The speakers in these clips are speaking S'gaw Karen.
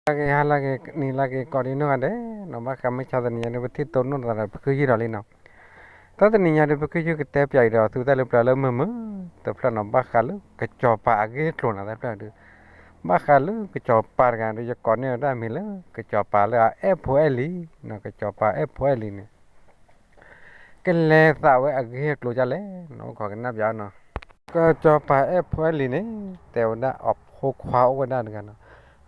ဟါလၢအဂ့ၤ ဟါလၢအဂ့ၤ နံၤလၢအဂ့ၤ ကိးဒံနီၢ်ဂၤဒဲးနီၤ, ဘၣ်ဃးမုၢ်ဆါတနံၤညါဒီး ပထံၣ်တိၢ်နီၣ်သးဒီး ပဃုယုၢ်ဒီးလံနီၤ. တၢ်တနံၤညါဒီး ပဃုယုၢ်ကတဲပၠးအံၤဒီး သုတၢ်လၢပျၢၤလၢမုာ်မုာ် တဖျၢၣ်နီၤ, ဘၣ်ဃးလၢကစီၤပၤအဂ့ၢ်အကျိၤနီၤ တၢ်တဖျၢၣ်ဒီး ဘၣ်ဃးလၢကစီၤပၤတဂၤဒီး ယကိးန့ၢ်ဝဲဒၣ်မံၤလၢ ကစီၤပၤလၢအအဲၣ်ဖိအဲၣ်လံၤနီၤ, ကစီၤပၤအဲၣ်ဖိအဲၣ်လံၤန့ၣ် ကလဲၤသးဝဲအဂ့ၢ်အကျိၤဒ်လဲၣ်နီၤ, အိၣ်ခိးကနၣ်ပၠးနီၤ. ကစီၤပၤအဲၣ်ဖိအဲၣ်လံၤန့ၣ် တဲဝဲဒၣ်အဖိခွါအိၣ်ဝဲဒၣ်တဂၤနီၤ,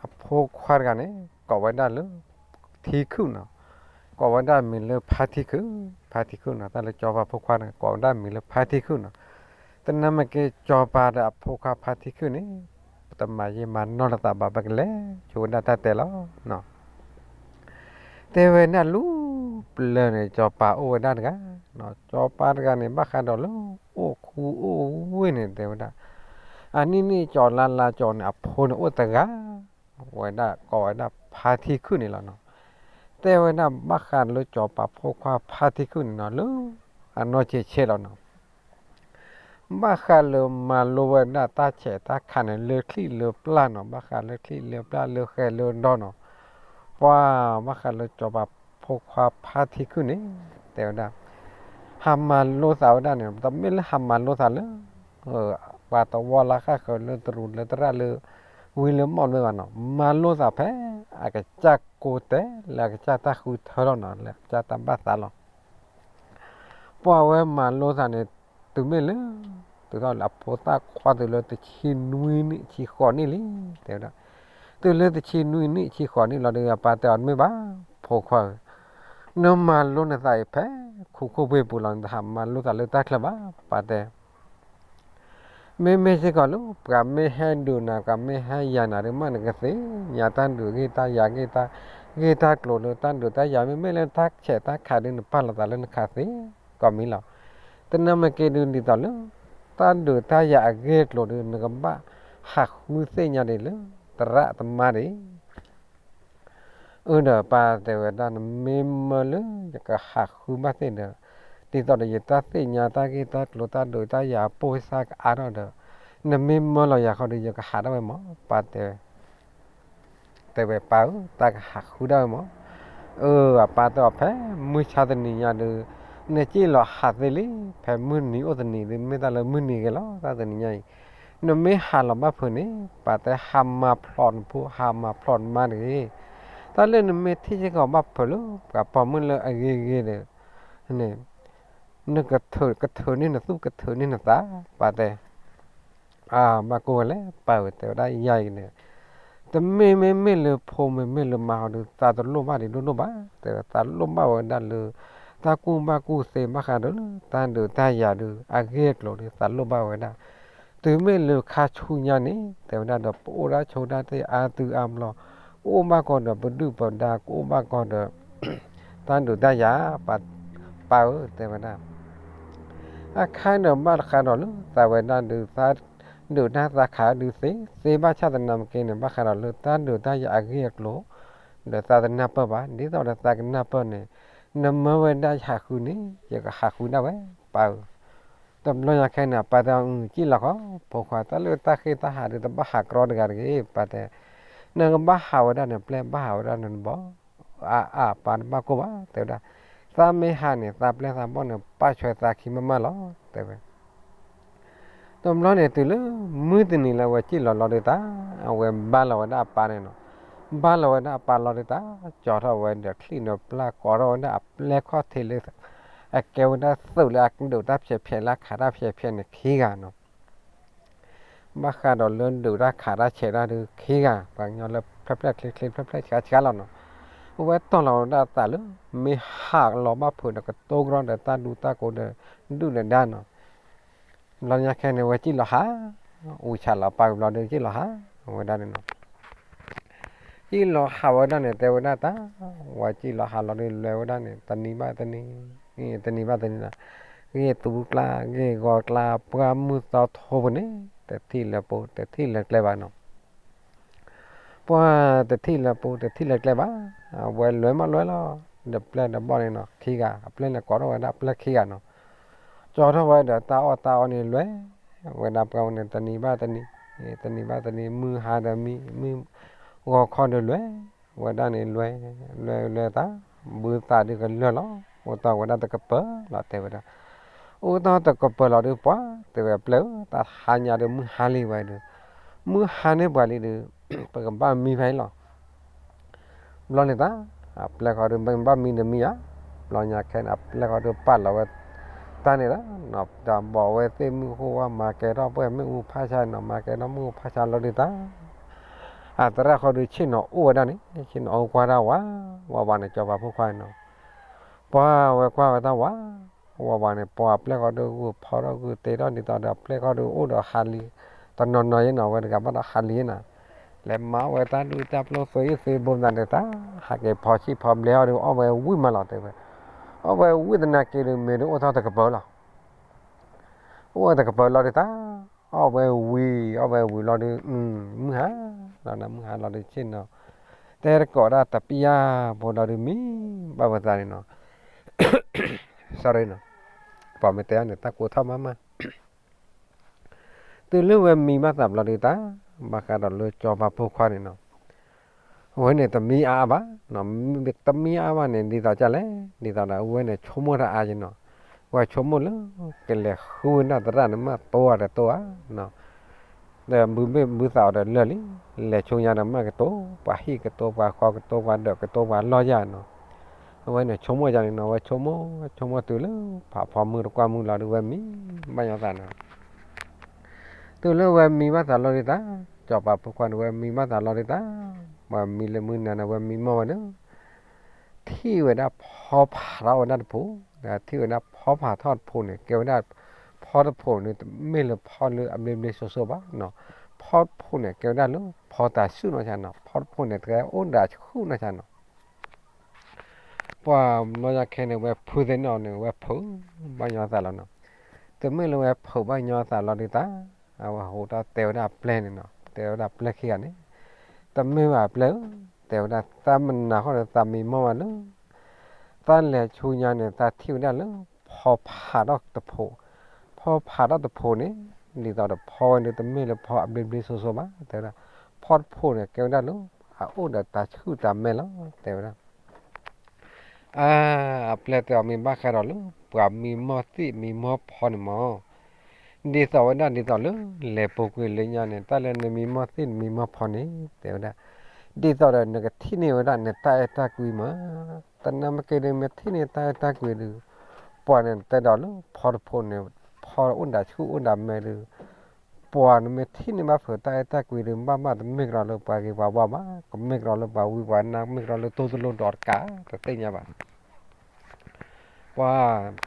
အဖိခွါတဂၤန့ၣ် ကိးဝဲဒၣ်လၢ ထံခုၣ်နီၤ, ကိးဝဲဒၣ်မံၤလၢဖါထံခုၣ်, ဖါထံခုၣ်နီၤ, တၢ်လၢစီၤပၤဖိခွါန့ၣ် ကိးဝဲဒၣ်မံၤလၢဖါထံခုၣ်နီၤ. တနာ်မ့ၢ်က့ စီၤပၤဒီးအဖိခွါဖါထံခုၣ်န့ၣ် ပတမၤယံာ်မၤနီၢ်လိာ်သးဘၣ် ပကလဲၤဆိဝဲဒၣ်တၢ်တဲလီၤနီၤ. တဲဝဲဒၣ်လၢပျၢၤန့ၣ် စီၤပၤအိၣ်ဝဲဒၣ်တဂၤ, စီၤပၤတဂၤန့ၣ် ဘၣ်ဃးဒီးလၢအိၣ်ခူအိၣ်ဝ့ၢ်န့ၣ် တဲဝဲဒၣ် အနံၣ်နံၣ်ကၠီၤလါလါကၠီၤန့ၣ် အဖိန့ၣ်အိၣ်တဂၤ, ဝဲဒၣ်ကိးဝဲဒၣ်ဖါထံခုၣ်န့ၣ်လီၤနီၤ. တဲဝဲဒၣ်ဘၣ်ဃးလၢစီၤပၤဖိခွါဖါထံခုၣ်န့ၣ်နီၤ လၢအနီၢ်ဆံးဆံးလီၤနီၤ ဘၣ်ဃးလၢမၤလိဝဲဒၣ်တၢ်ဆဲးတၢ်ခးန့ၣ် လၢချံၣ်လၢပျၢ်နီၤ, ဘၣ်ဃးလၢချံၣ်လၢပျၢ်လၢဃဲၤလၢဒီနီၤ, ပှၤဘၣ်ဃးလၢစီၤပၤဖိခွါဖါထံခုၣ်န့ၣ် တဲဝဲဒၣ် ဟးမၤလိသးဝဲဒၣ်န့ၣ် တမ့ၢ်လၢဟးမၤလိသးလၢ ပှၤတဝီလၢဃၣ်ဃၢၤလၢတရူးလၢတရၣ်လၢ ဝံလၢမီၢ်တမ့ၢ်ဘၣ်နီၤ, မၤလိသးဖဲအကစၢ်ကိးတဲာ်လၢအကစၢ်တၢ်ဃုထၢလီၤနီၤ, လၢအကစၢ်တၢ်ဘၣ်သးလီၤ. ပှၤဝဲမၤလိသးန့ၣ် တုၤမ့ၢ်လၢ တုၤထီၣ်လၢအဖိသၣ်ခွါတုၤလၢတဆံနွံနံၣ်ဆံဃိးနံၣ်လံ တဲဝဲဒၣ်, တုၤလၢတဆံနွံနံၣ်ဆံဃိးနံၣ်လီၤဒီး အပၢ်တဲအီၤတမ့ၢ်ဘၣ် ဖိခွါဧၢ, နမၤလိနသးအံၤဖဲ ခိခိၣ်ပှ့ၤပူၤလီၤ, နတဟးမၤလိသးလၢတၢ်ချၢဘၣ် ပၢ်တဲ မ့မ့ၢ်စ့ၢ်ကီးလၢ ပှၤမ့ၢ်ဟဲဒုးနၤ ပှၤမ့ၢ်ဟဲယၤနၤဒီး မ့ၢ်နကသ့ၣ်ညါ တၢ်ဒုးဂ့ၢ်တၢ်ယၤဂ့ၢ်တၢ် ဂ့ၢ်တၢ်ကျိၤလၢတၢ်ဒုးတၢ်ယၤ မ့မ့ၢ်လၢတၢ်ဆဲးတၢ်ခးဒီး နပာ်လီၤသးလၢနခးသ့ကိးမံၤလီၤ. တနာ်မ့ၢ်က့ဒုး ဒ်သိးလၢ တၢ်ဒုးတၢ်ယၤအဂ့ၢ်အကျိၤဒီး နကဘၣ်ဟးဃုသ့ၣ်ညါဒံးလၢ သရၣ်သမါဒံး အၢ ဒီးပၢ်တဲဝဲဒၣ် နမ့ၢ်မၢလၢ ယကဟးဃုဘၣ်သ့ၣ်ဒီး ဒ်သိးဒီးယတၢ်သ့ၣ်ညါတၢ်ဂ့ၢ်တၢ်ကျိၤတၢ်ဒုးတၢ်ယၤအပိၢ်သၣ်ကအါထီၣ်ဒီး နမ့ၢ်မၢလီၤယၤဃီဒီး ယကဟးဒၣ်ဝဲမး ပၢ်တဲဝဲ တဲဝဲပၢ်ဧၢ တၢ်ကဟးဃုဒၣ်ဝဲမး. အၢ အပၢ်တဲအီၤ ဖဲမုၢ်ဆါတနံၤညါဒီး နစံၣ်လီၤဟးသ့လံ, ဖဲမုၢ်နံၤအိၣ်တနံၤဒီး မ့ၢ်တၢ်လၢမုၢ်နံၤဂ့ၤလီၤ တၢ်တနံၤညါအံၤ နမ့ၢ်ဟးလီၤဘၣ်ဖုးန့ၣ် ပၢ်တဲဟးမၤဖျိးနဖိ ဟးမၤဖျိးနမါတဂ့ၤ. တၢ်လၢနမ့ၢ်ထံၣ်စ့ၢ်ကီးဘၣ်ဖုးလၢ ပှၤပိာ်မုၣ်လၢအဂ့ၤဂ့ၤဒီး နကထုး ကထုးန့ၢ်နသူၣ် ကထုးန့ၢ်နသး ပၢ်တဲ အၢ ဘၣ်ကိၢ်ဝဲလဲၣ် ပၢ်ဧၢ တဲဝဲဒၣ်ယၤအံၤန့ၣ် တမ့မ့ၢ်မ့ၢ်လၢဖိမ့ၢ်မ့ၢ်လၢမါဟီဒီး သးတလိၣ်ဘၣ်ဒံးဒိၣ်ဒိၣ်ဘၣ် တဲဝဲ သးလိၣ်ဘၣ်ဝဲဒၣ်လၢ တၢ်ကူၣ်ဘၣ်ကူၣ်သ့ ဘၣ်ဃးဒီးလၢ တၢ်ဒုးတၢ်ယၤဒီး အဂ့ၢ်အကျိၤဒီး သးလိၣ်ဘၣ်ဝဲဒၣ် တုၤမ့ၢ်လၢခါဆူညါန့ၣ် တဲဝဲဒၣ်ဒီး ပအိၣ်ဒၣ်ဆိးဒၣ်တ့ၢ်အါသုအါဘျီ ကအိၣ်ဘၣ်ကီးဒီးပဒုၣ်ပဒါ ကအိၣ်ဘၣ်ကီးဒီး တၢ်ဒုးတၢ်ယၤ ပၢ်ဧၢ တဲဝဲဒၣ် အခါဒီးဘၣ်ဃးဒီးလၢသးဝဲဒၣ်ဒုး သးဒုးတၢ်သးခးဒုးသ့ သ့ဘၣ်ဆၣ်သနာ်က့န့ၣ် ဘၣ်ဃးဒီးလၢတၢ်ဒုးတၢ်ယၤအဂ့ၢ်အကျိၤ ဒီးသးတနၢ်ပၢၢ်ဘၣ် ဒ်သိးဒီးသးကနၢ်ပၢၢ်န့ၣ် နမၢဝဲဒၣ်ဟးဃုန့ၣ် ယကဟးဃုဒၣ်ဝဲ ပၢ်ဧၢ တဘျီညါခဲန့ၣ် အပၢ်တဲအီၤ စံၣ်လီၤဃီ ဖိခွါ တၢ်လၢတၢ်ဃ့ၢ်တၢ်ဟးဒီး တဘၣ်ဟးကြီတဂၤတဂ့ၤ ပၢ်တဲ နကဘၣ်ဟးဝဲဒၣ်န့ၣ် ပျဲၢ်ဘၣ်ဟးဝဲဒၣ်န့ၣ်တဘျီ အါအါ ပၢ်တဘၣ်ကိၢ်ဘၣ် တဲဝဲဒၣ် သးမ့ၢ်ဟးန့ၣ် သးပျဲၢ်သးဘီၣ်န့ၣ် ပာ်ဆွဲသးခံမးမးလီၤ တဲဝဲ တဘျီန့ၣ်တုၤလၢ မုၢ်တနံၤလၢအဝဲစံၣ်လီၤလီၤဒုးတၢ် အဝဲဘါလီၤဝဲဒၣ်အပၢ်န့ၣ်နီၤ ဘါလီၤဝဲဒၣ်အပၢ်လီၤဒုးတၢ် ကၠီထီၣ်ဝဲဒီးချံၣ်ဒီးပျၢ် ကိးထီၣ်ဝဲဒၣ်အပျဲၢ်ခီၣ်ထံးလၢ အကဲဝဲဒၣ်သုးလၢအဒုးတၢ်ဖျဲးဖျဲးလၢအခးတၢ်ဖျဲးဖျဲးန့ၣ်ခံဂၤနီၤ ဘၣ်ဃးဒီးလၢဒုးတၢ်ခးတၢ်ဆဲးတၢ်ဒုးခံဂၤ ပှၤကညီလၢဖျၢၣ်ဖျၢၣ်ချ့ချ့ ဖျၢၣ်ဖျၢၣ်ဆှါဆှါလီၤနီၤ အဝဲတီၢ်လီၤဝဲဒၣ်အသးလၢ မ့ၢ်ဟးလီၤဘၣ်ဖုးဒီးကတိၤကရီဒီးတၢ်ဒူတၢ်ကိးဒီး ဒုၣ်ဒီးဒါနီၤ ဘျီညါခဲန့ၣ် ဝဲစံၣ်လီၤဟး အူဆးလီၤပၢ်ဝံၤဘျီဒီး စံၣ်လီၤဟး ဝဲဒၣ်န့ၣ်နီၤ စံၣ်လီၤဟးဝဲဒၣ်န့ၣ် တဲဝဲဒၣ်တၢ် ဝဲစံၣ်လီၤဟးလီၤဒီး လဲၤဝဲဒၣ်န့ၣ် တနံၤဘၣ်တနံၤ တနံၤဘၣ်တနံၤနီၤ ဂ့ၢ်သူကျါ ဂ့ၢ်ဂီၤကျါ ပှၢ်မုၢ်သီထိပူၤန့ၣ် တထံၣ်လၢပူၤ တထံၣ်လၢကျဲဘၣ်နီၤ ပှၢ်တထံၣ်လၢပူၤ တထံၣ်လၢကျဲဘၣ် အဝဲလဲၤမးလဲၤလီၤ ဒီးပျဲၢ်ဒီးဘီၣ်န့ၣ်နီၤ ခံဂၤ အပျဲၢ်န့ၣ်ကိးထီၣ်ဝဲဒၣ်ပျဲၢ်ခံဂၤနီၤ ကၠီထီၣ်ဝဲဒီးတၢ်အီၣ်တၢ်အီန့ၣ်လဲၤ ဝဲဒၣ်ပှၢ်ဝဲန့ၣ် တနံၤဘၣ်တနံၤ တနံၤဘၣ်တနံၤ မုၢ်ဟါဒီးမံ မုၢ် ဂီၤခီဒုးလဲၤဝဲဒၣ်န့ၣ် လဲၤ လဲၤလဲၤတၢ် ဘုသးဒုးကလၢာ်လီၤ. အိၣ်တ့ၢ်ဝဲဒၣ်တကပၤလီၤ တဲဝဲဒၣ်. အိၣ်တ့ၢ်တကပၤလီၤဒုး ပှၤ တဲဝဲအပျဲၢ်ဧၢ, တၢ်ဟါညါဒုး မုၢ်ဟါလံဝဲဒုး, မုၢ်ဟါန့ၢ်ပှၤလံဒုး ပကဘၣ်မံဖဲအံၤလီၤ. ဘျီန့ၣ်တၢ် အပျဲၢ်ဃီဒုး မ့ၢ်ဘၣ်မံဒီးမံဧါ. ဘျီညါခဲန့ၣ် အပျဲၢ်ဃီဒုးပာ်လီၤဝဲတၢ်န့ၣ်လီၤ. တၢ်ဘီးဝဲသ့ၣ်မုၢ်ဃိဝဲ မၤကဲထီၣ်ပှဲၤမ့ၣ်အူဖးဆါနီၤ, မၤကဲထီၣ်မ့ၣ်အူဖးဆါလီၤဒုးတၢ် အသရၣ်ဃီဒုး ဆ့ၣ်နီၤအိၣ်ဝဲဒၣ်န့ၣ် ဆ့ၣ်နီၤအိၣ်ကွၢ်တၢ်ဝး ဝးဝးန့ၣ် စီၤပၤဖိခွါန့ၣ်နီၤ. ပှၤဝဲကွၢ်ဝဲတၢ်ဝး ဝးဝးန့ၣ် ပှၤအပျဲၢ်ဃီဒုး ဂုာ်ဖီထီၣ်ဂုာ်တ့ထီၣ် ဒ်သိးဒီးအပျဲၢ်ဃီဒုး အိၣ်ဒီးဟးလံ တနီၤနီၤယဲနီၤ, ဝဲတဂၤဘၣ်ဒီးဟးလံယဲနီၤ. လဲၤမၤဝဲတၢ်ဒုၣ်တၢ်ပျိၢ် သွဲအံၣ်သွဲဘိမနုၤန့ၣ် တၢ်ဟးက့ၤဖီဆံၣ်ဖီဘျဲၣ်အီၤဒုး အီၣ်ဝဲဝံၣ်မးလီၤ တဲဝဲ. အီၣ်ဝဲဝံၣ်သနာ်က့ဒုး မ့ၢ်ဒုးအိၣ်ထီၣ်တကပၤလီၤ. အိၣ်ဝဲတကပၤလီၤဒုးတၢ် အီၣ်ဝဲဝံၤ အီၣ်ဝဲဝံၤလီၤဒုး မုၢ်ဟါလီၤ, မုၢ်ဟါလီၤဒုး ဆ့ၣ်နီၤ တဲတကိးဒၣ်တပျၢ်ဖိလီၤဒုး မံဘၣ်ဝဲသးန့ၣ်နီၤ. ပှၤမ့ၢ်တဲအီၤန့ၣ် တၢ်ကိးထီၣ်မးမး တုၤလၢဝဲမံဘၣ်သးဘျီဒုးတၢ် ဘၣ်ဃးဒီးလၢစီၤပၤဖိခွါန့ၣ်နီၤ, အဝဲန့ၣ်တမံအါအါဘၣ်, တမံအါဘၣ်န့ၣ် ဒ်သိးကလဲၣ်, ဒ်သိးဒီးအဝဲန့ၣ်ဆိကမိၣ်တၢ်အါက့နီၤ, ဝဲဆိကမိၣ်လၢ ကလဲၤဃုဝဲဒၣ်သရၣ်န့ၣ် မ့ၢ်တိအီၤဒီးတိဧါ ဒီးဘုမ့ၢ်ဘုသးအီၤဒီးလၢာ်လံ, လဲၤဆူညါဒီးမ့ၢ်ကတိၤပှၤဟံၣ် ကတိၤပှၤဃီ ကတိၤပှၤဒၢး ကတိၤပှၤလီၢ်ယၤနီၤ. အဝဲန့ၣ်ဆိကမိၣ်ယၤန့ၣ်နီၤ, ဝဲဆိကမိၣ် ဆိကမိၣ်တုၤလၢ ဖးဖီမုၢ်တကွၢ်မုၢ်လီၤဒုး ဝဲမံဘၣ်ညီသးနီၤ. တုၤလၢဝဲမံဘၣ်သးလီၤဒုးတၢ်, စီၤပၤဖိခွါန့ၣ် ဝဲမံဘၣ်သးလီၤဒုးတၢ်, ဝဲမံလၢမုၢ်နၤန့ၣ် ဝဲမံမီၢ်ဝဲဒၣ် ထံၣ်ဝဲဒၣ်ဖီဖးထီၣ်ဝဲဒၣ်တဖိ, ဒီးထံၣ်ဝဲဒၣ်ဖီဖးထီၣ်တဖိန့ၣ် ကဲဝဲဒၣ် ဖီတဖိန့ၣ် တမ့ၢ်လၢဖီလၢအဘျ့ဘျ့ဆိဆိဘၣ်နီၤ, ဖီတဖိန့ၣ် ကဲဝဲဒၣ်လၢဖီတၤဆှုၣ်နီၢ်ဆါနီၤ, ဖီတဖိန့ၣ် တကဲအိၣ်ဒၣ်ဆှုၣ်နီၢ်ဆါနီၤ. ပှၤဘျီညါခဲန့ၣ် ဝဲဖုသ့ၣ်နီၣ်န့ၣ် ဝဲဖုးဘၣ်ညီသးလီၤနီၤ. တမ့ၢ်လၢဝဲဖုးဘၣ်ညီသးလီၤဒုးတၢ်, အဝဲဟိးထီၣ်တဲဝဲဒၣ်အပျဲၢ်န့ၣ်နီၤ, တဲဝဲဒၣ်အပျဲၢ်ခံဂၤန့ၣ်, တမ့ၢ်ဘၣ်အပျဲၢ်ဧၢ, တဲဝဲဒၣ် သးမနၤဃီဒီးသးမံမီၢ်ဘၣ်လၢ သးလဲၤဆူညါန့ၣ် သးထံၣ်ဝဲဒၣ်လၢ ဖီဖးထီၣ်တဖိ, ဖီဖးထီၣ်တဖိန့ၣ် ဒ်သိးဒီးဖီဝဲန့ၣ် တမ့ၢ်လၢဖီအဘျ့ဘျ့ဆိဆိဘၣ်, တဲဝဲဒၣ် ဖီတဖိန့ၣ် ကဲဝဲဒၣ်လၢ အအိၣ်ဒီးတၤဆှုၣ်တၤမဲာ်လီၤ တဲဝဲဒၣ်. အါ, အပျဲၢ်တဲအီၤ မ့ၢ်ဘၣ်ဃးဒီးလၢ ပှၤမံမီၢ်သ့ၣ်မံမီၢ်ဖီန့ၣ်မး, ဒ်သိးဝဲဒၣ်ဒ်သိးလၢ လဲၤပူၤကွံာ်လၢညါန့ၣ် တၢ်လၢနမံမီၢ်သ့ၣ်နမံမီၢ်ဖီန့ၣ် တဲဝဲဒၣ်, ဒ်သိးဒီးနကထံၣ်န့ၢ်ဝဲဒၣ်နတၢ်အဲၣ်တၢ်ကွံမး, တနာ်မ့ၢ်က့ၤဒုးမ့ၢ်ထံၣ်န့ၢ်တၢ်အဲၣ်တၢ်ကွံဒုး, ပှၤန့ၣ်တဲဒီးလၢဖီတဖိန့ၣ် ဖီအိၣ်ဒၣ်ဆှုၣ်အိၣ်ဒၣ်မဲာ်ဒုး ပှၤနမ့ၢ်ထံၣ်န့ၢ်ဘၣ်ဖုးတၢ်အဲၣ်တၢ်ကွံဒုး ဘၣ်ဘၣ်တမ့ၢ်ကဒီးလၢပှၤဂ့ၤပှၤဝါဘၣ်, ကမ့ၢ်ကဒီးလၢပှၤဝံပှၤနါ မ့ၢ်ကဒီးလၢတိၢ်တလိၣ်ဒီးတကး တသ့ၣ်ညါဘၣ်. ပှၤ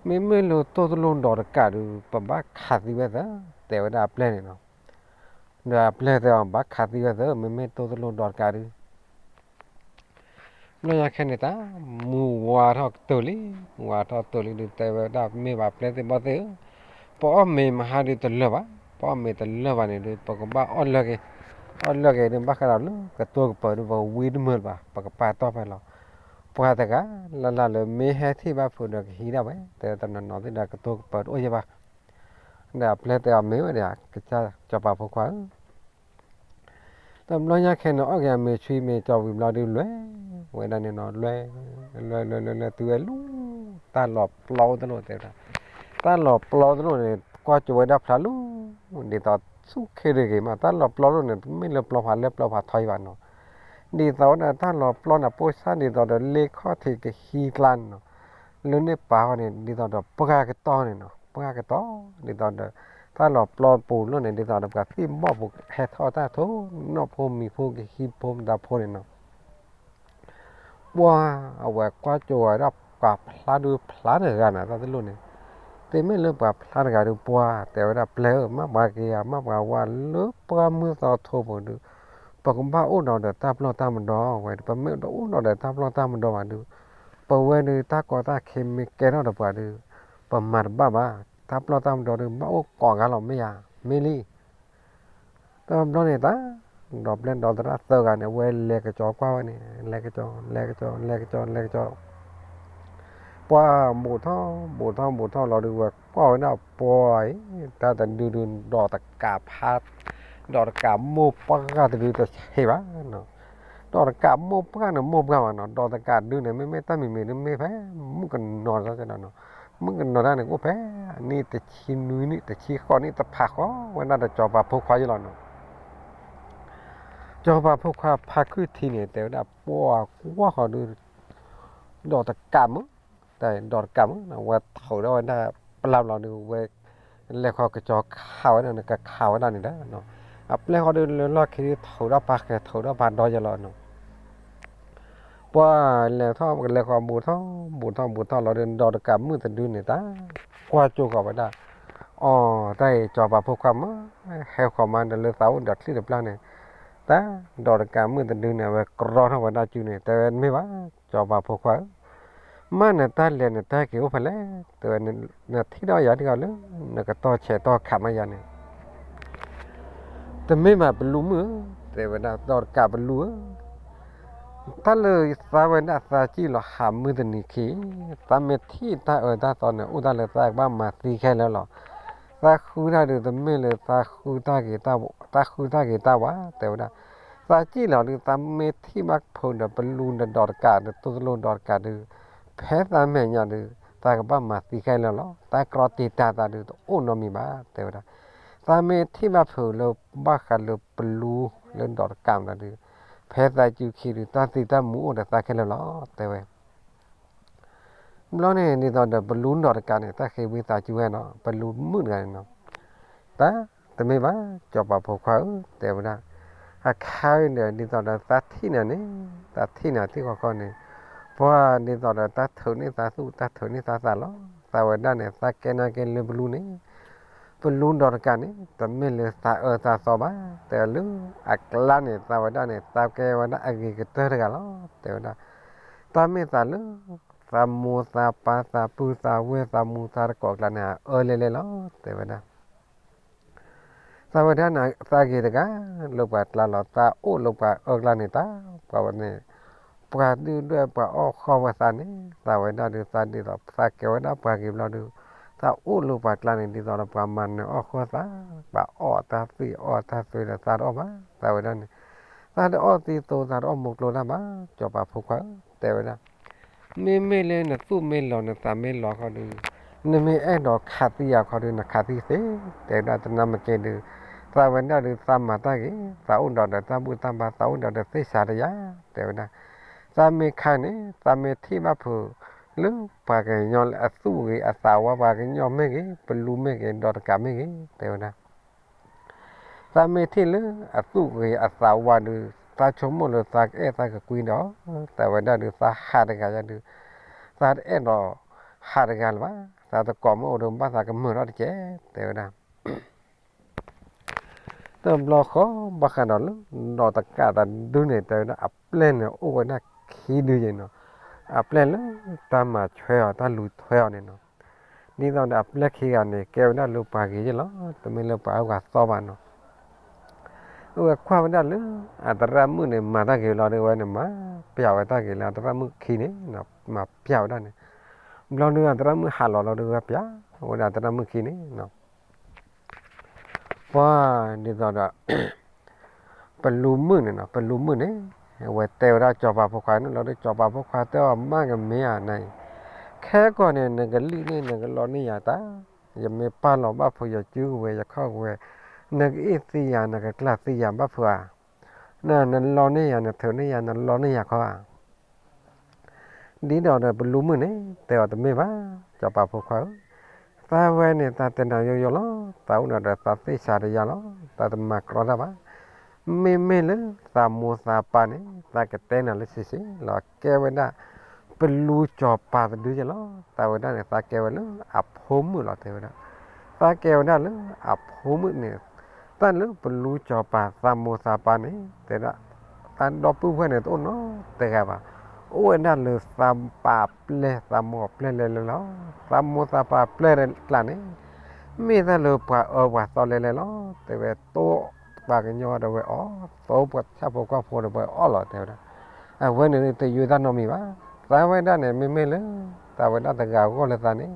မ့မ့ၢ်လၢတိၢ်တလိၣ်ဒီးတကးဒုး ပဘၣ်ခးသံဝဲသၢ, တဲဝဲဒၣ်အပျဲၢ်န့ၣ်နီၤ. ဒီးအပျဲၢ်တဲအီၤ ဘၣ်ခးသံဝဲသၢ မ့မ့ၢ်တိၢ်တလိၣ်ဒီးတကးဒုး ဘျီညါခဲန့ၣ်တၢ် မုၢ်ဝါထီၣ်ကတၢၢ်လံ, မုၢ်ဝါထီၣ်ကတၢၢ်လံဒုး တဲဝဲဒၣ် မ့ၢ်ဘၣ်ပျဲၢ်သ့ၣ်ဘီၣ်သ့ၣ်ဧၢ, ပအီၣ်မ့ၤမဟါဒုးတလၢာ်ဘၣ်, ပအီၣ်မ့ၤတလၢာ်ဘၣ်န့ၣ်ဒုး ပကဘၣ်အီၣ်လၢက့ၤ, အီၣ်လၢက့ၤဒုး ဘၣ်ဃးဒီးလၢကတိၤကပၤဒုး ပဝံတမုာ်လၢၤဘၣ်, ပကပာ်တီၢ်ဖဲလီၤ. ပှၤတဂၤလၢ်လၢ်လၢ မ့ၢ်ဟဲထံၣ်ဘၣ်ဖုးဒီးကဟံးဒၣ်ဝဲ, တဲတနီၤနီၤသ့ၣ်ဒီးကတိၤကပၤတအိၣ်ယဲဘၣ်. ဒီးအပျဲၢ်တဲအီၤ မ့ၢ်ဝဲဒၣ် ကစၢ်စီၤပၤဖိခွါဧၢ တဘျီညါခဲန့ၣ် အီၣ်က့ၤအမ့ၤဆွံမ့ၤကၠီဝံၤဘျီဒုး လဲၤဝဲဒၣ်န့ၣ်နီၤ, လဲၤ လဲၤ လဲၤ လဲၤ လဲၤ တုၤဝဲလၢ တၢ်လီၤပျီတလိၣ်တဲဝဲဒၣ်, တၢ်လီၤပျီတလိၣ်န့ၣ် ကွၢ်ကၠိဝဲဒၣ်ဖျါလၢ ဒ်သိးဆူၣ်ခ့တဂ့ၤမး, တၢ်လီၤပျီတလိၣ်န့ၣ် တမ့ၢ်လၢပျီဖးလၢပျီဖးထီအံၤဘၣ်နီၤ, ဒ်သိးဝဲဒၣ်တၢ်လီၤပျီန့ၣ် ပိၢ်ဆၣ်ဒ်သိးဒီးလ့ခီၣ်ထံးကဟံးကျါန့ၣ်နီၤ, လၢန့ၣ်ပာ်ဃီန့ၣ် ဒ်သိးဒီးပှၢ်ကတီၢ်န့ၣ်နီၤ, ပှၢ်ကတီၢ် ဒ်သိးဒီး တၢ်လီၤပျီပူၤလီၤန့ၣ် ဒ်သိးဒီးပှၤသံၣ်ဘီၣ်ဖိဟဲထီၣ်တၢ်ထိၣ်နီၣ်ဖိမံၤဖိကဟံးဖိမတၤဖိန့ၣ်နီၤ, ပှၤအဝဲကွၢ်ကၠိဝဲဒၣ်ပှၤဖျါဒုးဖျါတဂၤန့ၣ် တၢ်တလိၣ်န့ၣ်, တမ့ၢ်လၢပှၤဖျါတဂၤဒုး ပှၤတဲဝဲဒၣ် ပျဲၢ်ဧၢ မ့ၢ်ပှၤက့ၤဧါ မ့ၢ်ပှၤဝါလၢပှၢ်မုၢ်သီထိပူၤဒုး, ပကဘၣ်အိၣ်ဒီးတၢ်ပျီၢ်တၢ်မဒီဝဲ, ပမ့ၢ်တအိၣ်ဒီးတၢ်ပျီၢ်တၢ်မဒီဘၣ်ဒုး, ပဝဲဒုးတၢ်ကီတၢ်ခဲမ့ၢ်ကဲထီၣ်ဒီးပှၤဒုး, ပမၤတဘၣ်ဘၣ်, တၢ်ပျီၢ်တၢ်မဒီဒုး ဘၣ်အိၣ်ကိးဂၤလီၤမ့ၢ်ဧါ, မ့ၢ်လံ တဘျီန့ၣ်တၢ် ဒီးပျဲၢ်ဒီးသရၣ်သၢဂၤန့ၣ် အဝဲလဲၤကစီၤကွၢ်ဝဲန့ၣ် လဲၤကစီၤ လဲၤကစီၤ လဲၤကစီၤ လဲၤကစီၤ, ပှၤဘူးထီၣ်ဘူးထီၣ်ဘူးထီၣ်လီၤဒုး ဝဲကွၢ်ဝဲဒၣ်ပှၤအံၤ တၢ်တဒုဒုးဒီးတကးဖး ဒီးတကးမိၢ်ပှၢ်တဒုတဆံးဘၣ်နီၤ. ဒီးတကးမိၢ်ပှၢ်န့ၣ်မိၢ်ပှၢ်ဘၣ်နီၤ, ဒီးတကးဒုန့ၣ် မ့မ့ၢ်တၢ်မံၤမံၤဒုမ့ၢ်ဖဲ မုၣ်ကနီၤတၢ်နီၤ, မုၣ်ကနီၤတၢ်န့ၣ် ကအိၣ်ဖဲအနံၣ်တဆံနွံနံၣ် တဆံဃိးနံၣ် တဖးဃီဝဲဒၣ်ဒီးစီၤပၤဖိခွါယဲလီၤနီၤ. စီၤပၤဖိခွါဖးခုၣ်ထံန့ၣ် တဲဝဲဒၣ်ပှၤကွၢ်ဃီဒု ဒီးတကးမုၣ်, တၢ်ဒီးတကးမုၣ် ဝဲထုးထီၣ်ဝဲဒၣ်ပျၢ်ဘျီဒု ဝဲလဲၤဃီကစီၤခးဝဲဒၣ်န့ၣ် ကခးဝဲဒၣ်န့ၣ်ဒီး အပျဲၢ်ဃီဒုလၢလီၢ်ခံဒု ထုးထီၣ်ပာ်ဃဲၤ ထုးထီၣ်ပာ်ဒီယဲလီၤနီၤ. ပှၤလဲၤထီၣ်လဲၤဃီ ဘူးထီၣ်ဘူးထီၣ်ဘူးထီၣ်လီၤဒု ဒီးတကးမုၣ်တဒုန့ၣ် တၢ်ကွၢ်ကၠိဃီၤဝဲဒၣ်, အီ တၢ်အံၤ စီၤပၤဖိခွါမး ဟဲဃီၤမးဒီးလၢသးအိၣ်ဒီးချံၣ်တပျၢ်န့ၣ်, တၢ်ဒီးတကးမုၣ်တဒုန့ၣ် အဝဲကြီထီၣ်ဝဲဒၣ်စုန့ၣ် တဲဝဲမ့ၢ်ဘၣ် စီၤပၤဖိခွါဧၢ, မ့ၢ်နတၢ်လဲၤနတၢ်က့ၤအိၣ်ဖဲလဲၣ်, တဲဝဲ နထံၣ်ဒီးယၤတဂၤလၢ နကတီၢ်ဆဲးတီၢ်ခးမးယၤန့ၣ် တမ့ၢ်ဘၣ်ပလူမုၣ်ဧၢ, တဲဝဲဒၣ် ဒီးတကးပလူဧၢ, တၢ်လၢသးဝဲဒၣ်သးစံၣ်လီၤဟးမုၢ်တနံၤခံ, သးမ့ၢ်ထံၣ်တၢ်အၢတၢ်သီန့ၣ် အိၣ်တၢ်လၢသးကဘၣ်မၤသံခဲလၢာ်လီၤ. သးဃုတၢ်ဒုး တမ့ၢ်လၢ သးဃုတၢ်ဂ့ၤတၢ်ဝါ တဲဝဲဒၣ်, သးစံၣ်လီၤဒုး သးမ့ၢ်ထံၣ်ဘၣ်ဖုးဒီးပလူဒီးဒီးတကးဒီး သိၣ်တလိဒီးတကးဒုး ဖဲသးမဲာ်ညါဒုး သးကဘၣ်မၤသံခဲလၢာ်လီၤ. တၢ်ကြီတံာ်တာ်သးဒုး တအိၣ်နီတမံၤဘၣ် တဲဝဲဒၣ်. သးမ့ၢ်ထံၣ်ဘၣ်ဖုးလၢဘၣ်ဃးလၢပလူလၢဒီးတကးမးဒုး ဖဲသးစုခံဒုး တၢ်သံတၢ်မူအိၣ်ဒီးသးခဲလၢာ်လီၤ တဲဝဲ. ဘျီန့ၣ် ဒ်သိးဒီးပလူဒီးတကးန့ၣ် တၢ်ဃ့ဝံသးစုဝဲနီၤ, ပလူမုၣ်တဂၤန့ၣ်နီၤ, တၢ်တမ့ၢ်ဘၣ် စီၤပၤဖိခွါဧၢ တဲဝဲဒၣ်, အခါအံၤဒီး ဒ်သိးဒီးသးထံၣ်နၤန့ၣ် သးထံၣ်နၤထံၣ်ဃီခီန့ၣ်, ပှၤဒ်သိးဒီးတၢ်ထုးန့ၢ်သးသူၣ် တၢ်ထုးန့ၢ်သးသးလီၤ. သးဝဲဒၣ်န့ၣ် သးကဲနာ်က့လၢပလူန့ၣ် ပလူဒီးတကးန့ၣ် တမ့ၢ်လၢသးအၢသးသီဘၣ်, တဲလၢအကျါန့ၣ် သးဝဲဒၣ်န့ၣ် သးကဲဝဲဒၣ်အဂ့ၤကတၢၢ်တဂၤလီၤ တဲဝဲဒၣ်. တၢ်မ့ၢ်သးလၢ သးမိၢ်သးပၢ်သးပုၢ်သးဝဲၢ် သးမူသးတကိးအကျါန့ၣ် အအၢလဲၣ်လဲၣ်လီၤ တဲဝဲဒၣ်. သးဝဲဒၣ်န့ၣ် သးဂ့ၤတဂၤလၢပှၤကျါလီၤ. သးအိၣ်လၢပှၤအၢကျါန့ၣ် တၢ်ပှၤဝဲန့ၣ် ပှၤဒုၣ်ဒွဲၣ်ပှၤအီၣ်ဃီၣ်ဝဲသးန့ၣ် သးဝဲဒၣ်ဒုး သးဒ်သိးသးကဲဝဲဒၣ်ပှၤဂ့ၤဘျီဒုး သးအိၣ်လၢပှၤကျါန့ၣ် ဒ်သိးဒီးပှၤမၤနၢၤအီၣ်ဃီၣ်သး, ပှၤအီၣ်တၢ်သွံၣ်အီၣ်တၢ်သွဲဒီး သးတအီၣ်ဘၣ် သးဝဲဒၣ်န့ၣ်, သးတအီၣ်သံသိ သးတအီၣ်မူကျိတၢ်ဘၣ် စီၤပၤဖိခွါဧၢ တဲဝဲဒၣ်. မ့မ့ၢ်လၢနသူၣ်မ့ၢ်လီၤနသးမ့ၢ်လီၤဃီဒုး နမ့ၢ်အဲၣ်ဒိးခးသံယၤခီဒုး နခးသံသ့ တဲဝဲဒၣ်. သနာ်က့ဒုး သးဝဲဒၣ်ဒုး သးမၤတၢ်ဂ့ၤ, သးအိၣ်ဒီးဒီးတၢ်ဘူၣ်တၢ်ဘါ, သးအိၣ်ဒီးဒီးသ့ၣ်စးတယၤ တဲဝဲဒၣ်. သးမ့ၢ်ခးန့ၣ် သးမ့ၢ်ထံၣ်ဘၣ်ဖုးလၢပှၤကညီလၢအသူၣ်ဂ့ၤအသးဝါ ပှၤကညီမ့ၢ်ဂ့ၤ, ပလူမ့ၢ်ဂ့ၤ, ဒီးတကးမ့ၢ်ဂ့ၤ တဲဝဲဒၣ်. သးမ့ၢ်ထံၣ်လၢအသူၣ်ဂ့ၤအသးဝါဒုး သးဆိကမိၣ်လၢသးကအဲၣ်သးကကွံဒီး သးဝဲဒၣ်ဒုး သးဟးတဂၤယၤဒုး သးတအဲၣ်ဒိးဟးတဂၤလၢၤဘၣ်, သးတကိးမ့ၢ်အိၣ်ဒီး ဘၣ်သးကမုာ်ထီၣ်တက့ၢ် တဲဝဲဒၣ်. တဘျီဃီ ဘၣ်ဃးဒီးလၢ ဒီးတကးတဒုန့ၣ် တဲဝဲဒၣ် အပျဲၢ်န့ၣ် အိၣ်ဝဲဒၣ်ခံဒုယဲနီၤ, အပျဲၢ်လၢတၢ်မၤဆွဲအီၤ တၢ်လူၤထွဲအီၤန့ၣ်နီၤ, ဒ်သိးဒီးအပျဲၢ်ခံဂၤန့ၣ် ကဲဝဲဒၣ်လၢပှၤဂ့ၤယဲလီၤ, တမ့ၢ်လၢပှၤအၢပှၤသီဘၣ်နီၤ. အဝဲကွၢ်ဝဲဒၣ်လၢ အသရၣ်မုၣ်န့ၣ် မၤတၢ်ဂ့ၤလီၤဒုး အဝဲန့ၣ် မၤပျဲဝဲတၢ်ဂ့ၤလၢအသရၣ်မုၣ်ခံန့ၣ်, မၤပျဲဝဲဒၣ်န့ၣ်, ဘျီဒုးအသရၣ်မုၣ်ဟးလီၤလီၤဒုး ဝဲပျဲဝဲဒၣ်အသရၣ်မုၣ်ခံန့ၣ် ပှၤဒ်သိးဒီး ပလူမုၣ်န့ၣ်နီၤ, ပလူမုၣ်န့ၣ် အဝဲတဲဝဲဒၣ်စီၤပၤဖိခွါန့ၣ်လီၤဒုး, စီၤပၤဖိခွါတဲအီၤ မ့ၢ်ကမ့ၢ်ဧါနၤအံၤ, ခဲကီၢ်န့ၣ် နကလံၣ်န့ၢ် နကလီန့ၢ်ယၤတၢ်, ယမ့ၢ်ပာ်လီၤဘၣ်ဖုး ယစုကဝဲၤ ယခီၣ်ကဝဲၤ, နကအ့ၣ်သံယၤ နကကျၢ်သံယၤဘၣ်ဖုးဧါ, နလီန့ၢ်ယၤ နထုးန့ၢ်ယၤ နလီန့ၢ်ယၤခီဧါ. ဒ်ဒီးဒီးပလူမုၣ်န့ၣ် တဲအီၤတမ့ၢ်ဘၣ်, စီၤပၤဖိခွါဧၢ, သးဝဲန့ၣ် သးတဲနၤယိယိလီၤ, သးအိၣ်ဒီးဒီးသးသ့ၣ်စးတယၤလီၤ, သးတမၤကြီတၢ်ဘၣ်. မ့မ့ၢ်လၢသးမိၢ်သးပၢ်န့ၣ် သးကတဲနၤလၢဆံးဆံးလီၤ, ကဲဝဲဒၣ် ပလူစီၤပၤတဒုယဲလီၤ. သးဝဲဒၣ်န့ၣ် သးကဲဝဲလၢအဖိမုၣ်လီၤ တဲဝဲဒၣ်. သးကဲဝဲဒၣ်လၢအဖိမုၣ်န့ၣ် တၢ်လၢပလူစီၤပၤသးမိၢ်သးပၢ်န့ၣ် တဲဒၣ် သးဒီပုၢ်ဝဲၢ်န့ၣ် တအိၣ်နီတဂၤဘၣ်. အိၣ်ဝဲဒၣ်လၢသးပာ်ပျဲၢ် သးမိၢ်ပျဲၢ်လဲၤလဲၤလီၤ. သးမိၢ်သးပၢ်ပျဲၢ်ကျါန့ၣ် မ့ၢ်တၢ်လၢပှၤအၢပှၤသီလဲၤလဲၤလီၤ တဲဝဲ. သိပှၤကညီဒီးဝဲအီၣ်, သိပှၤဆၣ်ဖိကီၢ်ဖိဒီးဝဲအီၣ်လီၤ တဲဝဲဒၣ်. အဝဲန့ၣ်တယုၢ်တၢ်နီတမံၤဘၣ်. သးဝဲဒၣ်န့ၣ် မ့မ့ၢ်လၢ သးဝဲဒၣ်တဂၤဂီၢ်လၢသးန့ၣ်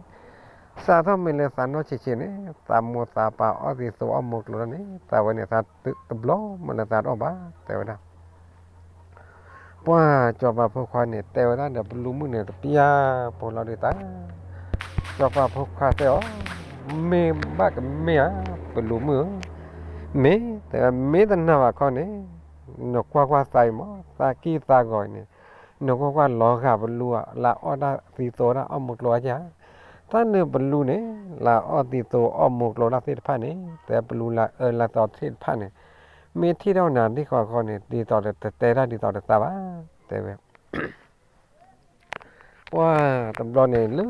စးထီၣ်မ့ၢ်လၢသးနီၢ်ဆံးဆံးန့ၣ် သးမိၢ်သးပၢ်အီၣ်သံးသိးအီၣ်မိၢ်ကျိၤလီၤန့ၣ် သးဝဲန့ၣ်သးတဘျီမ့ၢ်လၢသးတအီၣ်ဘၣ် တဲဝဲဒၣ်. ပှၢ်စီၤပၤဖိခွါန့ၣ် တဲဝဲဒၣ်ဒီးပလူၤမုၣ်န့ၣ်တပျၢ်ဖိလီၤဒုးတၢ်, စီၤပၤဖိခွါတဲအီၤ, မ့ၢ်ဘၣ်ကမ့ၢ်ဧါ, ပလူၤမုၣ်ဧၢ, မ့ၢ်တဲဝဲ မ့ၢ်တနာ်ဘၣ်ခီန့ၣ်, နကွၢ်ကွၢ်သးအံၤမး သးကံၢ်သးဂီၤအံၤန့ၣ်, နကွၢ်ကွၢ်လီၤဂာ်ပလူၤဧါ လၢအီၣ်တၢ်သံးသိးတၢ်အီၣ်မိၢ်ကျိၤဧါဧါ, တၢ်နုာ်ပလူၤန့ၣ် လၢအီၣ်သံးသိးအီၣ်မိၢ်ကျိၤတၢ်သ့ၣ်တဖၣ်န့ၣ် တဲပလူၤလၢအၢလၢသီသ့ၣ်တဖၣ်န့ၣ် မ့ၢ်ထံၣ်ထီၣ်နၤဒ်ဃီဃီန့ၣ် ဒ်သိးဒီးတတဲတၢ်ဒ်သိးဒီးသးဘၣ်, တဲဝဲ. ပှၢ်တဘျီန့ၣ်လၢ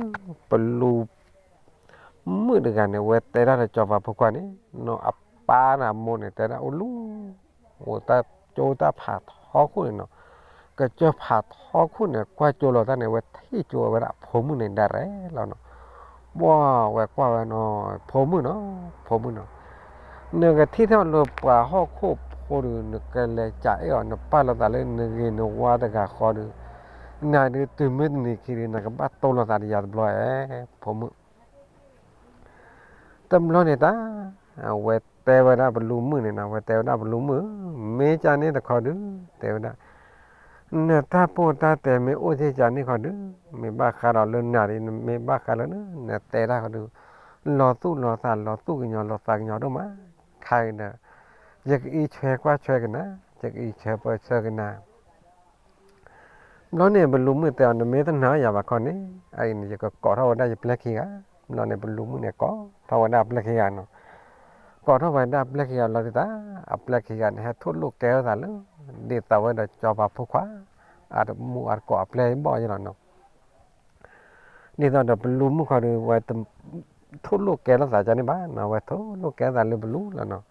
ပလူၤမုၣ်တဂၤန့ၣ် ဝဲတဲဒၣ်ဒီးစီၤပၤဖိခွါန့ၣ်, နီၢ်အပၢ်န့ၣ် အမိၢ်န့ၣ် တဲဒၣ်အိၣ်လူၤ, အိၣ်တၢ်ကၠိတၢ်ဖးထီခိၣ်န့ၣ်နီၤ, ကစၢၢ်ဖးထီခိၣ်န့ၣ် ကွၢ်ကၠိလီၤတၢ်န့ၣ် ဝဲထံၣ်ကၠိဝဲဒၣ်အဖိမုၣ်န့ၣ်ဒၣ်ရဲၣ်လီၤနီၤ. ပှၢ်ဝဲကွၢ်ဝဲနီၤ, ဖိမုၣ်နီၤ, ဖိမုၣ်နီၤ, နကထံၣ်ထီၣ်လၢပှၤဟီၣ်ခိၣ်ဖိဒီး နကလဲၤကးအဲၣ်အီၤ နပာ်လီၤသးလၢနဂ့ၤနဝါတဂၤဃီဒီး, နၤဒုးတုၤမ့ၢ်တနံၤခံဒီး နကဘၣ်တိၢ်လီၤသးဒီးယၤတဘျီဧါ, ဖိမုၣ်. တဘျီန့ၣ်တၢ်, အဝဲတဲဝဲဒၣ်ပလူၤမုၣ်န့ၣ်နီၤ, အဝဲတဲဝဲဒၣ်ပလူၤမုၣ်, မ့ၢ်ကန့ၣ်တခီဒုး, တဲဝဲဒၣ်, နတၢ်ပိၢ်တၢ်တဲမ့ၢ်အိၣ်ထဲကန့ၣ်ခီဒုး, မ့ၢ်ဘၣ်ဃးဒီးလၢနၤဒ်, မ့ၢ်ဘၣ်ဃးလၢန, နတဲတၢ်ဃီဒုး, လီၤသူၣ်လီၤသး လီၤသူၣ်ကညီၤလီၤသးကညီၤဒိၣ်မး, ခါအံၤဒီး, ယကအံးဆၢကွၢ်ဆၢကနၤ, ယကအံးဆၢပၢၢ်ဆၢကနၤ ဘျီန့ၣ် ပလူၤမုၣ်တဲအီၤ နမ့ၢ်တနာ်ယၤဘၣ်ခီန့ၣ်, အအံၤန့ၣ် ယကကိးထီၣ်ဝဲဒၣ်ယပျဲၢ်ခံဂၤ, ဘျီန့ၣ် ပလူၤမုၣ်န့ၣ် ကိးထီၣ်ဝဲဒၣ်အပျဲၢ်ခံဂၤနီၤ, ကိးထီၣ်ဝဲဒၣ်အပျဲၢ်ခံဂၤလီၤဒုးတၢ်, အပျဲၢ်ခံဂၤန့ၣ် ဟဲထိၣ်လိာ်ကဲထီၣ်သးလၢ, ဒ်သိးဝဲဒီးစီၤပၤဖိခွါ, အတမူအတကိးအပျဲၢ်ဘီၣ်ယဲလီၤနီၤ. ဒ်သိးဒီးပလူၤမုၣ်ခီဒီး ဝဲတထိၣ်လိာ်ကဲထီၣ်သးကန့ၣ်ဘၣ်နီၤ, ဝဲထိၣ်လိာ်ကဲထီၣ်သးလၢပလူၤလီၤနီၤ.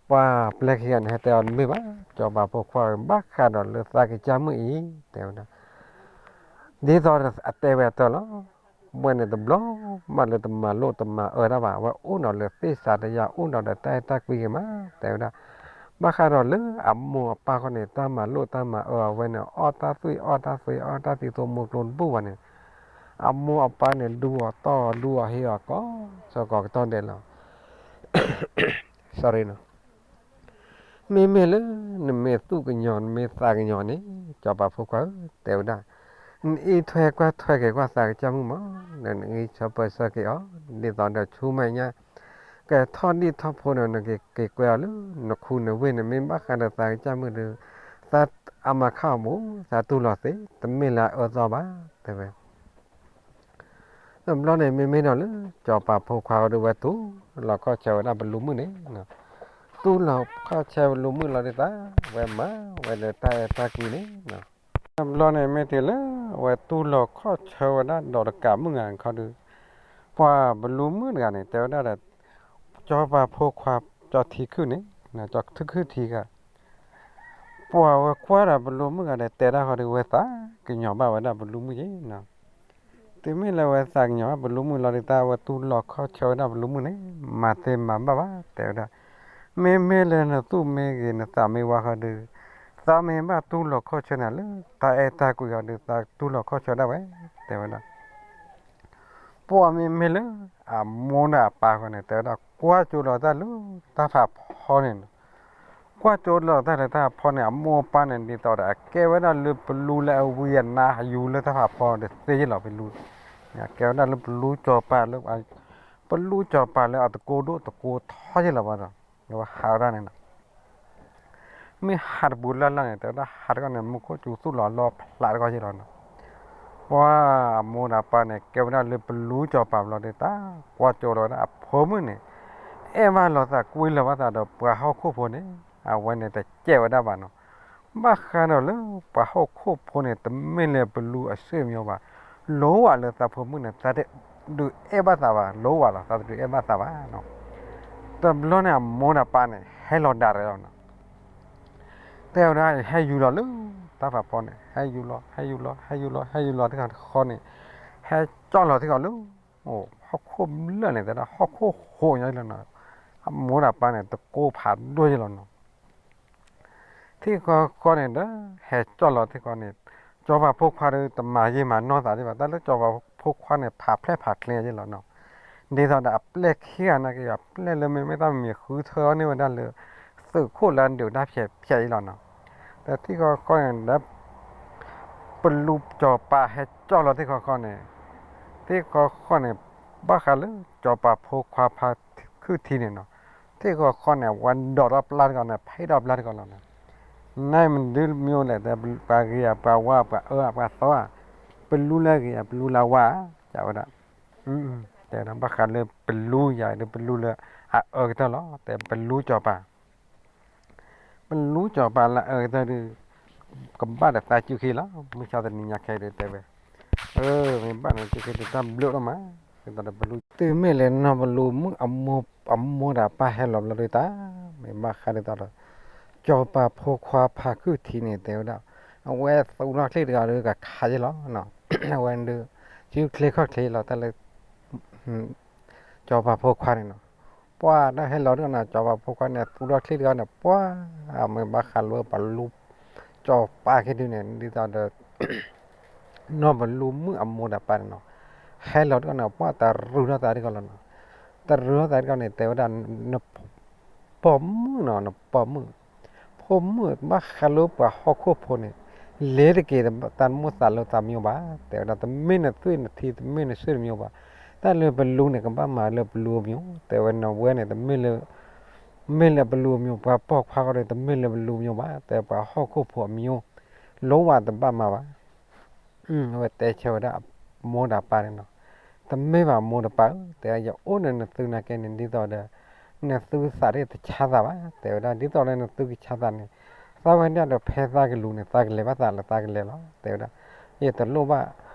ပှၢ်ပျဲၢ်ခံဂၤန့ၣ် ဟဲတဲအီၤတမ့ၢ်ဘၣ်, စီၤပၤဖိခွါဧၢ, ဘၣ်ဃးဒီးလၢသးကစၢ်မုၣ်အံၤ, တဲဝဲဒၣ်, ဒ်သိးအတဲဝဲအတၢ်လီၤ. ဝဲန့ၣ်တဘျီမးလၢတမၤလိတမၤအၢတၢ်ဘၣ်, ဝဲအိၣ်ဒီးလၢသ့ၣ်စးတယၢ် အိၣ်ဒီးတၢ်အဲၣ်တၢ်ကွံဂ့ၤမး, တဲဝဲဒၣ်. ဘၣ်ဃးဒီးလၢအမိၢ်အပၢ်ခီန့ၣ် တၢ်မၤလိတၢ်မၤအၢအဝဲန့ၣ် အီၣ်တၢ်သွံၣ်အီၣ်တၢ်သွံၣ် အီၣ်တၢ်သံးသိးမိၢ်ကျိၤတဘူၣ်ဘၣ်န့ၣ်, အမိၢ်အပၢ်န့ၣ် ဒူအီၤတီၢ်အီၤဒူအီၤဟ့ၣ်အီၤကိး, ဆၢကိးကတီၢ်ဒဲးလီၤ. မ့မ့ၢ်လၢ နမ့ၢ်သူၣ်ကညီၤ နမ့ၢ်သးကညီၤန့ၣ်, စီၤပၤဖိခွါဧၢ, တဲဝဲဒၣ်, နအံးထွဲကွၢ်ထွဲက့ၤကွၢ်သးကစၢ်မုၣ်မး, နအံးဆၢပၢၢ်ဆၢက့ၤအီၤ, ဒ်သိးဒီးဆူမဲာ်ညါ ကထီၣ်ဒံၣ်ထီၣ်ဖိန့ၣ် နက့ၤကွဲအီၤလၢ နခူနဝ့ၢ်န့ၣ် မ့ၢ်ဘၣ်ဃးဒီးသးကစၢ်မုၣ်ဒီး, သးအမၤခါအီၤဘူး, သးတူၢ်လိာ်သ့, တမ့ၢ်လၢအအၢသီဘၣ်, တဲဝဲ. တဘျီန့ၣ် မ့မ့ၢ်ဒီးလၢ စီၤပၤဖိခွါဒီးဝဲတူၢ်လီၤခီၣ်ဆၢဝဲဒၣ်ပလူၤမုၣ်န့ၣ်, တူၢ်လီၤခီၣ်ဆၢပလူၤမုၣ်လီၤဒ်သိး ဝဲမၤဝဲဒီးတၢ်အဲၣ်တၢ်ကွံန့ၣ် တဘျီန့ၣ်မ့ၢ်တုၤလၢ အဝဲတူၢ်လီၤခီၣ်ဆၢဝဲဒၣ်ဒီးတကးမုၣ်ဂၤခီဒီး, ပှၤပလူၤမုၣ်တဂၤန့ၣ် တဲဝဲဒၣ်ဒီး စီၤပၤဖိခွါ ကၠီထံခုၣ်န့ၣ်, ကၠီထံခုၣ်ထံဂၤ ပှၤဝဲကွၢ်ဒီးပလူၤမုၣ်ဂၤဒီး တဲဒၣ်ဃီဒီး ဝဲသးကညီၤဘၣ်ဝဲဒၣ်ပလူၤမုၣ်ယဲနီၤ. တုၤမ့ၢ်လၢဝဲသးကညီၤဘၣ်ပလူၤမုၣ်လီၤဒ်သိး အဝဲတူၢ်လီၤခီၣ်ဆၢဝဲဒၣ်ပလူၤမုၣ်န့ၣ် မၤသ့မၤဘၣ်ဘၣ် တဲဝဲဒၣ်. မ့မ့ၢ်လၢနသူၣ်မ့ၢ်ဂ့ၤ နသးမ့ၢ်ဝါဃီဒီး သးမ့ၢ်ဘၣ်တူၢ်လီၤခီၣ်ဆၢနၤလၢ တၢ်အဲၣ်တၢ်ကွံအီၤဒီး သးတူၢ်လီၤခီၣ်ဆၢဒၣ်ဝဲ တဲဝဲဒၣ်. ပှၢ်မ့မ့ၢ်လၢ အမိၢ်ဒီးအပၢ်ဃီန့ၣ် တဲဝဲဒၣ် ကွၢ်ကၠိလီၤတၢ်လၢ တၢ်ဖးဖီန့ၣ်နီၤ. ကွၢ်ကၠိလီၤတၢ်လၢတၢ်ဖးဖီန့ၣ် အမိၢ်အပၢ်န့ၣ် ဒ်သိးဒီး အကဲဝဲဒၣ်လၢပလူၤလၢအဝံအနါယူၤလၢတၢ်ဖးဖီတသ့ယဲလီၤ ပလူၤ. အကဲဝဲဒၣ်လၢပလူၤစီၤပၤလၢ ပလူၤစီၤပၤလၢအတကိဒိၣ်တကိထီယဲလီၤဘၣ်ဒီး အဝဲဟးဝဲဒၣ်န့ၣ်နီၤ. မ့ၢ်ဟးတပူၤလၢ်လၢ်န့ၣ် တဲဝဲဒၣ်ဟးတခီန့ၣ် မူခိၣ်စူၤသူၣ်လီၤလီၤဖျးတခီယဲလီၤနီၤ. ပှၢ်အမိၢ်ဒီးအပၢ်န့ၣ် ကဲဝဲဒၣ်လၢပလူၤစီၤပၤဘျီဒ်သိး ကွၢ်ကၠိလီၤဝဲဒၣ်အဖိမုၣ်န့ၣ် အဲၣ်ဘၣ်လိာ်သးကွံလီၤဘၣ်သးဒီးပှၤဟီၣ်ခိၣ်ဖိန့ၣ် အဝဲန့ၣ်တကဲဝဲဒၣ်ဘၣ်နီၤ. ဘၣ်ဃးဒီးလၢပှၤဟီၣ်ခိၣ်ဖိန့ၣ် တမ့ၢ်လၢပလူၤအစ့ၣ်မညီဘၣ်. လိၣ်ဝဲလၢသးဖိမုၣ်န့ၣ် သးတဒုးအဲၣ်ဘၣ်သးဘၣ်, လိၣ်ဝဲလီၤ သးတဒုးအဲၣ်ဘၣ်သးဘၣ်နီၤ. တဘျီန့ၣ်အမိၢ်ဒီးပၢ်န့ၣ် ဟဲလီၤဒၣ်ရဲၣ်လီၤနီၤ. တဲဝဲဒၣ် ဟဲယူၤလီၤလၢ တၢ်ဖးဖီန့ၣ် ဟဲယူၤလီၤ ဟဲယူၤလီၤ ဟဲယူၤလီၤ ဟဲယူၤလီၤတခီတခီန့ၣ် ဟဲကၠီၣ်လီၤတခီလၢ ဟီၣ်ခိၣ်ဘျၢၣ်န့ၣ် တဲဒၣ်ဟီၣ်ခိၣ်ဟိးညီယဲလီၤနီၤ. အမိၢ်ဒီးပၢ်န့ၣ် တကိဖးဒိၣ်ယဲလီၤနီၤ. ထံၣ်ဃီဃီန့ၣ်ဒီး ဟဲကၠီၣ်လီၤထံၣ်ဃီန့ၣ် စီၤပၤဖိခွါဒီး တမၤယံာ်မၤနီၢ်သးဒံးဘၣ်, တၢ်လၢစီၤပၤဖိခွါန့ၣ် ဖးဖျဲၣ်ဖးချ့ယဲလီၤနီၤ. ဒ်သိးဒီးအပျဲၢ်ခံဂၤနာ်က့ အပျဲၢ်လၢမ့မ့ၢ်တၢ်မံၤဃုထၢအီၤန့ၢ်ဝဲဒၣ်လၢ သုးခိၣ်လၢအဒုးတၢ်ဖျဲးဖျဲးအံၤလီၤနီၤ. ဒီးထံၣ်ဃီဃီန့ၣ်ဒီး ပလူစီၤပၤဟဲကၠီၣ်လီၤထံၣ်ဃီဃီန့ၣ်, ထံၣ်ဃီဃီန့ၣ် ဘၣ်ဃးလၢစီၤပၤဖိခွါဖါခုၣ်ထံန့ၣ်နီၤ, ထံၣ်ဃီဃီန့ၣ် အဝဲဒိးထီၣ်ပျၢ်တဂီၤန့ၣ် ဖဲဒိးပျၢ်တဂီၤလီၤနီၤ. နမ့ၢ်ဒုးမ့ၢ်လဲၣ် ပှၤဂ့ၤဧါ ပှၤဝါ ပှၤအၢ ပှၤသီဧါ, ပလူလၢဂ့ၤဧါ ပလူလၢဝါဧါ တဲဝဲဒၣ် တဲဝဲဒၣ် ဘၣ်ဃးလၢပလူယၤဒီး ပလူလၢအအၢကတၢၢ်လီၤ တဲပလူစီၤပၤ ပလူစီၤပၤလၢအအၢကတၢၢ်ဒီး ကဘၣ်ဒီးသးစုခံလီၤ. မုၢ်ဆါတနံၤညါခဲအံၤဒီးတဲဝဲ, အၢ မ့ၢ်ဘၣ်န့ၣ် စုခံဒီးတၢ်ဘျုးဒိၣ်မး, ဒ်သိးဒီးပလူ တုၤမ့ၢ်လၢနီၢ်ပလူမုၣ်အမိၢ် အမိၢ်ဒီးပၢ်ဟဲလီၤဘျီဒီးတၢ် မ့ၢ်ဘၣ်ဃးဒ်သိးဒီး စီၤပၤဖိခွါဖါခုၣ်ထံန့ၣ် တဲဝဲဒၣ် အဝဲသူၣ်ထီၣ်ချံၣ်တဂၤဒီးကခးယ့ၢ်လီၤ. အဝဲဒုး စုချ့ခီၣ်ချ့လီၤ တၢ်လၢ စီၤပၤဖိခွါန့ၣ်နီၤ, ပှၤတၢ်ဟဲလီၤတဂီၢ်န့ၣ် စီၤပၤဖိခွါန့ၣ် သူၣ်ထီၣ်ချံၣ်တဂီၢ်န့ၣ် ပှၤ မ့ၢ်ဘၣ်ဃးလၢပလူ စီၤပၤခံဒုန့ၣ် ဒ်သိးဒီး နီၢ်ပလူမုၣ်အမိၢ်ဒီးပၢ်န့ၣ်နီၤ, ဟဲလီၤတဂီၢ်န့ၣ် ပှၤတရူးထီၣ်သးတဂီၢ်လီၤနီၤ. တရူးထီၣ်သးတဂီၢ်န့ၣ် တဲဝဲဒၣ် နပိာ်မုၣ်နီၤ နပိာ်မုၣ် ဖိမုၣ်ဘၣ်ဃးလၢပှၤဟီၣ်ခိၣ်ဖိန့ၣ် လဲၤတက့ၤတၢ်မိၣ်သးလၢသးမညိဘၣ်, တဲဝဲဒၣ် တမ့ၢ်နသွံၣ်နထံ တမ့ၢ်နဆၢတမညိဘၣ်, တၢ်လၢပလူန့ၣ် ကဘၣ်မၤလၢပလူအမညိ, တဲဝဲ နဝဲန့ၣ် တမ့ၢ်လၢ မ့ၢ်လၢပလူအမညိ, ပှၤပိာ်ခွါဃီဒီး တမ့ၢ်လၢပလူအမညိဘၣ်, တဲပှၤဟီၣ်ခိၣ်ဖိအမညိ လိဝဲတဘၣ်မၤဘၣ်. အဝဲတဲဆၢဝဲဒၣ်မိၢ်ဒီးပၢ်န့ၣ်နီၤ, တမ့ၢ်ဘၣ်မိၢ်ဒီးပၢ်ဧၢ, တဲယအိၣ်န့ၣ်နသုနာ်က့န့ၣ် ဒ်သိးဒီး နသုသးဒ်တဆါသးဘၣ်, တဲဝဲဒၣ် ဒ်သိးလၢနသုကဆါသးန့ၣ် သးဝဲဒၣ်ဒီးဖဲသးကလူၤန့ၣ် သးကလဲၤဘၣ်သးလၢသးကလဲၤလီၤ, တဲဝဲဒၣ် ယတလိၣ်ဘၣ်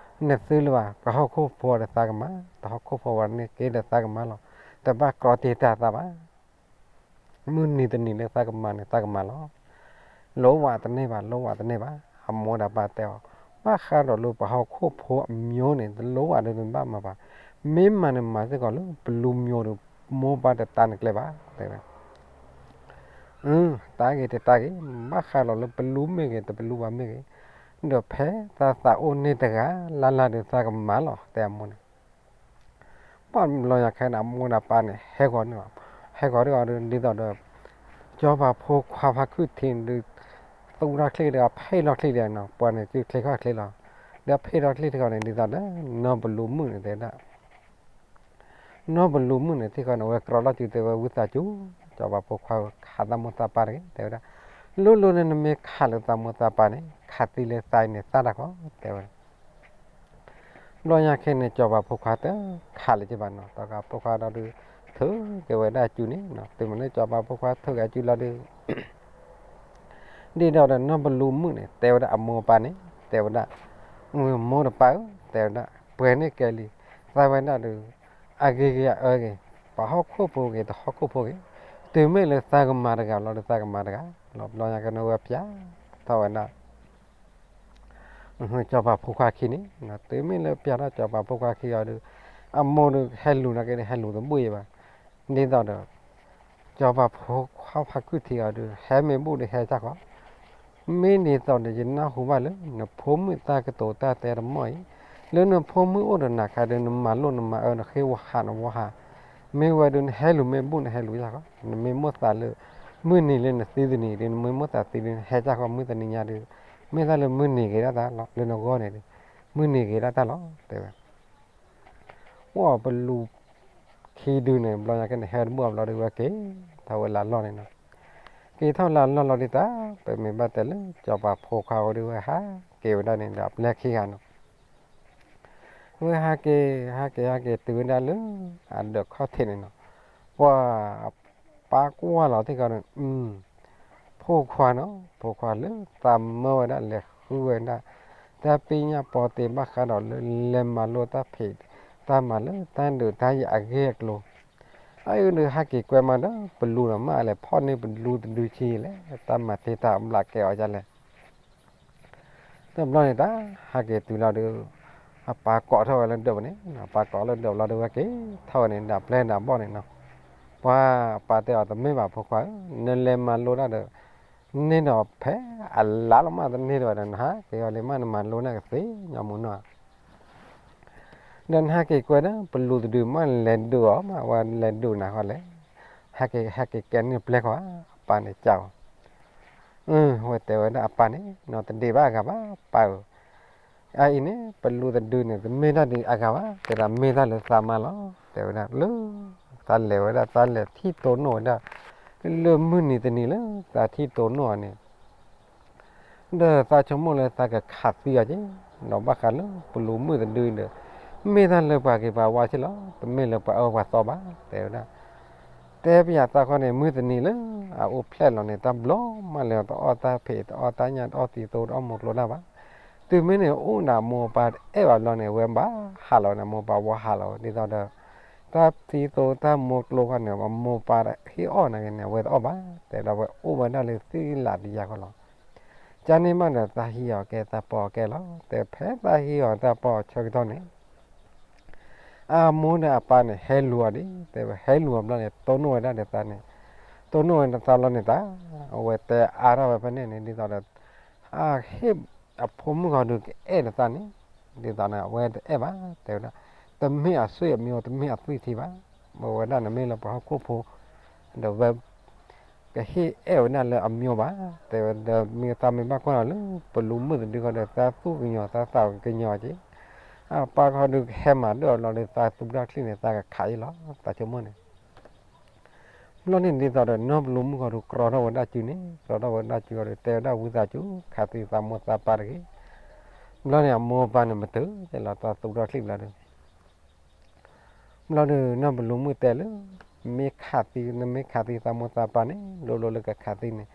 နသုလၢၤဘၣ်, ပှၤဟီၣ်ခိၣ်ဖိဒီးသးကမၤ, တဟီၣ်ခိၣ်ဖိဝဲန့ၣ်က့ဒီးသးကမၤလီၤ, တဘၣ်ကြီတ့ၢ်တၢ်သးဘၣ် မုၢ်နံၤတနံၤလၢသးကမၤန့ၣ် သးကမၤလီၤ. လိဝဲတန့ၢ်ဘၣ်, လိဝဲတန့ၢ်ဘၣ်, အမိၢ်ဒီးပၢ်တဲအီၤ, ဘၣ်ဃးဒီးလၢပှၤဟီၣ်ခိၣ်ဖိအမညိန့ၣ် တလိၣ်ဘၣ်ဒီးတဘၣ်မၤဘၣ်, မ့ၢ်မၤန့ၣ်မၤစ့ၢ်ကီးလၢပလူမညိဒီး မိၢ်ပၢ်တတါနကျဲဘၣ်, တဲဝဲ တၢ်ဂ့ၤတတၢ်ဂ့ၤ, ဘၣ်ဃးဒီးလၢပလူမ့ၢ်ဂ့ၤ တပလူဘၣ်မ့ၢ်ဂ့ၤ, ဒီးဖဲသးသးအိၣ်န့ၢ်တဂၤလၢ်လၢ်ဒီးသးကမၤလီၤ, တဲအမိၢ်န့ၣ် ပှၤဘျီညါခဲန့ၣ် အမိၢ်ဒီးပၢ်န့ၣ် ဟဲဂီၤန့ၣ်လီၤ, ဟဲဂီၤတဂီၤဒီး ဒ်သိးဒီး စီၤပၤဖိခွါဖါခုၣ်ထံန့ၣ်ဒီး သူၣ်ထီၣ်ချံၣ်တဂၤ ဖဲလီၤချံၣ်တဂၤနီၤ, ပှၤန့ၣ် စုချ့ခီၣ်ချ့လီၤ, ဒီးဖဲလီၤချံၣ်တဂၤန့ၣ် ဒ်သိးဒီး နီၢ်ပလူမုၣ်န့ၣ်တဲဒၣ် နီၢ်ပလူမုၣ်န့ၣ် ထံၣ်ဃီန့ၣ် အဝဲကြီလီၤစုတဲဝဲ ဝံသးစူၤ စီၤပၤဖိခွါခးသးမိၢ်သးပၢ်တဂ့ၤ တဲဝဲဒၣ်, လိၣ်လိၣ်န့ၣ် နမ့ၢ်ခးလၢသးမိၢ်သးပၢ်န့ၣ် ခးသံလၢသးအံၤန့ၣ် သၣ်တၢ်ခီ တဲဝဲဒၣ် ဘျီညါခဲန့ၣ် စီၤပၤဖိခွါတခးလၢကဘၣ်နီၤ, စီၤပၤဖိခွါဒီးဒုး ထုးက့ၤဝဲဒၣ်အစုန့ၣ်နီၤ, တုၤမ့ၢ်လၢစီၤပၤဖိခွါထုးက့ၤအစုလီၤဒုး ဒ်ဒီးဒီးနီၢ်ပလူမုၣ်န့ၣ် တဲဝဲဒၣ်အမိၢ်အပၢ်န့ၣ် တဲဝဲဒၣ်, မိၢ်တပၢ်ဧၢ တဲဝဲဒၣ် ပှဲၤန့ၢ်ကဲလံ, သးဝဲဒၣ်ဒီး အဂ့ၤဂ့ၤအအၢဂ့ၤ, ပှၤဟီၣ်ခိၣ်ဖိဂ့ၤ တဟီၣ်ခိၣ်ဖိဂ့ၤ, တုၤမ့ၢ်လၢသးကမၤတဂၤလီၤဒီးသးကမၤတဂၤ, ဘျီညါကန့ၣ်ဝဲပျၢ်ထီၣ်ဝဲဒၣ် စီၤပၤဖိခွါခံန့ၣ်, တုၤမ့ၢ်လၢပျၢ်ထီၣ်စီၤပၤဖိခွါခံအီၤဒီး အမိၢ်ဒီးဟဲလူၤနာ်က့ဒီး ဟဲလူၤတဘူၣ်အံၤဘၣ်, ဒ်သိးဒီး စီၤပၤဖိခွါဖါခုၣ်ထံအီၤဒီး ဟဲမ့ၢ်ဘူၣ်ဒီးဟဲတၢ်ဃီ, မ့ၢ်ဒ်သိးဒီး ယနၢ်ဟူဘၣ်လၢ နဖိမုၣ်တၢ်ကတိၤတၢ်တဲတမီၢ်အံၤ, လၢနဖိမုၣ်အိၣ်ဒီးနၤခါဒီး နမၤလိၣ်နမၤအၢ နဃ့ဝီၤဟးနဝီၤဟး, မ့ၢ်ဝဲဒီးနဟဲလူၤမ့ၢ်ဘူၣ်နဟဲလူၤယၢ်ဃီ, နမ့ၢ်မိၣ်သးလၢ မုၢ်နံၤလၢနသံတနံၤဒီး နမ့ၢ်မိၣ်သးသံဒီး နဟဲတၢ်ဃီ မုၢ်တနံၤညါဒီး မ့ၢ်တၢ်လၢမုၢ်နံၤဂ့ၤဒၣ်တၢ်လီၤ လၢနဂီၢ်န့ၣ်ဒီး မုၢ်နံၤဂ့ၤဒၣ်တၢ်လီၤ တဲဝဲ အိၣ်ပလူခံဒုန့ၣ် ဘျီညါကန့ၣ် ဟဲတဘူၣ်အဘျီဒီး ဝဲက့ၤထီၣ်ဝဲလၢလီၢ်န့ၣ်နီၤ, က့ၤထီၣ်လၢလီၢ်လီၤဒ်တၢ် ပမ့ၢ်ဘၣ်တဲလၢ စီၤပၤဖိခွါဝဲဒီး ဝဲဟးက့ၤဝဲဒၣ်န့ၣ်ဒီး အပျဲၢ်ခံဂၤနီၤ ဝဲဟးက့ၤ ဟးက့ၤ ဟးက့ၤတုၤဝဲဒၣ်လၢ အဒၢးခီၣ်ထံးန့ၣ်နီၤ, ပှၤ ပၢ်ကွၢ်လီၤထံၣ်ဃီဒီး ဖိခွါနီၤ ဖိခွါလၢသးမၢဝဲဒၣ် လဲၤဃုဝဲဒၣ် တၢ်ပညၣ်ပီတ့ဘၣ်ဃးဒီးလၢ လဲၤမၤလိတၢ်ဖံးတၢ်မၤလၢတၢ်ဒုးတၢ်ယၤအဂ့ၢ်အကျိၤ, အအုၣ်ဒီးဟဲက့ၤကွဲမးဒီး ပလူဒီးမ့ၢ်လဲၤဖီၣ်န့ၢ်ပလူတဒုဆံးလဲၣ် တၢ်မၤတ့တၢ်အဘျးကဲအီၤဒ်လဲၣ် တဘျီန့ၣ်တၢ် ဟဲက့ၤတုၤလီၤဒီး အပၢ်ကိးထီၣ်ဝဲလၢဒၢးပူၤန့ၣ်, အပၢ်ကိးလၢဒၢးပူၤလီၤဒီး ဝဲက့ၤထီၣ်ဝဲန့ၣ် ဒၣ်ပျဲၢ်ဒၣ်ဘီၣ်န့ၣ်နီၤ, ပှၤပၢ်တဲအီၤ တမ့ၢ်ဘၣ်ဖိခွါဧၢ, နလဲၤမၤလိတၢ်ဒီး န့ၢ်ဒီးဖဲအလါလီၤမး တန့ၢ်ဒီးဝဲဒီး နဟးက့ၤအီၤလံမး နမၤလိန့ၢ်ကသ့ညီမုၢ်နီၤ ဒီးနဟဲက့ၤကွဲဒီး ပလူတဒုမ့ၢ်လဲၤဒုးအီၤမး ဝဲလဲၤဒုးနၤဃီလဲၣ်, ဟဲက့ၤ ဟဲက့ၤကဲန့ၢ်ပျဲၢ်ဃီဧါ, အပၢ်န့ၣ်ကးအီၤ, အၢ ဝဲတဲဝဲဒၣ်အပၢ်န့ၣ် နီတဒ့ဘၣ်အဂၤဘၣ် ပၢ်ဧၢ, အအံၤန့ၣ် ပလူတဒုန့ၣ် တမ့ၢ်တၢ်ဒ်အဂၤဘၣ် တဲဒၣ်မ့ၢ်တၢ်လၢသးမါလီၤ တဲဝဲဒၣ်လၢ သးလဲၤဝဲဒၣ် သးလဲၤထံၣ်တိၢ်နီၣ်ဝဲဒၣ် လၢမုၢ်နံၤတနံၤလၢသးထံၣ်တိၢ်နီၣ်အီၤန့ၣ် ဒီးသးဆိကမိၣ်လၢသးကခးသံအီၤက့ၤ, ဒီးဘၣ်ဃးလၢပလူမုၣ်တဒုဒီး မ့ၢ်တၢ်လၢပှၤဂ့ၤပှၤဝါဆ့လီၤ, တမ့ၢ်လၢပှၤအၢပှၤသီဘၣ် တဲဝဲဒၣ်, တဲပယၤသးခီန့ၣ် မုၢ်တနံၤလၢအအိၣ်ဖျဲၣ်လီၤန့ၣ် တၢ်ဘျီမးလၢတအီၣ်တၢ်ဖံး တအီၣ်တၢ်ညၣ် တအီၣ်သံသိ တအီၣ်မိၢ်ကျိၣ်တၢ်ဘၣ်, တုၤမ့ၢ်န့ၣ်အိၣ်ဒီးအမိၢ်ပၢ်တအဲၣ်ဘၣ်ဘျီန့ၣ် အဝဲဘၣ်ဟးလီၤန့ၣ် အမိၢ်ပၢ်ဝဲဟးလီၤဝဲ ဒ်သိးဒီး တၢ်သံသိတၢ်မိၢ်ကျိၣ်ခီန့ၣ် အမိၢ်ပၢ်ဟ့ၣ်အီၣ်နာ်က့န့ၣ် အဝဲတအီၣ်ဘၣ် တဲဒီးဝဲအိၣ်ဝဲဒၣ်လၢသ့ၣ်လးတယၤဃီလီၤ. ကန့ၣ်မးဒီးသးဟံးအီၤကဲသးပီၢ်အီၤကဲလီၤ, တဲဖဲသးဟံးအီၤသးပီၢ်အီၤဆၢကတီၢ်န့ၣ် အမိၢ်ဒီးအပၢ်န့ၣ် ဟဲလူၤအီၤဒ် တဲဝဲဟဲလူၤအီၤဘျီန့ၣ် တိၢ်နီၣ်ဝဲဒၣ်ဒီးသးန့ၣ်, တိၢ်နီၣ်ဝဲဒၣ်သးလီၤန့ၣ်တၢ်, အဝဲတဲအါထီၣ်ဝဲဖဲန့ၣ်န့ၣ် ဒ်သိးဒီး အဟ့ၣ်အဖိမုၣ်ဂီၤဒုးကအဲၣ်ဒီးသးန့ၣ်, ဒ်သိးန့ၣ် အဝဲတအဲၣ်ဘၣ် တဲဝဲဒၣ်, တမ့ၢ်အဆွေအမျိုး တမ့ၢ်အသွံၣ်ထံဘၣ်, မ့ၢ်ဝဲဒၣ်နမ့ၢ်လၢပှၤဟီၣ်ခိၣ်ဖိ ဒီးဝဲ ကဟ့ၣ်အဲၣ်ဝဲဒၣ်လၢအမျိုးဘၣ်, တဲဝဲဒီးမ့ၢ်သးမ့ၢ်ဘၣ်ကွၢ်လီၤလၢ ပလူမုၣ်တဒုဃီဒီး သးသူၣ်ကညီၤသးသးကညီၤက့ၤ, အပၢ်ဂီၤဒုးကဟဲမၤဒၢၣ်အီၤလီၤဒီး သးသူၣ်ထီၣ်ချံန့ၣ် သးကခးအံၤလီၤ သးဆိကမိၣ်န့ၣ် ဘျီန့ၣ်ဒ်သိးဒီး နီၢ်ပလူမုၣ်ဂီၤဒုးကြီထီၣ်ဝဲဒၣ်စုန့ၣ် ကြီထီၣ်ဝဲဒၣ်စုဂီၤဒီး တဲဝဲဒၣ်ဝံသးစူၤ ခးသံသးမိၢ်သးပၢ်တဂ့ၤ, ဘျီန့ၣ်အမိၢ်အပၢ်န့ၣ်မတၤ တဲလီၤသးသူၣ်ထီၣ်ချံဘျီဒီး ဘျီဒီးနီၢ်ပလူမုၣ်တဲလၢ မ့ၢ်ခးသံ နမ့ၢ်ခးသံသးမိၢ်သးပၢ်န့ၣ် လိၤလိၤလၢကခးသံန့ၣ်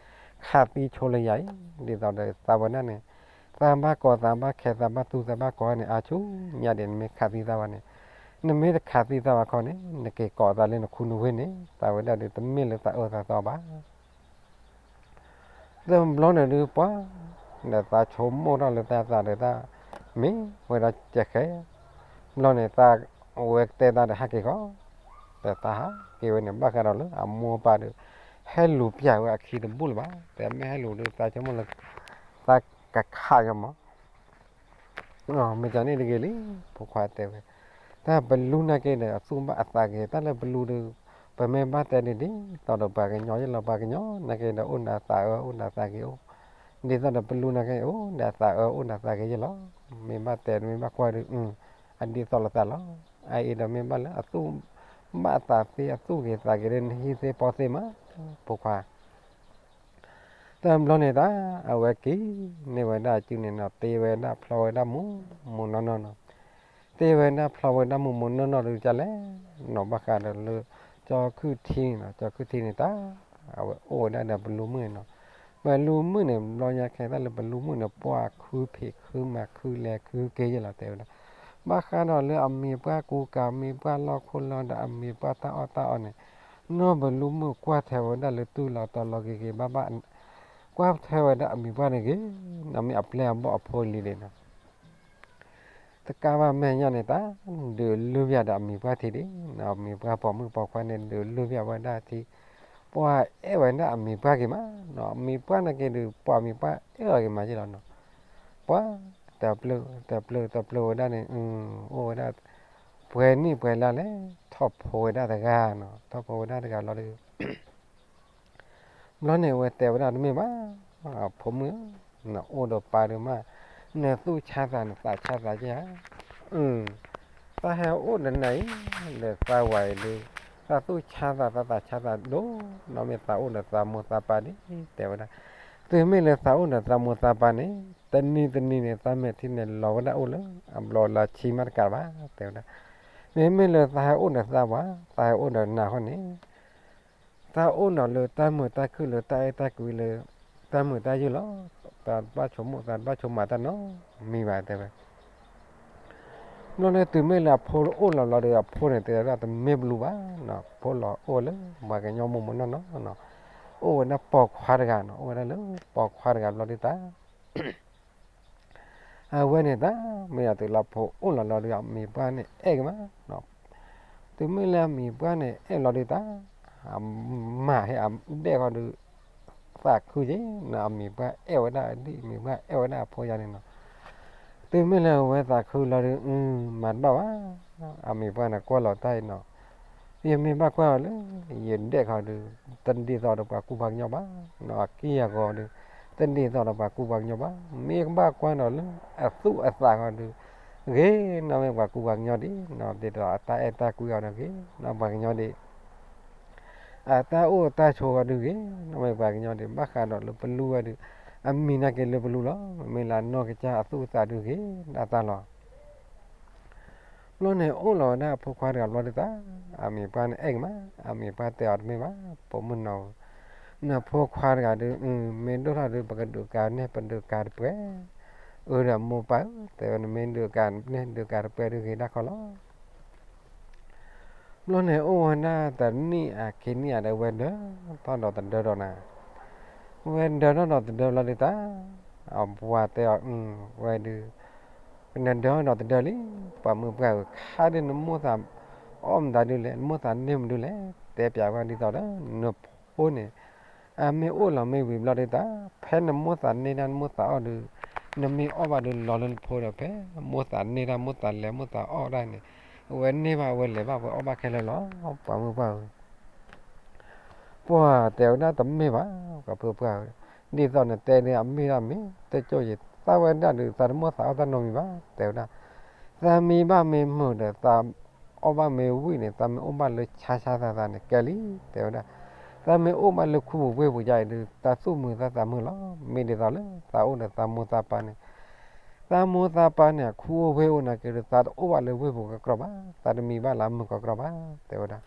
ခးသံဆိလၢယၤအံၤ ဒ်သိးဒီးသးဝဲဒၣ်န့ၣ် သးဘၣ်ကီသးဘၣ်ခဲသးဘၣ်သူသးဘၣ်ကီန့ၣ် အါဆူညါဒံး နမ့ၢ်ခးသံသးဘၣ်န့ၣ် နမ့ၢ်တခးသံသးဘၣ်ခီန့ၣ် နက့ၤကိးသးလၢနခူနဝ့ၢ်န့ၣ် သးဝဲဒၣ်ဒီးတမ့ၢ်လၢသးအၢသးသီဘၣ် တဘျီန့ၣ်ဒုးပှၤ ဒီးသးဆိကမိၣ်ထီၣ်လၢတၢ်သးဒီးတၢ် မ့ၢ်ဝဲဒၣ်ကဲဃဲ ဘျီန့ၣ်သးဝဲတဲသးဒီးဟးက့ၤဃီ ဒီးသးဟးက့ၤဝဲန့ၣ်ဘၣ်ဃးဒီးလၢအမိၢ်အပၢ်ဒီး ဟဲလူၤပျၢ်ဝဲအခံတဘူၣ်လၢၤဘၣ် တဲမ့ၢ်ဟဲလူၤဒုးသးဆိကမိၣ်လၢ သးကခးယမး မ့ၢ်တၢ်န့ၣ်တဂ့ၤလံ ဖိခွါတဲဝဲ တၢ်ပလူနာ်က့ဒီး အသူၣ်ဘၣ်အသးက့ၤ တၢ်လၢပလူဒီး ပမ့ၢ်ဘၣ်တဲဒ်ဒ်သိးဒီးပှၤကညီယလီၤ ပှၤကညီနာ်က့ဒီး အိၣ်ဒီးအသးအၢ အိၣ်ဒီးအသးက့ၤအိၣ် ဒ်သိးဒီးပလူနာ်က့ အိၣ်ဒီးအသးအၢ အိၣ်ဒီးအသးက့ၤယလီၤ မ့ၢ်ဘၣ်တဲမ့ၢ်ဘၣ်ကွၢ်ဒီး အဒ်သိးလိာ်သးလီၤ အအံၤဒီးမ့ၢ်ဘၣ်လၢအသူၣ်ဘၣ်အသးသ့ အသူၣ်က့ၤသးက့ၤဒီး နဟံးသ့ပီသ့မး ဖိခွါ တဘျီန့ၣ်တၢ် အဝဲက့ၤန့ၢ်ဝဲဒၣ်စုန့ၣ်နီၤ တ့ဝဲဒၣ်ဖျီဝဲဒၣ်မူးမူးနီၢ်နီၢ်နီၤ တ့ဝဲဒၣ်ဖျီဝဲဒၣ်မူးမူးနီၢ်နီၢ်ဒုးကလဲၣ်နီၤ ဘၣ်ဃးဒီးလၢ ကၠီခုၣ်ထံန့ၣ်နီၤ ကၠီခုၣ်ထံန့ၣ်တၢ် အဝဲအိၣ်ဝဲဒၣ်ဒီးပလူမုၣ်န့ၣ်နီၤ ပလူမုၣ်န့ၣ် ဘျီညါခဲတၢ်လၢပလူမုၣ်န့ၣ် ပှၤခုဖံးခုမၤခုလဲၤခုက့ၤယဲလီၤတဲဝဲဒၣ် ဘၣ်ဃးဒီးလၢအမံၤပှၢ်ကူကၤ မံၤပှၢ်လီၢ်ခိၣ်လီၢ်ဒီးအမံၤပှၢ်တၢ်အီၣ်တၢ်အီန့ၣ် နီၢ်ပလူမုၣ်ကွၢ်ထွဲဝဲဒၣ်လၢတူၢ်လီၤတီၤလီၤဂ့ၤဂ့ၤဘၣ်ဘၣ် ကွၢ်ထွဲဝဲဒၣ်အမံၤပှၢ်န့ၣ်ဂ့ၤ နီၢ်မ့ၢ်အပျဲၢ်အဘီၣ်အဖိလံၤန့ၣ်နီၤ တကးဘၣ်မဲာ်ညါန့ၣ်တၢ် ဒုးလုၢ်ဘၣ်ဒီးအမံၤပှၢ်ထံးဒံး နီၢ်မံၤပှၢ်ပိာ်မုၣ်ပိာ်ခွါန့ၣ် ဒုးလုၢ်ဘၣ်ဝဲဒၣ်ထံး ပှၤအဲၣ်ဝဲဒၣ်အမံၤပှၢ်ဂ့ၤမး နီၢ်မံၤပှၢ်နာ်က့ဒုး ပှၤမံၤပှၢ်အဲၣ်အီၤဂ့ၤမးယဲလီၤနီၤ ပှၤ တပျၢၤ တပျၢၤ တပျၢၤဝဲဒၣ်န့ၣ် အိၣ်ဝဲဒၣ် ပှဲၤနံၣ်ပှဲၤလါလဲၣ် ထီၣ်ဖိဝဲဒၣ်တဂၤနီၤ ထီၣ်ဖိဝဲဒၣ်တဂၤလီၤဒီး ဘျီန့ၣ်အဝဲတဲဝဲဒၣ်တမ့ၢ်ဘၣ်, ဖိမုၣ်, နအိၣ်ဒီးပၢ်ဒုးမး, နသူၣ်ဆါသးနသးဆါသးကဲဧါ, သးဟဲအိၣ်ဒီးနၤအံၤ, ဒီးသးဝဲအံၤဒုး, သးသူၣ်ဆါသးသးသးဆါသးဒိၣ်, နီၢ်မ့ၢ်သးအိၣ်ဒီးသးမိၢ်သးပၢ်ဒ်တဲဝဲဒၣ်, တုၤမ့ၢ်လၢသးအိၣ်ဒီးသးမိၢ်သးပၢ်န့ၣ်, တနံၤတနံၤန့ၣ် သးမဲာ်ထံန့ၣ်လီၤဝဲဒၣ်အိၣ်လၢအဘျီလၢဆံမးတကးဘၣ် တဲဝဲဒၣ်, မ့မ့ၢ်လၢသးဟဲအိၣ်ဒီးသးပှၤ, သးဟဲအိၣ်ဒီးနၤဃီန့ၣ် သးအိၣ်နီၤလၢတၢ်မုာ်တၢ်ခုၣ်လၢတၢ်အဲၣ်တၢ်ကွံလၢ တၢ်မုာ်တၢ်ယုၢ်လီၤ. သးတဘၣ်ဆိကမိၣ် သးတဘၣ်ဆိကမးတၢ်နီတမံၤဘၣ်တဲဝဲ. ဘျီန့ၣ်တုၤမ့ၢ်လၢအဖိအိၣ်လီၤဘျီဒီး အဖိန့ၣ်တဲဝဲဒၣ်တမ့ၢ်ဘျုးဘၣ်နီၤ, ဖိလီၤအိၣ်လၢပှၤကညီမိၢ်မိၢ်နီၢ်နီၢ်နီၤ, အိၣ်ဝဲဒၣ်ပိာ်ခွါတဂၤနီၤ, အိၣ်ဝဲဒၣ်လၢပိာ်ခွါတဂၤဘျီဒုးတၢ် အဝဲန့ၣ်တၢ် မ့ၢ်အတုၤလၢဖိအိၣ်လီၤလီၤဒီး အမံၤပှၢ်န့ၣ်အဲၣ်က့ၤမး, တုၤမ့ၢ်လၢအမံၤပှၢ်န့ၣ်အဲၣ်လီၤဒုးတၢ်, အမၤဟဲအဒဲၣ်ဃီဒုး, သးခုက့ၤနီၤ, အမံၤပှၢ်အဲၣ်ဝဲဒၣ်ဒ် အမံၤပှၢ်အဲၣ်ဝဲဒၣ်အဖိယၤန့ၣ်နီၤ, တုၤမ့ၢ်လၢအဝဲသးခုလီၤဒုး အ မၤတဘၣ်ဘၣ်, အမံၤပှၢ်န့ၣ်ကွၢ်လီၤတၢ်အံၤနီၤ, ယမ့ၢ်ဘၣ်ကွၢ်အီၤလၢ ယဒဲးခီဒုး တဒ်သိးဒီးပှၤကူပှၤကညီဘၣ်နီၤ, အကံၢ်အဂီၤဒုး တဒ်သိးဒီးပှၤကူပှၤကညီဘၣ်, မ့ၢ်ကဘၣ်ကွၢ်ဒီးလၢအသူၣ်အသးခီဒုး ဂ့ၤနီၢ်မ့ၢ်ပှၤကူပှၤကညီဒ်နီၤ, ဒ်သိးအတၢ်အဲၣ်တၢ်ကွံအီၤဒီးဂ့ၤနီၢ်ပှၤကညီဒ် အတၢ်အိၣ်တၢ်ဆိးအီၤဒုးဂ့ၤနီၢ်မ့ၢ်ပှၤကညီဒ် ဘၣ်ဃးဒီးလၢပလူဝဲဒုး အမံၤနာ်က့လၢပလူလီၤ, မ့ၢ်လၢအနီၢ်ကစၢ်အသူၣ်အသးဒုးဂ့ၤဒၣ်တၢ်လီၤ. ဘျီန့ၣ်အိၣ်လီၤဝဲဒၣ်အဖိခွါတဂၤဘျီဒုးသး, အမံၤပှၢ်န့ၣ်အဲၣ်ကမး, အမံၤပှၢ်တဲအီၤတမ့ၢ်ဘၣ်, ပိာ်မုၣ်နီၤ, နဖိခွါတဂၤဒုး မ့ၢ်ဒိၣ်ထီၣ်ဒုး ပကဒုးကၤန့ၢ်ပဒုးကၤတပှဲၤ, အၢဒီးမိၢ်ပၢ်ဧၢ, တဲဝဲနမ့ၢ်ဒုးကၤန့ၢ်ဒုးကၤတပှဲၤဒုးဂ့ၤဒၣ်ခီလီၤ. ဘျီန့ၣ်အိၣ်ဝဲဒၣ်တနံၣ်အခံနံၣ်အံၤဒီး ဝဲဒၢထီၣ်ဒီးတဒၢဒီးနၤ, ဝဲဒၢထီၣ်ဒီးတဒၢဘျီဒုးသး, အပှၤတဲအီၤဝဲဒုး, နဒၢထီၣ်ဒီးတဒၢလံ, ပှၤမုၣ်ပှၢ်ဧၢ, ခါဒုးနမိၢ်သးအီၣ်မတၤဒုးလဲၣ်, နမိၢ်သးန့ၢ်မဒုးလဲၣ်, တဲပျးဝဲဒ်သိးဒီး နဖိန့ၣ် အမ့ၢ်အိၣ်လီၤမ့ၢ်ဝံၤဘျီဒုးသး, ဖဲနမိၢ်သးန့ၢ်တၢ်နမိၢ်သးအီၣ်ဒုး, နမ့ၢ်အီၣ်ဘၣ်ဒုးလီၤလၢနဖိဒီး ဖဲမိၢ်သးန့ၢ်တၢ်မိၢ်သးလဲၤမိၢ်သးအီၣ်ဒၣ်န့ၣ်, အဝဲန့ၢ်ဘၣ်အဝဲလဲၤဘၣ် အဝဲအီၣ်ဘၣ်ခဲလၢာ်လီၤ, ပှၤမုၣ်ပှၢ်ဧၢ. ပှၤတဲဝဲဒၣ်တမ့ၢ်ဘၣ်, ပှၤမုၣ်ပှၢ်ဧၢ, ဒ်သိးနတဲဒုးအမ့ၢ်ဒၣ်မ့ၢ်တကၠိၢ်ယံၤ, သးဝဲဒၣ်ဒုး သးတမိၢ်သးအီၣ်တၢ်နီတမံၤဘၣ်, တဲဝဲဒၣ်, သးမံဘၣ်မ့ၢ်မုာ်ဒီး သးအီၣ်ဘၣ်မ့ၢ်ဝံၣ်န့ၣ် သးမ့ၢ်အိၣ်ဘၣ်လၢဆါဆါသးသးန့ၣ် ကဲလံ, တဲဝဲဒၣ်, သးမ့ၢ်အိၣ်ဘၣ်လၢခူပူၤဝ့ၢ်ပူၤယါအံၤဒုး သးသူၣ်မုာ်သးသးမုာ်လီၤ, မ့ၢ်ဒ်သိးလၢသးအိၣ်ဒီးသးမိၢ်သးပၢ်န့ၣ် သးမိၢ်သးပၢ်န့ၣ် အခူအိၣ်ဝ့ၢ်အိၣ်နာ်က့ဒုး သးတအိၣ်ဘၣ်လၢဝ့ၢ်ပူၤကကြီဘၣ်, သးတမံဘၣ်လၢအမုာ်ကကြီဘၣ်, တဲဝဲဒၣ်,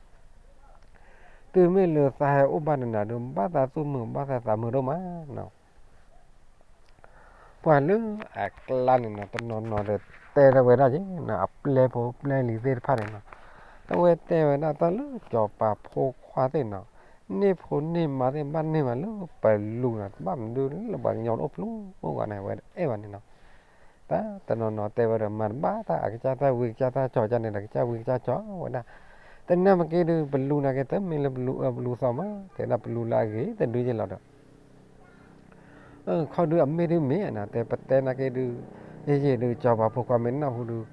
တုၤမ့ၢ်လၢသးဟဲအိၣ်ဘၣ်နၤဒုး ဘၣ်သးသူၣ်မုာ်ဘၣ်သးသးမုာ်ဒိၣ်မးနီၤ. ပှၤလၢအကျါန့ၣ်နီၤ တနီၤနီၤဒီးတဲထီၣ်ဝဲဒၣ်က့ၤနီၤ အပျဲၢ်ဖိပျဲၢ်လံၤသ့ၣ်တဖၣ်န့ၣ်နီၤ, အဝဲတဲဝဲဒၣ်တၢ်လၢစီၤပၤဖိခွါသ့ၣ်နီၤ, န့ၢ်ဖိန့ၢ်မါသ့ၣ်ဘၣ်န့ၢ်မးလၢပလူၤနီၤ, တဘၣ်မနုၤလၢပှၤကညီအိၣ်ဖျိအိၣ်ဂီၤန့ၣ် အဝဲတအဲၣ်ဘၣ်န့ၣ်နီၤ. တၢ်တနီၤနီၤတဲဝဲဒီးမၤတဘၣ်တၢ် အကစၢ်တၢ်ဝံကစၢ်တၢ်ကၠီၤကန့ၣ်ဒီး ကစၢ်ဝံကစၢ်ကၠီၤဝဲဒၣ်, တနၢ်မ့ၢ်က့ဒုး ပလူၤနာ်က့ တမ့ၢ်လၢပလူၤအၢပလူၤသီမး, တဲဒၣ်ပလူၤလၢအဂ့ၤတဒုယ့ၢ်လီၤဒီး ခီဒုးအမ့ၢ်ဒုးမ့ၢ်အနၤ တဲပတဲနာ်က့ဒုး ယယံာ်ဒုး စီၤပၤဖိခွါမ့ၢ်နၢ်ဟူဒုး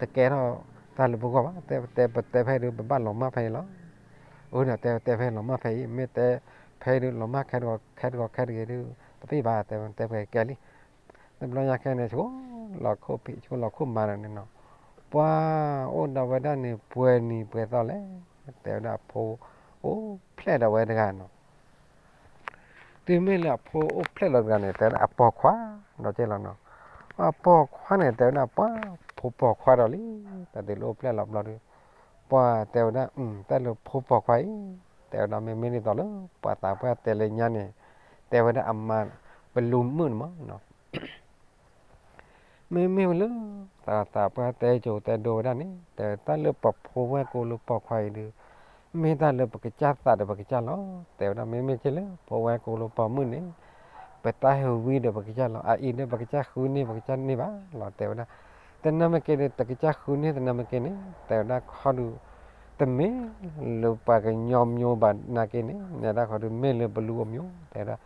တကဲထီၣ်တၢ်လၢပဂီၢ်ဘၣ်, တဲပတဲပတဲဖဲဒုး ပဘၣ်လီၤမၢ်ဖဲအံၤလီၤ. အၢဒီးတဲတဲဖဲလီၤမၢ်ဖဲအံၤ မ့ၢ်တဲဖဲဒုး လီၤမၢ်ခဲတဂီၤခဲတဂီၤခဲတဂ့ၤဒုး တပ့ၢ်ဘၣ် တဲတဲဖဲကဲလံ. တဘျီညါခဲန့ၣ် ဆိလီၤခိၣ်ဖံး ဆိလီၤခိၣ်မါဒီးန့ၣ်နီၤ, ပှၤအိၣ်ဒီးဝဲဒၣ်န့ၣ် ပှဲၤနံၤပှဲၤသီလဲၣ်, တဲဝဲဒၣ်အဖိအိၣ်ဖျဲၣ်ဒီးဝဲတဂၤနီၤ. တုၤမ့ၢ်လၢအဖိအိၣ်ဖျဲၣ်လီၤတဂၤန့ၣ် တဲဝဲဒၣ်အပိာ်ခွါ ဒီးကဲလီၤနီၤ, အပိာ်ခွါန့ၣ် တဲဝဲဒၣ်ပှၤဖိပိာ်ခွါဒီးလံ, တၢ်တုၤလၢအိၣ်ဖျဲၣ်လီၤဘျီဒီး ပှၤတဲဝဲဒၣ် တၢ်လၢဖိပိာ်ခွါအံၤ တဲဝဲဒၣ် မ့မ့ၢ်ဒ်သိးလၢ ပှၤသးပှၢ်တဲလၢညါန့ၣ် တဲဝဲဒၣ်အမါ ပလူၤမုၣ်န့ၣ်မးနီၤ. မ့မ့ၢ်လၢ သးသးပှၢ်တဲကိၤတဲဒိဝဲဒၣ်န့ၣ် တဲတၢ်လၢပဖိဝဲၢ်ကိလၢပိာ်ခွါအံၤဒုး မ့ၢ်တၢ်လၢပကစၢ်သးဒီးပကစၢ်လီၤ. တဲဝဲဒၣ် မ့မ့ၢ်က့လၢ ဖိဝဲၢ်ကိလၢပိာ်မုၣ်န့ၣ် ပတၢ်ဟ့ၣ်ဝံဒီးပကစၢ်လီၤ. အအံၤဒီးပကစၢ်ဃုန့ၢ် ပကစၢ်န့ၢ်ဘၣ်လီၤ. တဲဝဲဒၣ် တနၢ်မ့ၢ်က့ဒီး တကစၢ်ဃုန့ၢ်တနၢ်မ့ၢ်က့န့ၣ် တဲဝဲဒၣ်ခီဒုး တမ့ၢ်လၢပှၤကညီမျိုးဘၣ်နာ်က့န့ၣ် နဲဒၣ်ခီဒုး မ့ၢ်လၢပလူၤအမျိုး တဲဝဲဒၣ်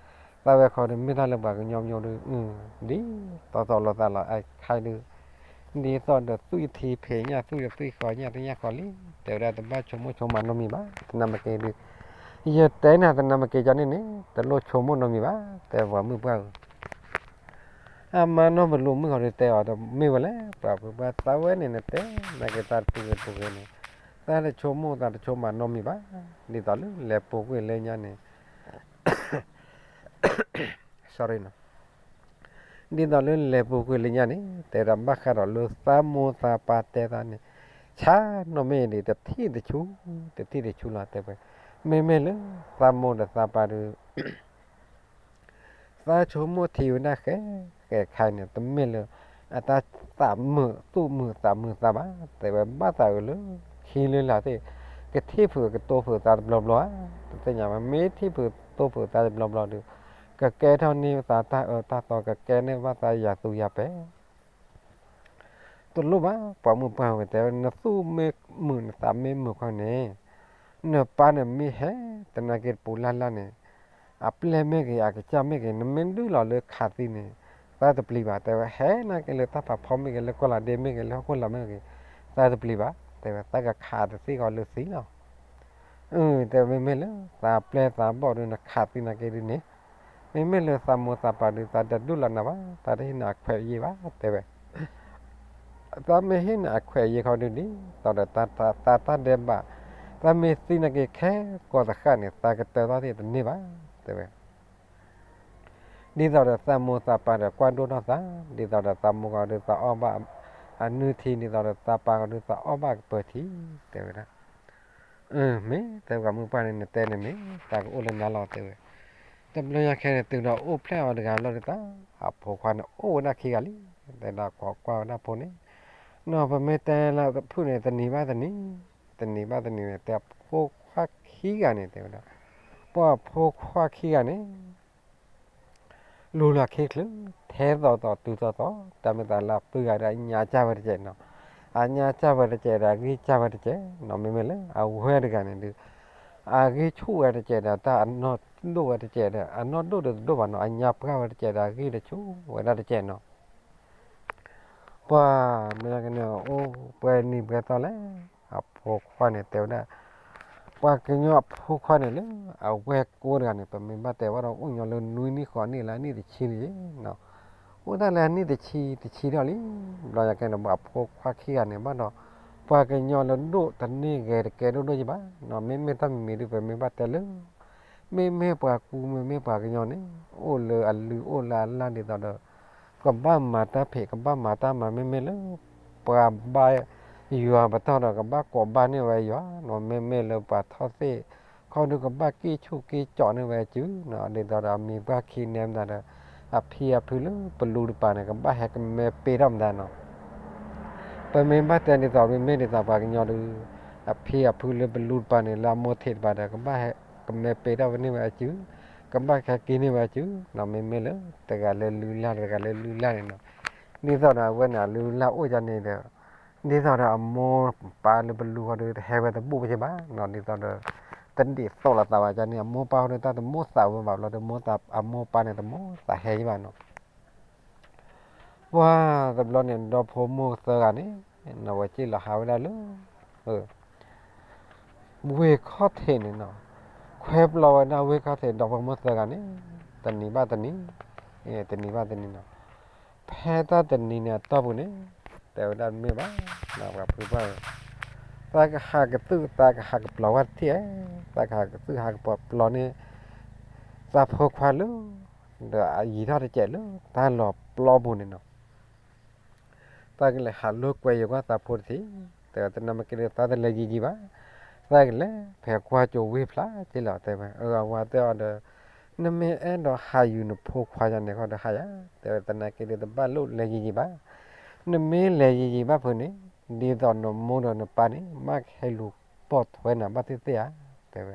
သးဝဲခီဒုး မ့ၢ်တၢ်လၢပှၤကညီမျိုးဒုး ဒ်သိးသိးလိာ်သးလီၤ အခါဒုး ဒ်သိးဒီးသွံၣ်ထံဖံးညၣ် သွံၣ်ဒီးသွံၣ်ဃီညၣ်သ့ၣ်ညါဃီလံ. တဲဝဲဒၣ် တဘၣ်ဆိကမိၣ်ဆိကမးနီတမံၤဘၣ်. တနၢ်မ့ၢ်က့ဒုး ယတဲနၤ တနၢ်မ့ၢ်က့ကန့ၣ်န့ၣ် တလိၣ်ဆိကမိၣ်နီတမံၤဘၣ် တဲပှၤမုၣ်ပှၢ်ဧၢ. အမါနီၢ်ပလူၤမုၣ်ခီဒုးတဲအီၤဒီး မ့ၢ်ဝဲလဲၣ် ပှၤမုၣ်ပှၢ် သးဝဲန့ၣ် နတဲနာ်က့ တၢ်တပူၤဂ့ၤတပူၤဂ့ၤန့ၣ် သးတဆိကမိၣ်သးတဆိကမးနီတမံၤဘၣ်. ဒ်သိးလၢလဲၤပူၤကွံာ်လၢညါန့ၣ် sorry နီၤ, ဒ်သိးလၢလဲၤပူၤကွံာ်လၢညါန့ၣ် တဲဒၣ်ဘၣ်ဃးဒီးလၢသးမိၢ်သးပၢ်တဲသးန့ၣ် ဆါနီၢ်မ့ၢ်ဒံး တထံၣ်တဆူ တထံၣ်တဆူလီၤ တဲဝဲ. မ့မ့ၢ်လၢသးမိၢ်ဒီးသးပၢ်ဒုး သးဆိကမိၣ်ထံဝဲဒၣ်ဃဲ ဃဲခါန့ၣ် တမ့ၢ်လၢ အတၢ်သးမုာ်သူၣ်မုာ်သးမုာ်သးဘၣ် တဲဝဲ ဘၣ်သးအုးလၢ ခံလၢလာ်သ့ၣ် ကထံၣ်ဖုးကတိၤဖုးသးတဘျီဘျီဧါ တသ့ၣ်ညါဘၣ် မ့ၢ်ထံၣ်ဖုးကတိၤဖုးသးတဘျီဘျီဒုး ကကဲထီၣ်န့ၢ်သးတၢ်အၢတၢ်သီ ကကဲန့ၢ်ဘၣ်သးယၤသူယၤပဲာ် တလိၣ်ဘၣ် ပှၤမုၣ်ပှၢ်ဝဲတဲဝဲ နသူၣ်မ့ၢ်မုာ် နသးမ့ၢ်မုာ်ခီန့ၣ် နပၢ်န့ၣ်မ့ၢ်ဟဲ တနာ်က့တပူၤလၢ်လၢ်န့ၣ် အပျဲၢ်မ့ၢ်ဂ့ၤ အကစၢ်မ့ၢ်ဂ့ၤ နမ့ၢ်ဒုးလီၤလၢခးသံန့ၣ် တၢ်တပျံၤဘၣ် တဲဝဲ, ဟဲနာ်က့လၢတၢ်ဖးဖီမ့ၢ်ဂ့ၤ လၢကီၢ်လၤဒ့မ့ၢ်ဂ့ၤ လၢဟီၣ်ခိၣ်လာ်မ့ၢ်ဂ့ၤ, တၢ်တပျံၤဘၣ် တဲဝဲ, သးကခးတသ့ၣ်ဃီလၢသံလီၤ. အၢ တဲဝဲ, မ့မ့ၢ်လၢသးပျဲၢ်သးဘီၣ်ဒုး နခးသံနာ်က့ဒုးန့ၣ်, မ့မ့ၢ်လၢသးမိၢ်သးပၢ်ဒုး သးတဒူၣ်လီၤနၤဘၣ်, သးတဟ့ၣ်နၤအခွဲးအယာ်ဘၣ် တဲဝဲ. သးမ့ၢ်ဟ့ၣ်နၤအခွဲးအယာ်ခီဒုး ဒ်သိးဒီးသးတၢ်ဒဲးဘး, သးမ့ၢ်သံနာ်က့ခဲကိာ်သဃၣ်န့ၣ် သးကတၢၢ်ထီၣ်သ့ၣ်တန့ၢ်ဘၣ် တဲဝဲ. ဒ်သိးဒီးသးမိၢ်သးပၢ်ဒီးကွၢ်ဒိၣ်ထီၣ်သး, ဒ်သိးဒီးသးမိၢ်ဂီၤဒုးသးအီၣ်ဘၣ်အနုၢ်ထံ, ဒ်သိးဒီးသးပၢ်ဂီၤဒုးသးအီၣ်ဘၣ်ကပၢၤထံ, တဲဝဲဒၣ်. မ့ၢ်တဲဝဲ မုၢ်ပှၢ်န့ၣ် နတဲန့ၣ်မ့ၢ် သးကအိၣ်လၢနၤလီၤ တဲဝဲ. တဘျီညါခဲန့ၣ် တုၤဒီးအိၣ်ဖျဲၣ်အီၤတဂၤလီၤဒုးသး, အဖိခွါန့ၣ် အိၣ်ဝဲဒၣ်ခံဂၤလံ, တဲဒၣ်ကွၢ်ကွၢ်ဝဲဒၣ်ဖိန့ၣ်, နီၢ်ပမ့ၢ်တဲလၢဖုၣ်န့ၣ် တနံၤဘၣ်တနံၤ, တနံၤဘၣ်တနံၤန့ၣ် တဲအဖိခွါခံဂၤန့ၣ် တဲဝဲဒၣ်, ပှၤအဖိခွါခံဂၤန့ၣ် လူၤလီၤခ့ချုး ထဲသိးသိးတုၤသိးသိး, တၢ်မ့ၢ်သးလၢအပုၢ်ဂၤဒီးအညါစၢ်ဝဲတကဲးနီၤ, အညါစၢ်ဝဲတကဲးဒီးအဂံၢ်စၢ်ဝဲတကဲးနီၤ, မ့မ့ၢ်လၢအဝဲတဂၤန့ၣ်ဒုး အဂံၢ်ဆူၣ်ဝဲတကဲးဒီးတၢ်အနီၢ်ဒိၣ်ဝဲတကဲးဒီး အနီၢ်ဒိၣ်ဒုးတဒိၣ်ဘၣ်နီၤ, အညါပှၢ်ဝဲတကဲးဒီးအဂံၢ်တဆူၣ်ဝဲဒၣ်တကဲးနီၤ. ပှၤမ့ၢ်ကန့ၣ် အိၣ်ပှဲၤနံၤပှဲၤသီလဲၣ်, အဖိခွါန့ၣ်တဲဝဲဒၣ်, ပှၤကညီအဖိခွါန့ၣ်လၢ အဝဲၢ်ကိတဂၤန့ၣ် ပမ့ၢ်ဘၣ်တဲဘၣ်ဒီး အိၣ်ညီလၢနွံနံၣ်ဃိးနံၣ်လၢအနံၣ်တဆံန့ၣ်နီၤ, အိၣ်ဒၣ်လၢအနံၣ်တဆံတဆံထီၣ်လံ, ဘျီညါကဲန့ၣ် အဖိခွါခံဂၤန့ၣ်ဘၣ်ဒီး ပှၤကညီလၢဒိၣ်တန့ၢ်ဂဲၤတကဲဒိၣ်ဒိၣ်ယံၤဘၣ်နီၤ, မ့မ့ၢ်တၢ်မံၤမံၤဒုး ပမ့ၢ်ဘၣ်တဲလၢ မ့မ့ၢ်ပှၤကူ မ့မ့ၢ်ပှၤကညီန့ၣ် အိၣ်လၢအလုၢ်အိၣ်လၢအလၢ်ဒ်သိးဒီး ကဘၣ်မၤတၢ်ဖံး ကဘၣ်မၤတၢ်မၤ မ့မ့ၢ်လၢ ပှၤဘါယွၤပတီၢ်ဒီး ကဘၣ်ကိးဘၣ်န့ၢ်ဝဲယွၤနီၤ, မ့မ့ၢ်လၢပှၤထီၣ်သ့ၣ်ခီဒုး ကဘၣ်က့ၣ်ဆူၣ်က့ၣ်ကၠီန့ၢ်ဝဲစုနီၤ, ဒ်သိးဒီးအမံၤပှၢ်ခံန့ၣ်မတၤဒီး အဖံအဖုလၢပလူတပၤန့ၣ် ကဘၣ်ဟဲကမဲပ့ၤထီၣ်မတၤနီၤ. ပမ့ၢ်ဘၣ်တဲဒ်သိး မ့မ့ၢ်ဒ်သိးပှၤကညီဒုး အဖံအဖုလၢပလူတပၤန့ၣ် လၢအမိၢ်ထံးတပၤဒီး ကဘၣ်ဟဲကမဲပ့ၤထီၣ်ဝဲန့ၢ်ဝဲအစု, ကဘၣ်ဟဲက့ၤန့ၢ်ဝဲအစုနီၤ, မ့မ့ၢ်လၢတဂၤလၢလုၢ်လၢ် တဂၤလၢလုၢ်လၢ်န့ၣ်နီၤ, ဒ်သိးဒီးအဝဲန့ၣ် အလုၢ်လၢ်အိၣ်ဒ်န့ၣ်ဒီး ဒ်သိးဒီးအမိၢ်ပၢ်လၢပလူဃီဒုး တဟဲဝဲတဘူၣ်ဘၣ်ဘၣ်နီၤ, ဒ်သိးဒီး တဒ်သိးလိာ်သးဘၣ်ဒ်န့ၣ် အမိၢ်ပၢ်ဃီဒုး တၢ်တမိၣ်သးဝဲဘၣ်ဘျီဒီး မိၢ်သး အမိၢ်ပၢ်န့ၣ် တမိၣ်သးဟဲယံၤဘၣ်နီၤ. ပှၤတဘျီန့ၣ် ဒီဖိမိၢ်သၢဂၤန့ၣ် နီၤ ဝဲစ့ၢ်လီၤဟးဝဲဒၣ်လၢ ဝ့ၢ်ခီၣ်ထံးန့ၣ်နီၤ, ခွဲပျီဝဲဒၣ်ဝ့ၢ်ခီၣ်ထံး ဒီဖိမိၢ်သၢဂၤန့ၣ် တနံၤဘၣ်တနံၤ, တနံၤဘၣ်တနံၤနီၤ. ဖဲတၢ်တနံၤန့ၣ်အတီၢ်ပူၤန့ၣ် တဲဝဲဒၣ်မ့ၢ်ဘၣ်, ပှၤဖုပှၢ် သးကဟးကသုၣ် သးကဟးကပျီဝဲတထံၣ်ဧါ, သးကဟးကသုၣ်ဟးကပျီန့ၣ် သးဖိခွါလၢ ဒီးအယံၤထီၣ်တစဲးလၢတၢ်လီၤပျီပူၤန့ၣ်နီၤ. သးကလဲၤဟးလိာ်ကွဲယိၤကွၢ်သးဖိတထံၣ်, တဲဝဲတနၢ်မ့ၢ်က့ၤဒီး သးတလဲၤယံၤယံၤဘၣ်, သးကလဲၤဖဲကွၢ်ကၠိဝ့ၢ်ဖျါက့လီၤ တဲဝဲ. အဝၤတဲအီၤဒီး နမ့ၢ်အဲၣ်ဒိးဟးယုာ်နဖိခွါယၤန့ၣ်ခီဒီးဟးယၤ, တဲဝဲတနၢ်က့ၤဒီး တဘၣ်လိၣ်လဲၤယံၤယံၤဘၣ်, နမ့ၢ်လဲၤယံၤယံၤဘၣ်ဖုန့ၣ် ဒ်သိးနမိၢ်ဒီးနပၢ်န့ၣ် ဘၣ်ဟဲလူၤပိာ်ထွဲနၤဘၣ်သ့ၣ်သ့ၣ်ဧါ, တဲဝဲ.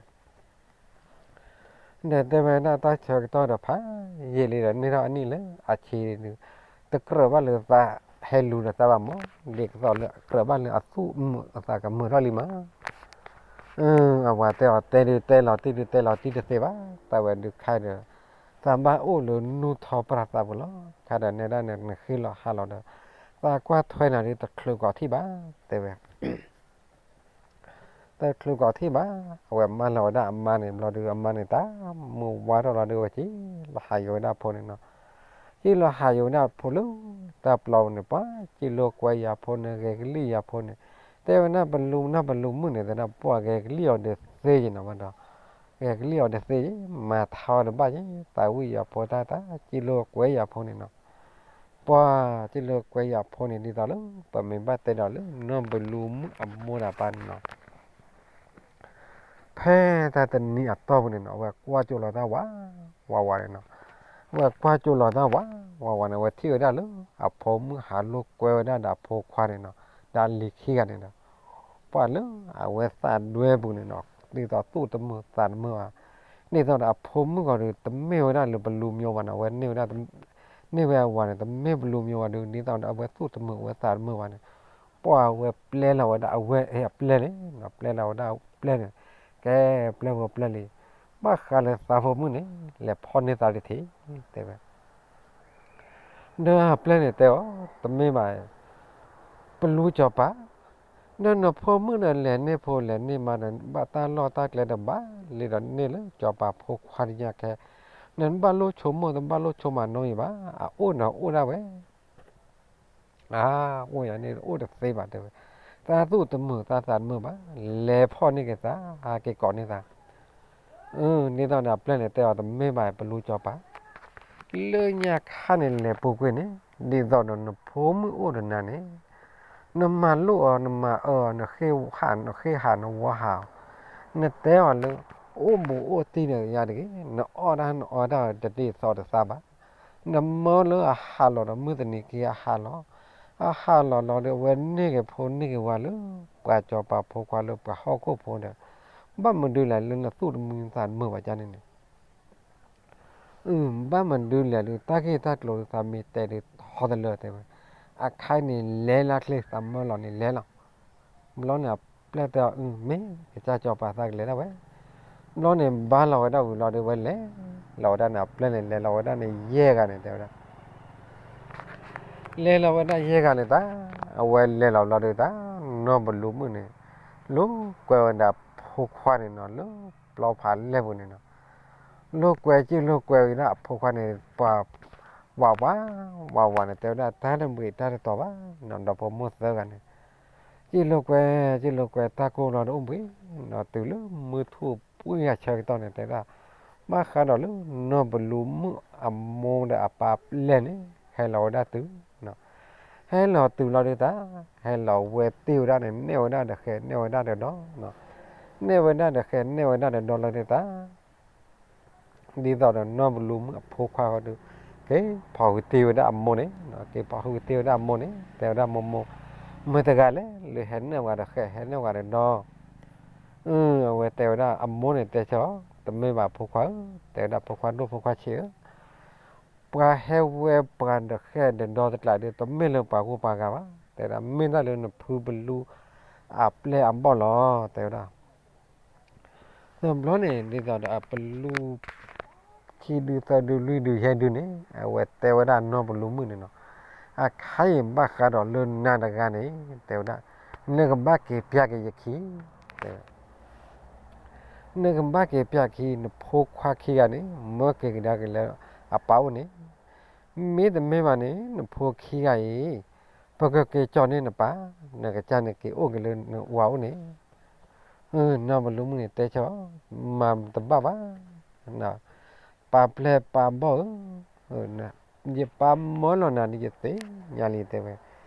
ဒီးတဲဝဲဒၣ်တၢ်ဆၢကတီၢ်ဒီးဖးယံာ်လံဒီး န့ၢ်ထီၣ်အနံၣ်လၢအဆံးဒုး တကြၢးဘၣ်လၢသးဟဲလူၤဒီးသးဘၣ်မး, ဒ်သိးလၢကြၢးဘၣ်လၢအသူၣ်မုာ်အသးကမုာ်ထီၣ်လံမး. အဝၤတဲအီၤ တဲဒုးတဲလီၤတံၢ်ဒုးတဲလီၤတံၢ်တသ့ဘၣ်, သးဝဲဒုးခါဒီး သးဘၣ်အိၣ်လၢနူၢ်ထီၣ်ပြၢ်သးပူၤလီၤ. ခါဒီးနဲဒၣ်န့ၣ် နဃ့လီၤဟးလီၤဒီး သးကွၢ်ထွဲနၤဒုးတချုးကိးထံၣ်ဘၣ်, တဲဝဲ. တချုးကိးထံၣ်ဘၣ်, အဝဲမၢလီၤဝဲဒၣ်အမါန့ၣ် ဘျီဒုးအမါန့ၣ် တၢ်မုၢ်ဝါထီၣ်လီၤဒုး အဝဲစ့ၢ်လီၤဟးယိာ်ဝဲဒၣ်အဖိန့ၣ်နီၤ. စ့ၢ်လီၤဟးယိာ်ဝဲဒၣ်အဖိလၢတၢ်ပျီပူၤန့ၣ် ပှၤစ့ၢ်လီၤကွဲယၤဖိန့ၣ် ဂဲၤကလံၣ်ယၤဖိန့ၣ်, တဲဝဲဒၣ်ပလူၤနီၢ်ပလူၤမုၣ်န့ၣ် တဲဒၣ်ပှၤဂဲၤကလံၣ်အီၤဒုးသ့ယနီၤဘၣ်ဒီး ဂဲၤကလံၣ်အီၤတသ့ယဲ, မၤထါအီၤတဘၣ်ယဲ, သးဝံၣ်ယၤဖိတၢ် တၢ်စ့ၢ်လီၤကွဲယၤဖိန့ၣ်နီၤ. ပှၤစ့ၢ်လီၤကွဲယၤဖိန့ၣ် ဒ်သိးလၢ ပမ့ၢ်ဘၣ်တဲဒီးလၢ နီၢ်ပလူၤမုၣ်အမိၢ်ဒီးပၢ်န့ၣ်နီၤ. ဖဲတၢ်တနံၤအတီၢ်ပူၤန့ၣ်နီၤ အဝဲကွၢ်ကၠိလီၤတၢ်ဝး ဝးဝးန့ၣ်နီၤ. အဝဲကွၢ်ကၠိလီၤတၢ်ဝး ဝးဝးန့ၣ် အဝဲထံၣ်ဝဲဒၣ်လၢ အဖိမုၣ်ဟးလိာ်ကွဲဝဲဒၣ်ဒီးအဖိခွါန့ၣ်နီၤ ဒီးအလံၤခံဂၤန့ၣ်ဒီး ပှၤလၢအဝဲသးဒွဲပူၤန့ၣ်နီၤ ဒ်သိးသူၣ်တမုာ်သးတမုာ်ဘၣ်, ဒ်သိးဒီးအဖိမုၣ်ဂီၤဒီး တမ့ၢ်ဝဲဒၣ်လၢပလူၤမျိၤဘၣ်နီၤ အဝဲန့ၢ်ဝဲဒၣ် န့ၢ်ဝဲအဝၤန့ၣ် တမ့ၢ်ပလူၤမျိၤဘၣ်ဒီး ဒ်သိးဒီးအဝဲသူၣ်တမုာ်ဝဲသးတမုာ်ဘၣ်န့ၣ် ပှၤဝဲပျဲလီၤဝဲဒၣ်အဝဲအပျဲၢ်န့ၣ်နီၤ ပျဲလီၤဝဲဒၣ်အပျဲၢ်န့ၣ် ကဲပျဲၢ်ဖိပျဲၢ်လံ, ဘၣ်ဃးလၢသးဖိမုၣ်န့ၣ် လဲၤဖီၣ်န့ၢ်သးတထံၣ် တဲဝဲ. ဒီးအပျဲၢ်န့ၣ်တဲအီၤ, တမ့ၢ်ဘၣ်, ပလူစီၤပၤ, ဒီးနဖိမုၣ်ဒီးလဲၤန့ၢ်ဖိလဲၤန့ၢ်မါဒီး ဘၣ်တၢ်လီၢ်တၢ်ကျဲဒီးဘၣ်လံဒီးန့ၢ်လၢစီၤပၤဖိခွါတညါခဲ, နတဘၣ်လိၣ်ဆိကမိၣ် တဘၣ်လိၣ်ဆိမၤနီတမံၤဘၣ်, အအိၣ်န့ၣ်အိၣ်ဒၣ်ဝဲ အအိၣ်ယၤန့ၣ်အိၣ်တသ့ဘၣ်တဲဝဲ, သးသူၣ်တမုာ်သးသးတမုာ်ဘၣ်, လဲၤဖီၣ်န့ၢ်က့ၤသး, ဟးက့ၤကိးန့ၢ်သး, ဒ်သိးန့ၣ်အပျဲၢ်န့ၣ်တဲအီၤ တမ့ၢ်ဘၣ်ပလူစီၤပၤ, လၢညါခါန့ၣ်လဲၤပူၤကွံာ်န့ၣ်, ဒ်သိးဒီးနဖိမုၣ်အိၣ်ဒီးနၤန့ၣ်, နမၤလိၣ်အီၤ နမၤအၢအီၤ နဃ့ဟး နဃ့ဟး နဝီဟးအီၤ, နတဲအီၤလၢ အိၣ်ဘူးအိၣ်တံၢ်ဒီးယၤတဂ့ၤ, နအီၣ်တၢ်နအီတၢ်တသီတသါဘၣ်, နမၢလၢအဟးလီၤဒီးမုၢ်တနံၤက့ၤအဟးလီၤ, အဟးလီၤလီၤဒီးအဝဲန့ၢ်က့ၤဖိန့ၢ်က့ၤဝၤလၢ ပှၤစီၤပၤဖိခွါလၢပှၤဟီၣ်ခိၣ်ဖိဒီး, ဘၣ်မနုၤလဲၣ်လၢနသူၣ်တမုာ်သးတမုာ်ဘၣ်ကန့ၣ်န့ၣ် အၢ ဘၣ်မနုၤလဲၣ်ဒီး တၢ်ဂ့ၢ်တၢ်ကျိၤဒီးသးမ့ၢ်တဲဒီးထီတလၢတဲဝဲ, အခါအံၤန့ၣ် လဲၤလၢချ့သးမၢလီၤန့ၣ်လဲၤလီၤ, ဘျီန့ၣ်အပျဲၢ်တဲအီၤ အၢ မ့ၢ်ကစၢ်စီၤပၤသးကလဲၤဒၣ်ဝဲ, ဘျီန့ၣ် ဘါလီၤဝဲဒၣ်ဝံၤလီၤဒီးဝဲလဲၤလီၤဝဲဒၣ်န့ၣ် အပျဲၢ်န့ၣ် လဲၤလီၤဝဲဒၣ်န့ၣ် ယဲၢ်ဂၤန့ၣ်တဲဝဲဒၣ် လဲၤလီၤဝဲဒၣ်ယဲၢ်ဂၤန့ၣ်သး, အဝဲလဲၤလီၤဘျီဒီးသး, နီၢ်ဘလူးမုၣ်န့ၣ်, လိာ်ကွဲဝဲဒၣ်ဖိခွါန့ၣ်နီၤ လၢပျီဖးလဲၢ်ပူၤန့ၣ်နီၤ, လိာ်ကွဲစံၣ်လိာ်ကွဲဝဲဒၣ်အဖိခွါန့ၣ်, ပှၤ, ဝးဝး, ဝးဝးန့ၣ် တဲဝဲဒၣ်တၢ်တဘှံးတၢ်တတီၤဘၣ်နီၤ, ဒီဖိမိၢ်သၢဂၤန့ၣ်, စံၣ်လိာ်ကွဲ, စံၣ်လိာ်ကွဲတၢ်ကိၢ်လီၤဒီးအိၣ်ဘှံး, တုၤလၢမုၢ်ထူၣ်ပှဲၤအဆၢကတီၢ်န့ၣ် တဲဝဲဒၣ်, ဘၣ်ဃးဒီးလၢနီၢ်ဘလူးမုၣ်အမိၢ်ဒီးအပၢ်ပျဲၢ်န့ၣ် ဟဲလီၤဝဲဒၣ်တုၤ ဟဲလီၤတုၤလီၤဒုးသး, ဟဲလီၤဝဲတ့ၢ်ဝဲဒၣ်န့ၣ် နဲၣ်ဝဲဒၣ်ဒီးဃဲ နဲၣ်ဝဲဒၣ်ဒီးဒီ, နဲၣ်ဝဲဒၣ်ဒီးဃဲ နဲၣ်ဝဲဒၣ်ဒီးဒီလီၤဒုးသး, ဒ်သိးဒီးနီၢ်ဘလူးမုၣ်အဖိခွါဃီဒီး, က့ၤဖီၣ်ဃုာ်တ့ၢ်ဝဲဒၣ်အမိၢ်န့ၣ်, က့ၤဖီၣ်ဃုာ်တ့ၢ်ဝဲဒၣ်အမိၢ်န့ၣ် တဲဝဲဒၣ်မိၢ်မိၢ်, မတၤတဂၤလဲၣ် လၢဟဲနဲၣ်ဝဲဒီးဃဲ ဟဲနဲၣ်ဝဲဒီးဒီ အဝဲတဲဝဲဒၣ်အမိၢ်န့ၣ်တဲဆၢအီၤ, တမ့ၢ်ဘၣ်ဖိခွါဧၢ, တဲဝဲဒၣ်ဖိခွါဒိၣ်ဖိခွါဆံးဧၢ, ပှၤဟဲဝဲပှၤဒီးဃဲဒီးဒီတကျးဒီး တမ့ၢ်လၢပှၤဂိၢ်ပှၤဂၤဘၣ်, တဲဝဲဒၣ် မ့ၢ်ဒၣ်လၢနဖုပလူအပျဲၢ်အဘီၣ်လီၤ တဲဝဲဒၣ် တဘျီန့ၣ် ဒ်သိးဒီးအပလူ ခံဒုသၢဒုလွံၢ်ဒုယဲၢ်ဒုန့ၣ် အဝဲတဲဝဲဒၣ်နီၢ်ဘလူးမုၣ်န့ၣ်နီၤ, အခါအံၤဘၣ်ဃးဒီးလၢနၤတဂၤန့ၣ် တဲဝဲဒၣ်, နကဘၣ်က့ၤပျၢ်က့ၤယခံ, တဲဝဲ နကဘၣ်က့ၤပျၢ်ခံ နဖိခွါခံဂၤန့ၣ် မၢက့ၤကဒါက့ၤလၢအပၢ်အိၣ်န့ၣ်, မ့တမ့ၢ်ဘၣ်န့ၣ် နဖိခံဂၤအံၤ ပကက့ၤကၠီၣ်န့ၢ်နပၢ်, နကစၢ်န့ၣ်က့ၤအိၣ်က့ၤလၢနဝၤအိၣ်န့ၣ်, နီၢ်ဘလူးမုၣ်န့ၣ်တဲဆၢ, မၤတဘၣ်ဘၣ် ပၢ်ပျဲၢ်ပၢ်ဘီၣ်ဧၢ, ယပၢ်မၢလီၤနၤဒီးယသ့ၣ်ညါလံ တဲဝဲ,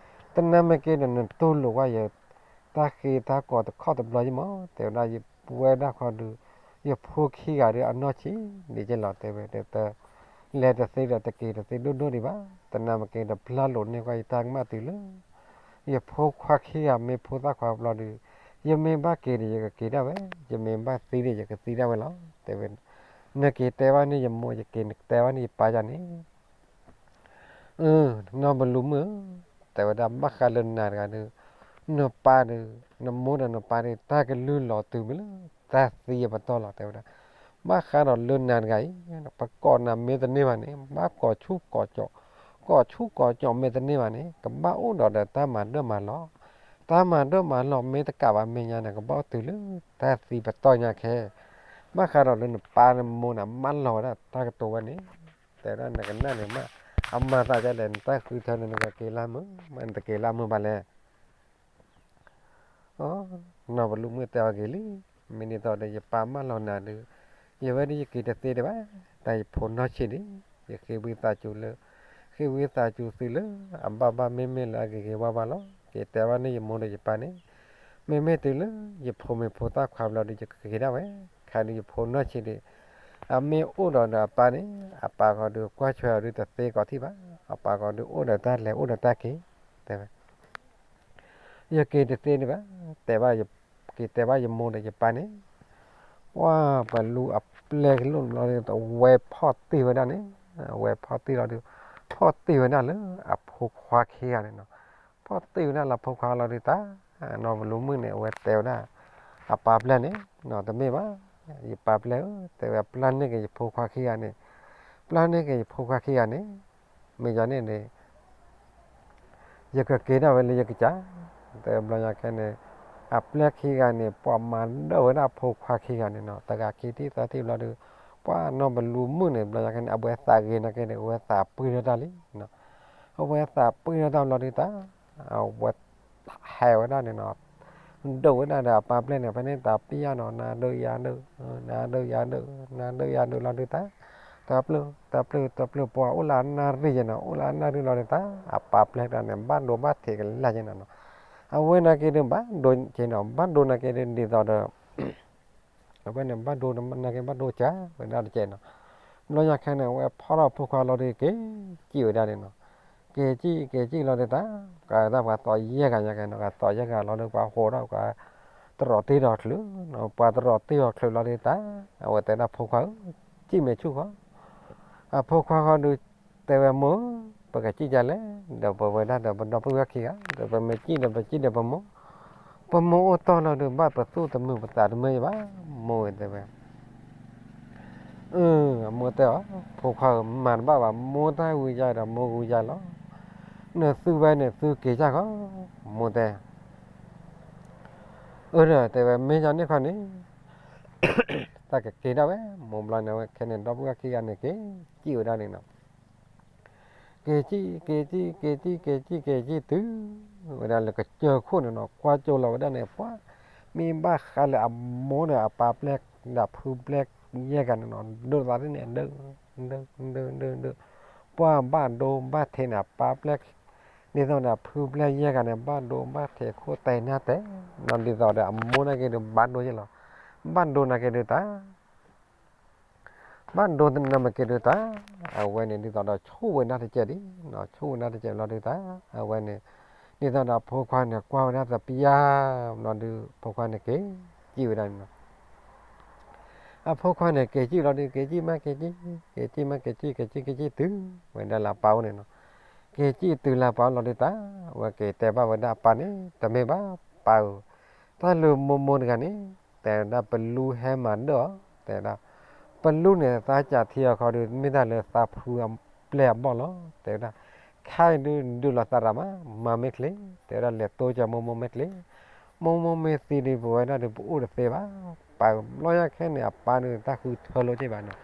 တနာ်မ့ၢ်က့ၤဒီးနတူၢ်လိာ်ကွၢ်ယတၢ်ဃ့တၢ်ကီတခီတဘျီယမၢ်, တဲဝဲဒၣ် ယပဝဲဒၣ်ခီဒီး ယဖိခံဂၤဒီးအနီၢ်ဆံးဒံးက့လီၤ တဲဝဲ, လဲၤတသ့ဒီးတက့ၤတသ့ဒိၣ်ဒိၣ်ဒံးဘၣ်, တနာ်မ့ၢ်က့ၤဒီးပျၢ်လိာ်န့ၢ်ကွၢ်ယတၢ်ကမၣ်တုၤလၢ ယဖိခွါခံဂၤမ့ၢ်ဖိသၣ်ခွါဘျီဒီး ယမ့ၢ်ဘၣ်က့ၤဒီးယကက့ၤဒၣ်ဝဲ, ယမ့ၢ်ဘၣ်သံဒီးယကသံဒၣ်ဝဲလီၤ တဲဝဲ, နက့ၤတဲဘၣ်န့ၢ်ယမိၢ် ယက့ၤတဲဘၣ်န့ၢ်ယပၢ်ယၤန့ၣ် နီၢ်ဘလူးမုၣ်ဧၢ, တဲဝဲဒၣ် ဘၣ်ဃးလၢနၤတဂၤဒီး နပၢ်ဒီး နမိၢ်ဒီးနပၢ်ဒီး တၢ်ကလုၢ်လီၤတုၤမ့ၢ်လၢ တၢ်သံအပတီၢ်လီၤ တဲဝဲဒၣ်, ဘၣ်ဃးဒီးလၢနၤတဂၤအံၤ ပကိးနၤမ့ၢ်တန့ၢ်ဘၣ်န့ၣ် ဘၣ်ကိးဆူၣ်ကိးကၠီၣ်, ကိးဆူၣ်ကိးကၠီၣ်မ့ၢ်တန့ၢ်ဘၣ်န့ၣ် ကဘၣ်အိၣ်ဒီးဒီးတၢ်မၤဒၢၣ်မၤလီၤ, တၢ်မၤဒၢၣ်မၤလီၤမ့ၢ်တကးဘၣ်မဲာ်ညါန့ၣ် ကဘၣ်အိၣ်တုၤလၢတၢ်သံပတီၢ်ညါခဲ ဘၣ်ဃးဒီးလၢနပၢ်နမိၢ်န့ၣ် မၢလီၤဝဲဒၣ်တၢ်ကတိၤဝဲန့ၣ်, တဲဝဲဒၣ်နကနၣ်န့ၣ်မး အမၤသးဒ်လဲၣ် နတၢ်ဃုထၢန့ၣ် နကက့ၤလၢမုာ် မ့ၢ်နတက့ၤလၢမုာ်ဘၣ်လဲၣ် နီၢ်ဘလူးမုၣ်တဲအီၤက့ၤလံ, မ့ၢ်ဒ်သိးဒီးယပၢ်မၢလီၤနၤဒီး ယဝဲဒၣ်ယက့ၤတသ့ဒံးဘၣ်, တၢ်ယဖိနီၢ်ဆံးဒံး, ယဃ့ဝံသးစူၤလၢ, ဃ့ဝံသးစူၤသုလၢ အဘၣ်ဘၣ်မ့မ့ၢ်လၢအဂ့ၤဂ့ၤဝါဝါလီၤ, က့ၤတဲဘၣ်န့ၢ်ယမိၢ်ဒီးယပၢ်န့ၣ်, မ့မ့ၢ်တုၤလၢ ယဖိမ့ၢ်ဖိသၣ်ခွါဘျီဒီး ယကက့ၤဒၣ်ဝဲ, ခါဒုးယဖိနီၢ်ဆံးဒံး, အမ့ၢ်အိၣ်ဒီးဒီးအပၢ်န့ၣ် အပၢ်ဃီဒုးကွၢ်ထွဲအီၤဒုးတသ့ကိးထံၣ်ဘၣ်, အပၢ်ဃီဒုးအိၣ်ဒီးတၢ်လဲၤအိၣ်ဒီးတၢ်က့ၤ, တဲဝဲ ယက့ၤတသ့ဒံးဘၣ်, တဲဘၣ်, က့ၤတဲဘၣ်ယမိၢ်ဒီးယပၢ်န့ၣ်, ပှၤပလူအပျဲၢ်ကလိၣ်ဘျီဒီး အဝဲဖီၣ်တ့ၢ်ဝဲဒၣ်န့ၣ်, အဝဲဖီၣ်တ့ၢ်လီၤဒီး, ဖီၣ်တ့ၢ်ဝဲဒၣ်လၢအဖိခွါခံဂၤန့ၣ်နီၤ, ဖီၣ်တ့ၢ်ဝဲဒၣ်လၢအဖိခွါလီၤဒီးတၢ်, နီၢ်ဘလူးမုၣ်န့ၣ် အဝဲတဲဝဲဒၣ်, အပၢ်ပျဲၢ်န့ၣ်, တမ့ၢ်ဘၣ်, ယပၢ်ပျဲၢ်ဧၢ, တဲဝဲပျၢ်န့ၢ်က့ၤယဖိခွါခံဂၤန့ၣ်, ပျၢ်န့ၢ်က့ၤယဖိခွါခံဂၤန့ၣ်, မ့ၢ်ယၤန့ၣ်န့ၣ် ယကက့ၤဒၣ်ဝဲလၢယကစၢ်, တဲဘျီညါခဲန့ၣ်, အပျဲၢ်ခံဂၤန့ၣ် ပှၤမၤဒၢၣ်ဝဲဒၣ်ဖိခွါခံဂၤန့ၣ်နီၤ, တဂၤခံထံၣ်သၢထံၣ်ဘျီဒီး, ပှၤနီၢ်ပလူၤမုၣ်န့ၣ် ဘျီညါခဲန့ၣ် အဝဲသးဂ့ၤနာ်က့ဒီး အဝဲသးပှ့ၤထီၣ်တၢ်လံ, အဝဲသးပှ့ၤထီၣ်တၢ်ဘျီဒီးတၢ်, အဝဲ ဟဲဝဲဒၣ်န့ၣ်နီၤ, ဒိးဝဲဒၣ်ဒီးအပၢ်ပျဲၢ်န့ၣ် ဖဲန့ၣ်တၢ်ပျံၤယၤနီၤ, နၤဒိးယၤဒိး, နၤဒိးယၤဒိး, နၤဒိးယၤဒိးလီၤဒုးတၢ်, တၢ်ပျုၢ် တၢ်ပျုၢ် တၢ်ပျုၢ် ပှၤအိၣ်လၢအနၣ်ရံၣ်ယဲနီၤ, အိၣ်လၢအနၣ်ရံၣ်လီၤဒုးတၢ်, အပၢ်ပျဲၢ်တၢ်န့ၣ် ဘၣ်ဒိဘၣ်ထံးကလဲာ်ယဲနီၤနီၤ, အဝဲနာ်က့ဒီးဘၣ်ဒိကဲနီၤ, ဘၣ်ဒိနာ်က့ဒီးဒ်သိးဒီး အဝဲန့ၣ်ဘၣ်ဒိနာ်က့ဘၣ်ဒိကၢ်ဝဲဒၣ်တကဲးနီၤ, ဘျီညါခဲန့ၣ် အဝဲဖီၣ်ထီၣ်ဖိခွါလီၤဒီးက့ၤစံၣ်ဝဲဒၣ်န့ၣ်နီၤ, က့ၤစံၣ် က့ၤစံၣ်လီၤဒီးတၢ်, ကးတၢ်ပှၤသီယဲၢ်ဂၤညါကဲနီၤ, ပှၤသီယဲၢ်ဂၤလီၤဒီးပှၤဟိးထီၣ်ပှၤ တရီးတ့ၢ်ဒီးချုး, ပှၤတရီးတ့ၢ်ဒီးချုးလီၤဒီးတၢ်, အဝဲတဲဒၣ်ဖိခွါဧၢ, စံၣ်မဲာ်ဆူၣ်ဃီ, အဖိခွါဃီဒီး တဲဝဲမိၢ်ဧၢ, ပကစံၣ်ဒ်လဲၣ်, ဒီးပဝဲဒၣ်ဒီးပဒီပုၢ်ဝဲၢ်ခံဂၤ, ဒီးပမ့ၢ်စံၣ်ဒီးပစံၣ်ဒီးပမိၢ်, ပမိၢ်အိၣ်တီၢ်လီၤဒီးဘၣ်ပသူၣ်တမုာ်ပသးတမုာ်ယဘၣ်, မိၢ်ဝဲတဲဝဲ အၢ အမိၢ်တဲအီၤ, ဖိခွါဧၢ မၤတဘၣ်ဘၣ်, မိၢ်တၢ်ဂုၤယၤဒီးမိၢ်ဂုၤယၤလီၤ, နသုဝဲန့ၣ်သုက့ၤစၢ်ဃီ, မိၢ်တဲ, အၢ ဒီးတဲဝဲ မ့ၢ်ယၤန့ၣ်ခီန့ၣ် တၢ်ကက့ၤဒၣ်ဝဲ, မိၢ်ဘျီန့ၣ်ဝဲခဲန့ၣ် ဒီပုၢ်ဝဲၢ်ခံဂၤန့ၣ် က့ၤစံၣ်ဝဲဒၣ်န့ၣ်နီၤ, က့ၤစံၣ် က့ၤစံၣ် က့ၤစံၣ် က့ၤစံၣ် က့ၤစံၣ်တုၤဝဲဒၣ်လၢကစၢၢ်ခိၣ်န့ၣ်နီၤ, ကွၢ်ကၠိလီၤဝဲဒၣ်န့ၣ် ပှၤ မ့ၢ်ဘၣ်ဃးလၢအမိၢ်ဒီးအပၢ်ပျဲၢ်ဒီးဖုပျဲၢ်ယဲၢ်ဂၤန့ၣ်နီၤ, ဒိးသးဒ်န့ၣ် ဒိး ဒိး ဒိး ဒိး ဒိး, ပှၤဘၣ်ဒိဘၣ်ထံးန့ၣ် အပၢ်ပျဲၢ် ဒ်သိးဒီးဖုပျဲၢ်ယဲၢ်ဂၤန့ၣ် ဘၣ်ဒိဘၣ်ထံးခိၣ်တဲာ်နၢ်တဲာ်နီၤ, ဒ်သိးဒီးအမိၢ်နာ်က့ဒီးဘၣ်ဒိယဲၢ်လီၤ, ဘၣ်ဒိနာ်က့ဒုးတၢ် ဘၣ်ဒိနာ်က့ဒုးတၢ်, အဝဲန့ၣ်ဒ်သိးဒီးဆိၣ်ဝဲဒၣ်တကဲးဒံး, ဆိၣ်ဝဲဒၣ်တကဲးလီၤဒုးတၢ်, အဝဲန့ၣ် ဒ်သိးဒီးအဖိခွါန့ၣ် ကွၢ်ဝဲဒၣ်သပျၢ်ဘျီဒုး ဖိခွါန့ၣ်က့ၤစံၣ်ဝဲဒၣ်န့ၣ်နီၤ, အဖိခွါန့ၣ်က့ၤစံၣ်လီၤဒုး က့ၤစံၣ်မးက့ၤစံၣ်, က့ၤစံၣ်မးက့ၤစံၣ် က့ၤစံၣ်က့ၤစံၣ်တုၤဝဲဒၣ်လၢအပၢ်အိၣ်န့ၣ်နီၤ, က့ၤစံၣ်တုၤလၢအပၢ်အိၣ်လီၤဒုးတၢ်, အဝဲက့ၤတဲဘၣ်ဝဲဒၣ်အပၢ်န့ၣ် တမ့ၢ်ဘၣ်ပၢ်ဧၢ, တၢ်လၢမိၢ်မိၢ်တဂၤန့ၣ် တဲဝဲဒၣ်ပလူဟဲမၤဒၢၣ်အီၤ, တဲဝဲဒၣ် ပလူန့ၣ်သးစၢ်ထံအီၤခီဒုး မ့ၢ်တၢ်လၢသးဖုအပျဲၢ်အဘီၣ်လီၤ, တဲဝဲဒၣ် ခါအံၤဒုးဒုးလီၤသးတၢ်မး မၤမ့ၢ်ချ့, တဲဝဲဒၣ်လဲၤတိစၢၤမိၢ်မိၢ်မ့ၢ်ချ့, မိၢ်မိၢ်မ့ၢ်သံဒုးပဝဲဒၣ်ဒုးပအိၣ်တသ့ဘၣ်, ပၢ်ဘျီညါခဲန့ၣ် အပၢ်န့ၣ်တၢ်ဃုထၢလိာ်က့ဘၣ်န့ၣ်,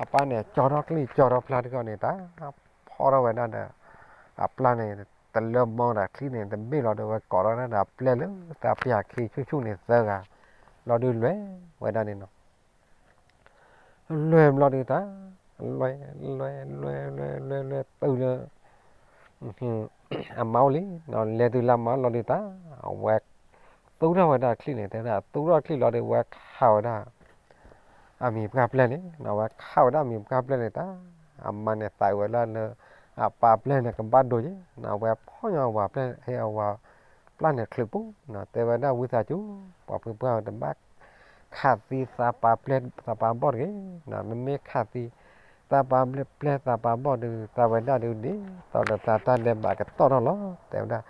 အပၢ်န့ၣ်ကၠီထီၣ်ချံကၠီထီၣ်ဖျါတခီန့ၣ် တၢ်ဖီၣ်ထီၣ်ဝဲဒၣ်ဒီး အပျၢ်န့ၣ် တလၢမီဒီးချံန့ၣ် တဘ့ၣ်လီၤဒီးဝဲကိးထီၣ်ဝဲဒၣ်ဒီးအပျဲၢ်လၢတၢ်ပျၢ်ခံဆူၣ်ဆူၣ်န့ၣ်သၢဂၤ လီၤဒုးလွဲၢ်ဝဲဒၣ်န့ၣ်နီၤ, လွဲၢ်ဘျီဒုးတၢ်, လွဲၢ် လွဲၢ် လွဲၢ် လွဲၢ် လွဲၢ် တုၤလၢ အမါအိၣ်လံ, လဲၤတုၤလၢအမါအိၣ်လီၤဒုးတၢ်, အဝဲ သူၣ်ထီၣ်ဝဲဒၣ်ချံန့ၣ် တဲဝဲဒၣ် သူၣ်ထီၣ်ချံလီၤဒီး ဝဲခးဝဲဒၣ် အမံၤပှၢ်ပျဲၢ်န့ၣ်, ဝဲခးဝဲဒၣ်အမံၤပှၢ်ပျဲၢ်န့ၣ်တၢ်, အမါန့ၣ်သးဝဲလၢ အပၢ်ပျဲၢ်န့ၣ် ကဘၣ်ဒိက့ၤ, ဝဲဖီၣ်ညီအဝၤပျဲၢ် ဟ့ၣ်အဝၤပျၢ်န့ၣ်ချုးပူၤ, တဲဝဲဒၣ်ဝံသးစူၤ ပှၤဖုပှၢ်တဘၣ် ခးသံသးပၢ်ပျဲၢ်သးပၢ်ဘီၣ်တဂ့ၤ, နမ့ၢ်ခးသံ သးပၢ်ပျဲၢ်သးပၢ်ဘီၣ်ဒုး သးဝဲဒၣ်ဒုးဒ်သိးဒီးသးတၢ်ဒဲးဘးကတီၢ်ထီၣ်လီၤ, တဲဝဲဒၣ်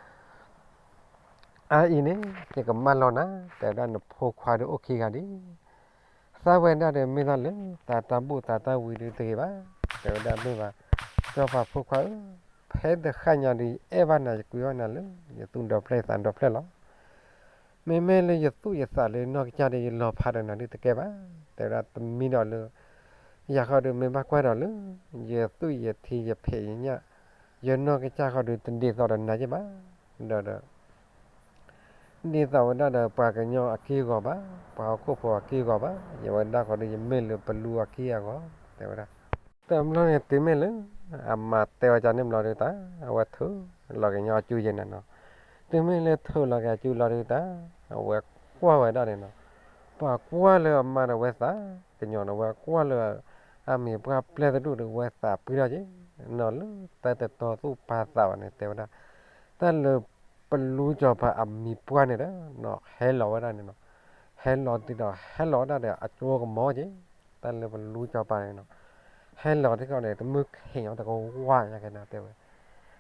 အါအံၤန့ၣ် ယကမၢလီၤနၤ, တဲဝဲဒၣ်နဖိခွါဒုးအိၣ်ခံဂၤဒံး, သးဝဲဒၣ်ဒီးမ့ၢ်သးလၢ သးတၢ်ဘူၣ်သးတၢ်ဝံၤဒုးတဂ့ၤဘၣ်, တဲဝဲဒၣ်မ့ၢ်ဘၣ်, စီၤပၤဖိခွါဧၢ, ဖဲတဃၣ်ညါဒုး ယအဲၣ်ဘၣ်နၤ ယကွံဘၣ်နၤလၢ ယသူၣ်ဒီဖျၢၣ်ယသးဒီဖျၢၣ်လီၤ. မ့မ့ၢ်လၢယသူၣ်ယသးလၢနီၢ်ကစၢ်ဒီး ယလီၤဖးဒီးနၤဒုးတကဲဘၣ်, တဲဝဲဒၣ်တမံၤဒီးလၢ ယၤဃီဒုးမ့ၢ်ဘၣ်ကွၢ်ဒီးလၢ ယသူၣ်ယထံယဖံးယညၣ် ယနီၢ်ကစၢ်ဃီဒုး တဒ်သိးဒီးနၤယဲဘၣ်, ဒီးဒီး ဒ်သိးဝဲဒၣ်ဒီးပှၤကညီအက့ၢ်အဂီၤဘၣ်, ပှၤဟီၣ်ခိၣ်ဖိအက့ၢ်အဂီၤဘၣ်, ယဝဲဒၣ်ဃီဒုး ယမ့ၢ်လၢပလူအက့ၢ်အဂီၤ, တဲဝဲဒၣ်. တဘျီန့ၣ် တုၤမ့ၢ်လၢ အမါတဲဝဲဒ်န့ၣ်ဘျီဒုးတၢ်, အဝဲထုးလီၤက့ၤညီအစုယဲန့ၣ်နီၤ, တုၤမ့ၢ်လၢထုးလီၤက့ၤအစုလီၤဒုးတၢ်, အဝဲကွၢ်ဝဲဒၣ်န့ၣ်နီၤ, ပှၤကွၢ်လၢအမါဒီးဝဲသးကညီၤန့ၣ် ဝဲကွၢ်လၢ အမံၤပှၢ်ပျဲၢ်တဒူၣ်ဒီး ဝဲသးပှံထီၣ်က့ၤ, နီၤလၢတၢ်တတီသူၣ်ပာ်သးဘၣ်န့ၣ် တဲဝဲဒၣ်, တၢ်လၢပလူစီၤပၤအမံၤပှၢ်န့ၣ်ဒီး နီၤဟဲလီၤဝဲဒၣ်န့ၣ်နီၤ, ဟဲလီၤဒ်သိး ဟဲလီၤဝဲဒၣ်ဒီး အကၠိကမီၤက့ၤ, တၢ်လၢပလူစီၤပၤန့ၣ်နီၤ, ဟဲလီၤဒ်သိးန့ၣ် တမုၢ်ခဲအီၤတကဝၢ်ညါက့ၤနၤတဲဝဲ,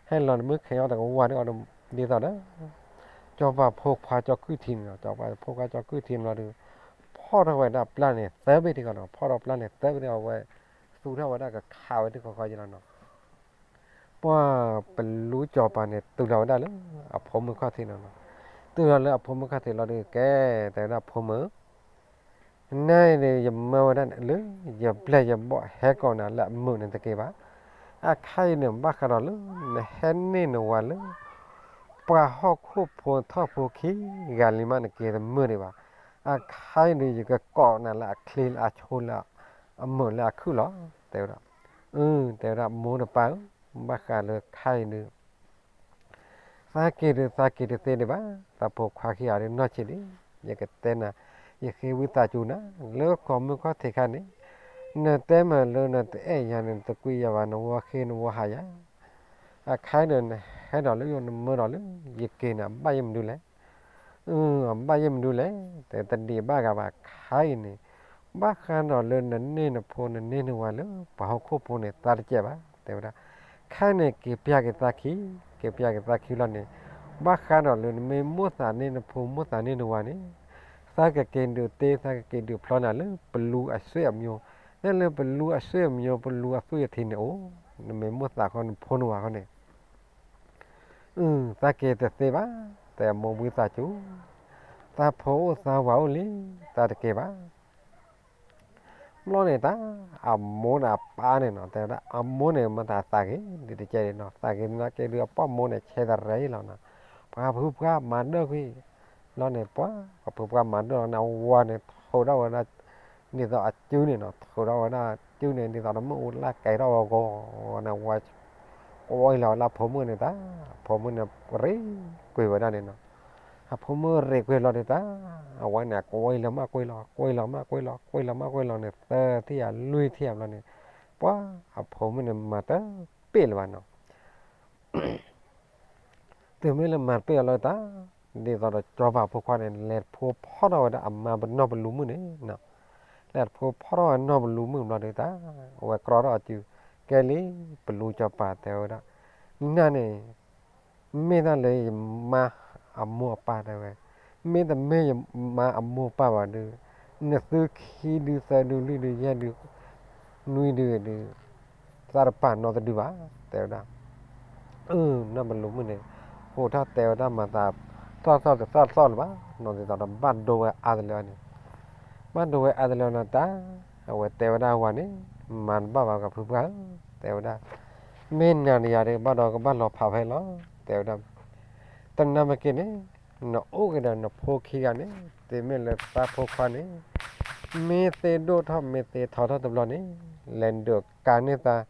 ဟဲလီၤတမုၢ်ခဲအီၤတကဝၢ်ဒ်သိးဒီး စီၤပၤဖိခွါကၠီကုၢ်ထံန့ၣ်နီၤ, စီၤပၤဖိခွါကၠီကုၢ်ထံန့ၣ်လီၤဒီး ဖီၣ်ထီၣ်ဝဲဒၣ်ပျၢ်န့ၣ်သၢဘ့ၣ်တခီနီၤ, ဖီၣ်ထီၣ်ပျၢ်န့ၣ်သၢဘ့ၣ်တခီ အဝဲသူ�ထီၣ်ဝဲဒၣ်ကခးဝဲတခီခီက့ၤလီၤနီၤ, ပှၤပလူစီၤပၤန့ၣ် တုၤလီၤဝဲဒၣ်လၢအဖိမုၣ်ခီၣ်ထံးလီၤနီၤ. တုၤလီၤလၢအဖိမုၣ်ခီၣ်ထံးလီၤဒီး ကဲ, တဲဝဲဒၣ် ဖိမုၣ်ဧၢ, နၤအံၤန့ၣ်ယမၢဝဲဒၣ်လၢ ယပျဲၢ်ယဘီၣ်ဟဲကိးနၤလၢအမုာ်န့ၣ်တက့ၢ်ဘၣ်. အခါအံၤန့ၣ် ဘၣ်ဃးဒီးလၢ နဟဲန့ၢ်နဝၤလၢ ပှၤဟီၣ်ခိၣ်ဖိထီၣ်ဖိခံဂၤလံမး နက့ၤတမုာ်ဒံးဘၣ်. အခါအံၤဒီး ယကကိးနၤလၢအချ့လၢအဆိလၢအမုာ်လၢအခုၣ်လီၤ တဲဝဲဒၣ်. အၢ တဲဝဲဒၣ် မိၢ်တပၢ်ဧၢ, ဘၣ်ဃးလၢခါအံၤဒီး သးက့ၤဒုး သးက့ၤတသ့ဒံးဘၣ်, သးဖိခွါခံဂၤဒုးနီၢ်ဆံးဒံး, ယကတဲနၤ, ယဃ့ဝံသးစူၤနၤ, လၢကီၢ်မုၢ်ခီၣ်ထံးခါန့ၣ်, နတဲမးလၢနတအဲၣ်ယၤန့ၣ် နတကွံယၤဘၣ် နဝီဃ့နဝီဟးယၤ, အခါဒီးနဟဲဒီးလၢယိၤ နမၢဒီးလၢယက့ၤန့ၣ် အဘၣ်ယဲၢ်မနုၤလဲၣ်. အဘၣ်ယဲၢ်မနုၤလဲၣ်, တဲတဒံးဘၣ်ဂၤဘၣ် ခါအံၤန့ၣ်, ဘၣ်ဃးဒီးလၢနန့ၢ်နဖိ နန့ၢ်နဝၤလၢ ပှၤဟီၣ်ခိၣ်ဖိန့ၣ် သးတစဲးဘၣ် တဲဝဲဒၣ်. ခါအံၤန့ၣ် က့ၤပျၢ်က့ၤသးခံ, က့ၤပျၢ်က့ၤသးခံလီၤန့ၣ်, ဘၣ်ဃးဒီးလၢနမ့ၢ်မိၣ်သးန့ၢ်နဖိ မိၣ်သးန့ၢ်နဝၤန့ၣ်, သးကက့ၤဒုးတ့ သးကက့ၤဒုးဖျီနၤလၢပလူအဆွေအမျိုး, လၢလၢပလူအဆွေအမျိုး ပလူအသွံၣ်အထံန့ၣ်အိၣ်, နမ့ၢ်မိၣ်သးဃီနဖိနဝၤဃီန့ၣ် အု သးက့ၤတသ့ဘၣ်, တဲအမိၢ်ဝံသးစူၤ, သးဖိအိၣ်သးဝၤအိၣ်လံ, သးတက့ၤဘၣ်. ဘျီန့ၣ်တၢ်, အမိၢ်န့ၣ်အပၢ်န့ၣ်နီၤ တဲဝဲဒၣ် အမိၢ်န့ၣ် မၤသးသးဂ့ၤ ဒ်တကဲန့ၣ်နီၤ, သးဂ့ၤနာ်က့ဒုး အပၢ်မိၢ်န့ၣ် ဆဲးသရဲအံၤလီၤနီၤ, ပှၤဖုပှၢ်မၤဒၢၣ်ကွံာ်, ဘျီန့ၣ် ပှၤ ပှၤဖုပှၢ်မၤဒၢၣ်လီၤန့ၣ် အဝၤန့ၣ် ထိးထီၣ်ဝဲဒၣ် ဒ်သိးအစုန့ၣ်နီၤ, ထိးထီၣ်ဝဲဒၣ်စုန့ၣ် ဒ်သိးတမ့ၢ်အိၣ်လၢကဲထီၣ်ဝဲဂီၤန့ၣ် ဝၤ ကွံာ်လီၤဝဲလၢအဖိမုၣ်န့ၣ်တၢ်, အဖိမုၣ်န့ၣ် ရ့ကွံာ်ဝဲဒၣ်န့ၣ်နီၤ, အဖိမုၣ်ရ့ကွံာ်လီၤန့ၣ်တၢ်, အဝၤန့ၣ် ကွံာ်လီၤမးကွံာ်လီၤ ကွံာ်လီၤမးကွံာ်လီၤ ကွံာ်လီၤမးကွံာ်လီၤန့ၣ် သၢထံၣ်ယၤလွံၢ်ထံၣ်ယၤဘျီန့ၣ်, ပှၤ အဖိမုၣ်န့ၣ်မၤတပ့ၢ်လၢၤဘၣ်နီၤ တုၤမ့ၢ်လၢမၤတပ့ၢ်အီၤလၢတၢ်, ဒ်သိးဒီးစီၤပၤဖိခွါန့ၣ် လဲၤတဖိဖီထီၣ်ဝဲဒၣ်အမါပနီၢ်ပလူၤမုၣ်န့ၣ်, လဲၤတဖိဖီထီၣ်ဝဲနီၢ်ပလူၤမုၣ်ဘျီဒီးတၢ်, အဝဲကြီထီၣ်အစု, ကဲလံ, ပလူၤစီၤပၤတဲဝဲဒၣ်, နၤန့ၣ် မ့ၢ်တၢ်လၢယမါအမိၢ်အပၢ်တဲဝဲ, မ့တမ့ၢ်ယမါအမိၢ်အပၢ်ဘၣ်ဒီး, နသုခံဒုသၢဒုလွံၢ်ဒုယဲၢ်ဒု နွံဒုဒု သးတပာ်နီတဒုဘၣ်, တဲဝဲဒၣ်. အု နီၢ်ပလူၤမုၣ်န့ၣ် ဃိးထီၣ်တဲဝဲဒၣ်မၤသး သီၣ်သီၣ်တသီၣ်သီၣ်လၢၤဘၣ်, နီၢ်ဒ်သိးဒီးဘၣ်ဒိဝဲအါတလၢန့ၣ်, ဘၣ်ဒိဝဲအါတလၢန့ၣ်တၢ်, အဝဲတဲဝဲဒၣ်အဝၤန့ၣ်, မၤတဘၣ်ဘၣ်ကဖုပှၢ်ဧၢ, တဲဝဲဒၣ်, မ့ၢ်နၤဒီးယၤဒီး ဘၣ်ဒီးကဘၣ်လီၤဖးဖဲလီၤ, တဲဝဲဒၣ်. တနၤမ့ၢ်က့ၤန့ၣ်, နအိၣ်ကဒီးနဖိခံဂၤန့ၣ်, တုၤမ့ၢ်လၢသးဖိခွါန့ၣ်, မ့ၢ်သ့ဒိၣ်ထီၣ်မ့ၢ်သ့ထီထီၣ်တဘျီန့ၣ်, လဲၤဒုးကၤန့ၢ်သး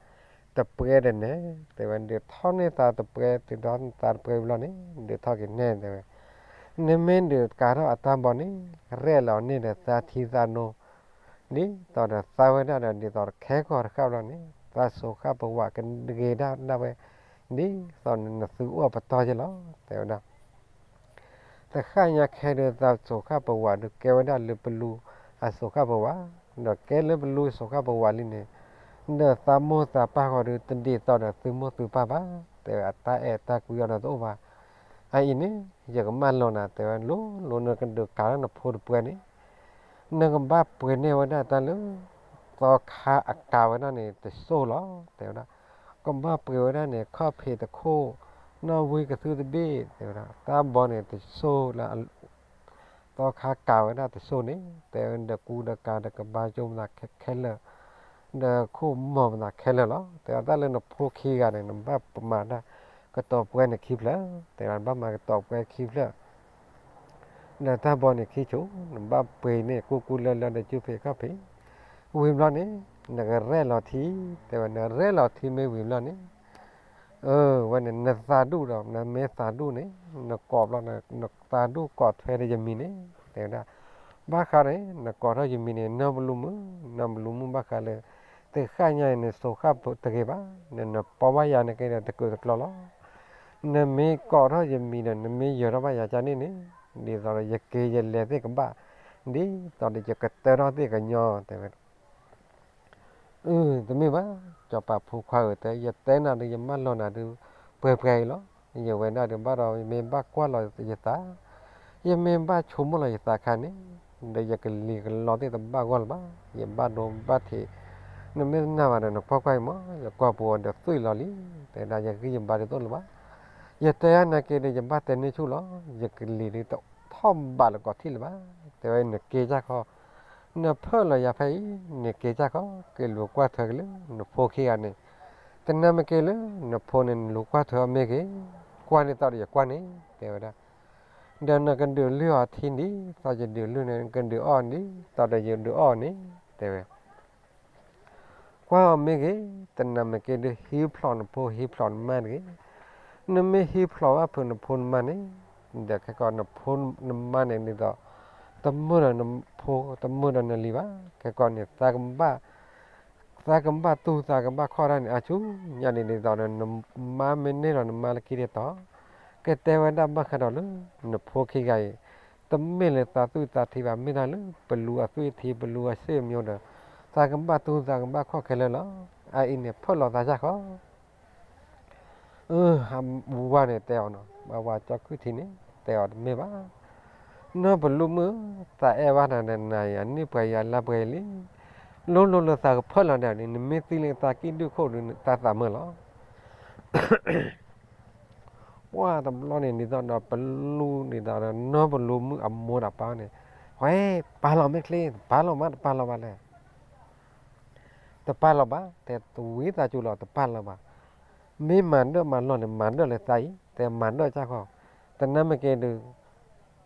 တပှဲၤဒီးနဲ, တဲဝဲ, ဒုးထီၣ်န့ၢ်သးတပှဲၤ, တုၤထီၣ်န့ၢ်သးတပှဲၤဘျီန့ၣ်, ဒုးထီၣ်က့ၤနဲတဲဝဲ, နမ့ၢ်ဒုးကၤထီၣ်အတၢ်ဘီန့ၣ်, ရဲၣ်လီၤန့ၢ်ဒီးသးထံသးနိ, ဒ်သိးဒီးသးဝဲဒၣ်ဒီး ဒ်သိးဒီးခဲကီၢ်တဃၣ်ဘျီန့ၣ်, သးစိၤဃၣ်ပဝးကဂ့ၤဒၣ်ဒၣ်ဝဲ, ဒ်သိးနသုအိၣ်အပတီၢ်ယဲလီၤ, တဲဝဲဒၣ်. တဃၣ်ညါခဲဒုး သးစိၤဃၣ်ပဝးဒုးကဲဝဲဒၣ်လၢပလူၤအစိၤဃၣ်ပဝး, ဒီးကဲလၢပလူၤစိၤဃၣ်ပဝးလံန့ၣ်, ဒီးသးမိၢ်သးပၢ်ဃီဒုး တဒ်သိးဒီးသုမိၢ်သုပၢ်ဘၣ်, တဲဝဲအတၢ်အဲၣ်တၢ်ကွံအီၤဒီးတအိၣ်ဘၣ်. အအံၤန့ၣ် ယကမၢလီၤနၤ တဲဝဲ, လိၤလိၤနကဒုးကၤထီၣ်နဖိတပှဲၤန့ၣ်, နကဘၣ်ပှ့ၤန့ၢ်ဝဲဒၣ်တၢ်လၢ သီခါအကၤဝဲဒၣ်န့ၣ်တစိၢ်လီၤ, တဲဝဲဒၣ်. ကဘၣ်ပှ့ၤဝဲဒၣ်န့ၣ် ခီၣ်ဖံးတခိၣ်, နီၣ်ဝံကသူတဘ့ၣ်, တဲဝဲဒၣ်. တၢ်ဘီန့ၣ်တစိၢ်လၢ သီခါကၤဝဲဒၣ်တစိၢ်န့ၣ်, တဲဝဲဒီးကူဒီးကၤဒီးကဘါကၠိမသးခဲလၢာ်, ဒီးခိၣ်မီၤမသးခဲလၢာ်လီၤ. တဲဝဲတၢ်လၢနဖိခံဂၤန့ၣ် နဘၣ်မၤတၢ်ကတီၤပှဲၤန့ၣ်ခံဖျၢၣ်, တဲဝဲဘၣ်မၤကတီၤပှဲၤခံဖျၢၣ် ဒီးတၢ်ဘီန့ၣ်ခံဆိ, နဘၣ်ပှ့ၤန့ၢ်ကူကူလၢလၢဒီးကၠူဖံးခီၣ်ဖံး, ဝံၤဘျီန့ၣ်, နကရဲၣ်လီၤထံ, တဲဝဲနရဲၣ်လီၤထံမ့ၢ်ဝံၤဘျီန့ၣ်, အၢ ဝဲန့ၣ် နသးဒူၣ်ဒီး နမ့ၢ်သးဒူၣ်န့ၣ်, နကိးဘျီန့ၣ် နသးဒူၣ်ကိးထွဲဒီးယမံၤန့ၣ်, တဲဝဲဒၣ်. ဘၣ်ဃးန့ၣ် နကိးထီၣ်ယမံၤန့ၣ် နီၢ်ဘလူမုၣ်, နီၢ်ဘလူမုၣ်ဘၣ်ဃးလၢ သုဃၣ်ညါအံၤန့ၣ် စိၤဃၣ်တဂ့ၤဘၣ်, နပိာ်ဘၣ်ယၤန့ၣ်က့ဒီးတကုာ်တကျီလီၤ. နမ့ၢ်ကိးထီၣ်ယမံၤဒီး နမ့ၢ်ယၢၤထီၣ်ဘၣ်ယၤကန့ၣ်န့ၣ်, ဒ်သိးဒီးယက့ၤယလဲၤသ့ၣ်ကဘၣ်, ဒ်သိးဒီးယကတၢထီၣ်သ့ၣ်ကညီတဲဝဲ အု တမ့ၢ်ဘၣ်, စီၤပၤဖိခွါဧၢ, တဲ ယတဲနၤဒီး ယမၢလီၤနၤဒုး ပှဲၤပှဲၤအံၤလီၤ. ယဝဲဒၣ်ဒုးဘၣ်ဒီး ယမ့ၢ်ဘၣ်ကွၢ်လီၤယသး, ယမ့ၢ်ဘၣ်ဆိကမိၣ်လီၤယသးခါန့ၣ်, ဒီးယကလံၤကလီသ့ၣ်တဘၣ်ဂီၢ်လၢၤဘၣ်, ယဘၣ်ဒိဘၣ်ထံး နမ့ၢ်တနာ်ဘၣ်ဒီး နကွၢ်ကွၢ်အံၤမး, ယကွၢ်ပူၤအီၤဒီးသွံၣ်လီၤလံ, တဲဝဲဒၣ် ယဂံၢ်ယဘါဒုးတအိၣ်လၢၤဘၣ်, ယတဲဒၣ်နာ်က့ဒီး ယဘၣ်တဲန့ၢ်ဆူၣ်လီၤ, ယကလံၤဒုးတထီၣ်ဘးလၢကီၢ်ထံးလၢၤဘၣ်, တဲဝဲ နက့ၤကၢ်ခီ, နဖၢၣ်လီၤယၤဖဲအံၤ, နက့ၤကၢ်ခီ, က့ၤလူၤကွၢ်ထွဲက့ၤလၢ နဖိခံဂၤန့ၣ်, တနာ်မ့ၢ်က့ၤလၢ နဖိန့ၣ် နလူၤကွၢ်ထွဲအီၤမ့ၢ်ဂ့ၤ, ကွၢ်န့ၢ်သီဒီးယကွၢ်န့ၣ်, တဲဝဲဒၣ် ဒီးနကဒုးလုၢ်အီၤထံဒ်သိးယဒုးလုၢ်န့ၣ်, နကဒုးအီၣ်ဒ်သိးဒီးယဒုးအီၣ်န့ၣ်, တဲဝဲ, ကွၢ်အီၤမ့ၢ်ဂ့ၤ, တနာ်မ့ၢ်က့ၤဒုး ဟံးဖျိးနဖိ ဟံးဖျိးနမါတဂ့ၤ, နမ့ၢ်ဟံးဖျိးဘၣ်ဖုးနဖိနမါန့ၣ်, ဒီးခဲကီးနဖိနမါန့ၣ် ဒ်သိး တမုာ်ဒီးနဖိ တမုာ်ဒီးနလံၤဘၣ်, ခဲကီးန့ၣ် သးကဘၣ်သူၣ်သးကဘၣ်ခီၣ်တၢ်န့ၣ် အါဆူညါန့ၣ် ဒ်သိးဒီး နမါမ့ၢ်န့ၢ်ဒီးနမါလၢခံတတီၤ, ကတဲဝဲဒၣ်ဘၣ်ဃးဒီးလၢ နဖိခံဂၤအံၤ, တမ့ၢ်လၢသးသွံၣ်သးထံဘၣ် မ့ၢ်ဒၣ်လၢ ပလူအသွံၣ်အထံ ပလူအစ့အမျိၤဒီး သးကဘၣ်သူၣ်သးကဘၣ်ခီၣ်ခဲလၢာ်လီၤ, အအံၤန့ၣ် ဖၢၣ်လီၤသးစၢ်ဃီ အဝၤန့ၣ်တဲအီၤနီၤ, အဝၤကၠီခုၣ်ထံန့ၣ် တဲအီၤတမ့ၢ်ဘၣ်, နီၢ်ပလူမုၣ်ဧၢ, သးအဲၣ်ဘၣ်နၤဒီးနၤအံၤ အန့ၢ်ပှဲၤယၤလါပှဲၤလံ, လိၤလိၤလၢသးကဖၢၣ်လီၤဒီးန့ၣ် နမ့ၢ်သံလၢသးကံၢ်ဒုၣ်ခိၣ်ဒုး တၢ်သးမုာ်လီၤ. ပှၢ်တဘျီန့ၣ် ဒ်သိးဒီးပလူဒ်သိးဒီး နီၢ်ပလူမုၣ်အမိၢ်ဒီးပၢ်န့ၣ်, ဝဲ ပာ်လီၤမ့ၢ်ချ့, တပာ်လီၤမး တပာ်လီၤဘၣ်လဲၣ် တပာ်လီၤဘၣ်, တဲတဝံသးစူၤလီၤ တပာ်လီၤဘၣ်, မ့ၢ်မၤဒၢၣ်မၤလီၢ်န့ၣ် မၤဒၢၣ်လၢသးအံၤ, တဲမၤဒၢၣ်ကၢ်ဃီ, တနာ်မ့ၢ်က့ၤဒုး,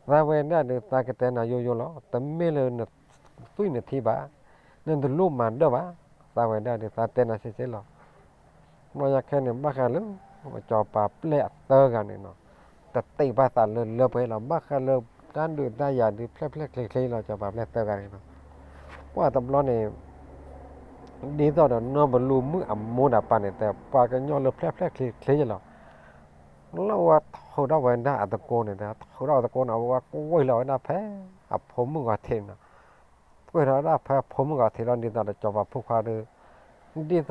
သးဝဲဒၣ်ဒုး သးကတဲနၤယိယိလီၤ, တမ့ၢ်လၢနသွံၣ်နထံဘၣ်, နတလိၣ်မၤဒၢၣ်ဘၣ်, သးဝဲဒၣ်ဒုး သးတဲနၤစ့စ့လီၤ. ဘျီညါခဲန့ၣ် ဘၣ်ဃးလၢ စီၤပၤပျဲၢ်အသၢဂၤန့ၣ်နီၤ, တတ့ၢ်ဘၣ်သးလၢလၢပှဲၤလီၤ, ဘၣ်ဃးလၢတၢ်ဒုးတၢ်ယၤဒုး ဖျဲၣ်ဖျဲၣ်ချ့ချ့လီၤ စီၤပၤပျဲၢ်သၢဂၤန့ၣ်နီၤ. ပှၢ်တဘျီန့ၣ် ဒ်သိးဒီးနီၢ်ပလူမုၣ်အမိၢ်ဒီးပၢ်န့ၣ် တဲပှၤကညီလၢဖျဲၣ်ဖျဲၣ်ချ့ချ့လီၤ. လၢဝဲထုးထီၣ်ဝဲဒၣ်အသကိးန့ၣ် ထုးထီၣ်အသကိးန့ၣ် အဝဲကွံာ်လီၤဝဲဒၣ်ဖဲ အဖိမုၣ်ဂီၤထံးန့ၣ်နီၤ, ကွံာ်လီၤဝဲဒၣ်ဖဲအဖိမုၣ်ဂီၤထံးလီၤ ဒ်သိးဒီးစီၤပၤဖိခွါဒီး ဒ်သိးဒီး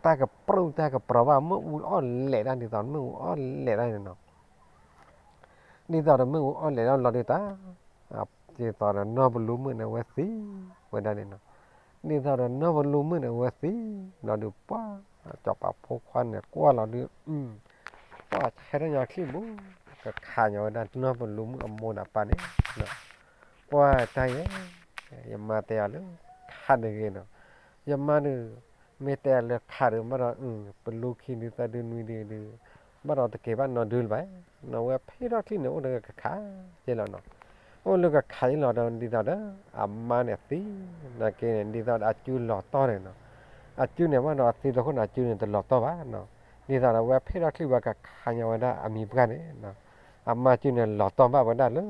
တၢ်ကပြုၢ်တၢ်ကပြီၤဘၣ် မ့ၣ်အူအီၣ်လဲၤတၢ်ဒ်သိးမ့ၣ်အူအီၣ်လဲၤတၢ်န့ၣ်နီၤ. ဒ်သိးဒီးမ့ၣ်အူအီၣ်လဲၤတၢ်လီၤဒုးတၢ်, ဒ်သိးဒီးနီၢ်ပလူမုၣ်န့ၣ် အဝဲသံဝဲဒၣ်န့ၣ်နီၤ. ဒ်သိးဒီးနီၢ်ပလူမုၣ်န့ၣ် အဝဲသံလီၤဒုး ပှၢ် စီၤပၤဖိခွါန့ၣ် ကွၢ်လီၤဒုး ပှၢ်ဆဲထီၣ်ညီချံၣ်ဘူး ကခးညီဝဲဒၣ်နီၢ်ပလူမုၣ်အမိၢ်ဒီးပၢ်န့ၣ်, ပှၢ်တၢ်ယဲ, ယမါတဲအီၤလၢ ခးတဂ့ၤနီၤ, ယမါဒုး မ့ၢ်တဲအီၤလၢခးဒုး ဘၣ်ဒီး ပလူခံဒုးသၢဒုးနွံဒုးဒုး ဘၣ်ဒီးတက့ၤဘၣ်နီတဒုလၢၤဘၣ်, နီၤဝဲဖဲထီၣ်ချံၣ်န့ၣ် အိၣ်လၢကခးယဲလီၤနီၤ, အိၣ်လၢကခးယဲလီၤဒီး ဒ်သိးဒီး အမါန့ၣ်သံ, နာ်က့န့ၣ် ဒ်သိးဒီးအစုလီၤတီၢ်န့ၣ်နီၤ, အစုန့ၣ် ဘၣ်ဒီးအသံလီၤခိၣ်န့ၣ် အစုန့ၣ်တလီၤတီၢ်ဘၣ်နီၤ, ဒ်သိးဒီးဝဲဖဲထီၣ်ချံၣ်ဝဲကခးညီဝဲဒၣ်အမံၤပှၢ်န့ၣ်နီၤ, အမါစုန့ၣ်လီၤတီၢ်ဘၣ်ဝဲဒၣ်လၢ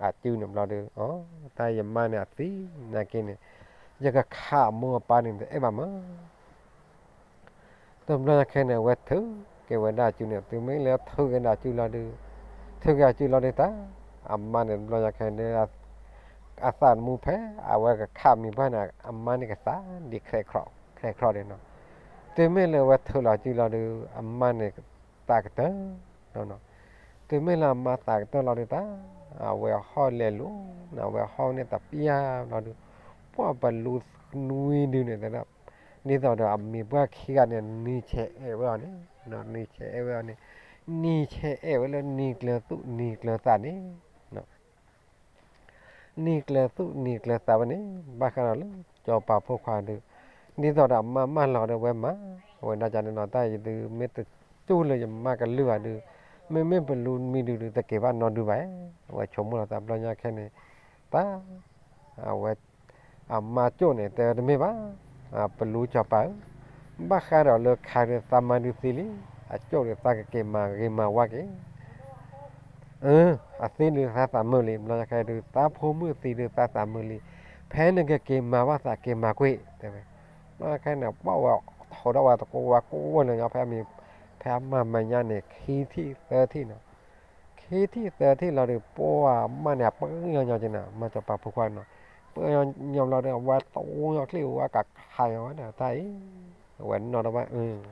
အစုန့ၣ်ဘျီဒုး အီ တၢ်ယမါန့ၣ်အသံ, နာ်က့န့ၣ် ယကခးအမိၢ်အပၢ်န့ၣ်တအဲၣ်ဘၣ်မး တဘျီညါခဲန့ၣ် အဝဲထုးက့ၤဝဲဒၣ်အစုန့ၣ် တုၤမ့ၢ်လၢထုးက့ၤဒၣ်အစုလီၤဒုး, ထုးက့ၤအစုလီၤဒုးတၢ်, အမါန့ၣ်တဘျီညါခဲန့ၣ် အသးသမူဖဲ အဝဲကခးမံၤပှၢ်န့ၣ် အမါန့ၣ်ကသးဒ်ချဲးချီဒ်နီၤ, တုၤမ့ၢ်လၢအဝဲထုးလီၤအစုလီၤဒုး အမါန့ၣ်သးကတၢၢ်နီၤ, တုၤမ့ၢ်လၢအမါသးကတၢၢ်လီၤဒုးတၢ်, အဝဲဟီၣ်လဲၤလိၤန့ၣ် အဝဲဟီၣ်န့ၣ်တပျၢ်လီၤဒုး, ပှၢ်ပလူနွံဒုန့ၣ်တဲဒၣ် ဒ်သိးဒီးအမံၤပှၢ်ခံဂၤန့ၣ် နံၤဆဲးအဲၣ်ဝဲအီၤန့ၣ်, နံၤဆဲးအဲၣ်ဝဲအီၤန့ၣ်, နံၤဆဲးအဲၣ်ဝဲလၢနံၤကျၢၤသူၣ်နံၤကျၢၤသးန့ၣ်, နံၤကျၢၤသူၣ်နံၤကျၢၤသးဝဲန့ၣ် ဘၣ်ဃးဒီးလၢစီၤပၤဖိခွါဒုး, ဒ်သိးဒီးအမါမၢလီၤဒီးဝဲမၤ, အဝဲဒၣ်ကန့ၣ်နီၤ တၢ်အံၤဒုး မ့ၢ်တတူၢ်လၢယမါကလုၢ်ဘၣ်ဒုး, မ့မ့ၢ်ပလူမံၤဒုးဒုး တက့ၤဘၣ်နီတဒုဘၣ်, အဝဲဆိကမိၣ်လီၤသးဘျီညါခဲန့ၣ်, တၢ် အဝဲ အမါကၠိၣ်န့ၣ် တဲဝဲတမ့ၢ်ဘၣ်, ပလူစီၤပၤဧၢ, ဘၣ်ဃးဒီးလၢခးဒုးသးမါဒုးသံလံ, အကၠိၣ်ဒုးသးကက့ၤမၤဂ့ၤမၤဝါက့ၤ အသံဒုးသးသးမုာ်လံ, ဘျီညါခဲဒုး သးဖိမုၣ်သံဒုးသးသးမုာ်လံ, ဖဲနကက့ၤမၤဘၣ်သးက့ၤမၤကွံာ် တဲဝဲ, ဘျီညါခဲန့ၣ် ပှၢ်ဝဲ ထိးထီၣ်ဝဲသကိးဝဲကိးဝဲလၢာ်ညီ ဖဲအမၤမဲာ်ညါန့ၣ် ခံထံၣ်သၢထံၣ်နီၤ, ခံထံၣ်သၢထံၣ်လီၤဒုး ပှၢ်မါန့ၣ် အပၢၢ်ညီညီက့ၤနီၤ မၤစီၤပၤဖိခွါနီၤ, ပၢၢ်ညီညီလီၤဒီး အဝဲသဝီညီချံၣ်ဝဲကခးညီဝဲဒၣ်တၢ်အံၤ, အဝဲနီၣ်ထီၣ်ဘၣ်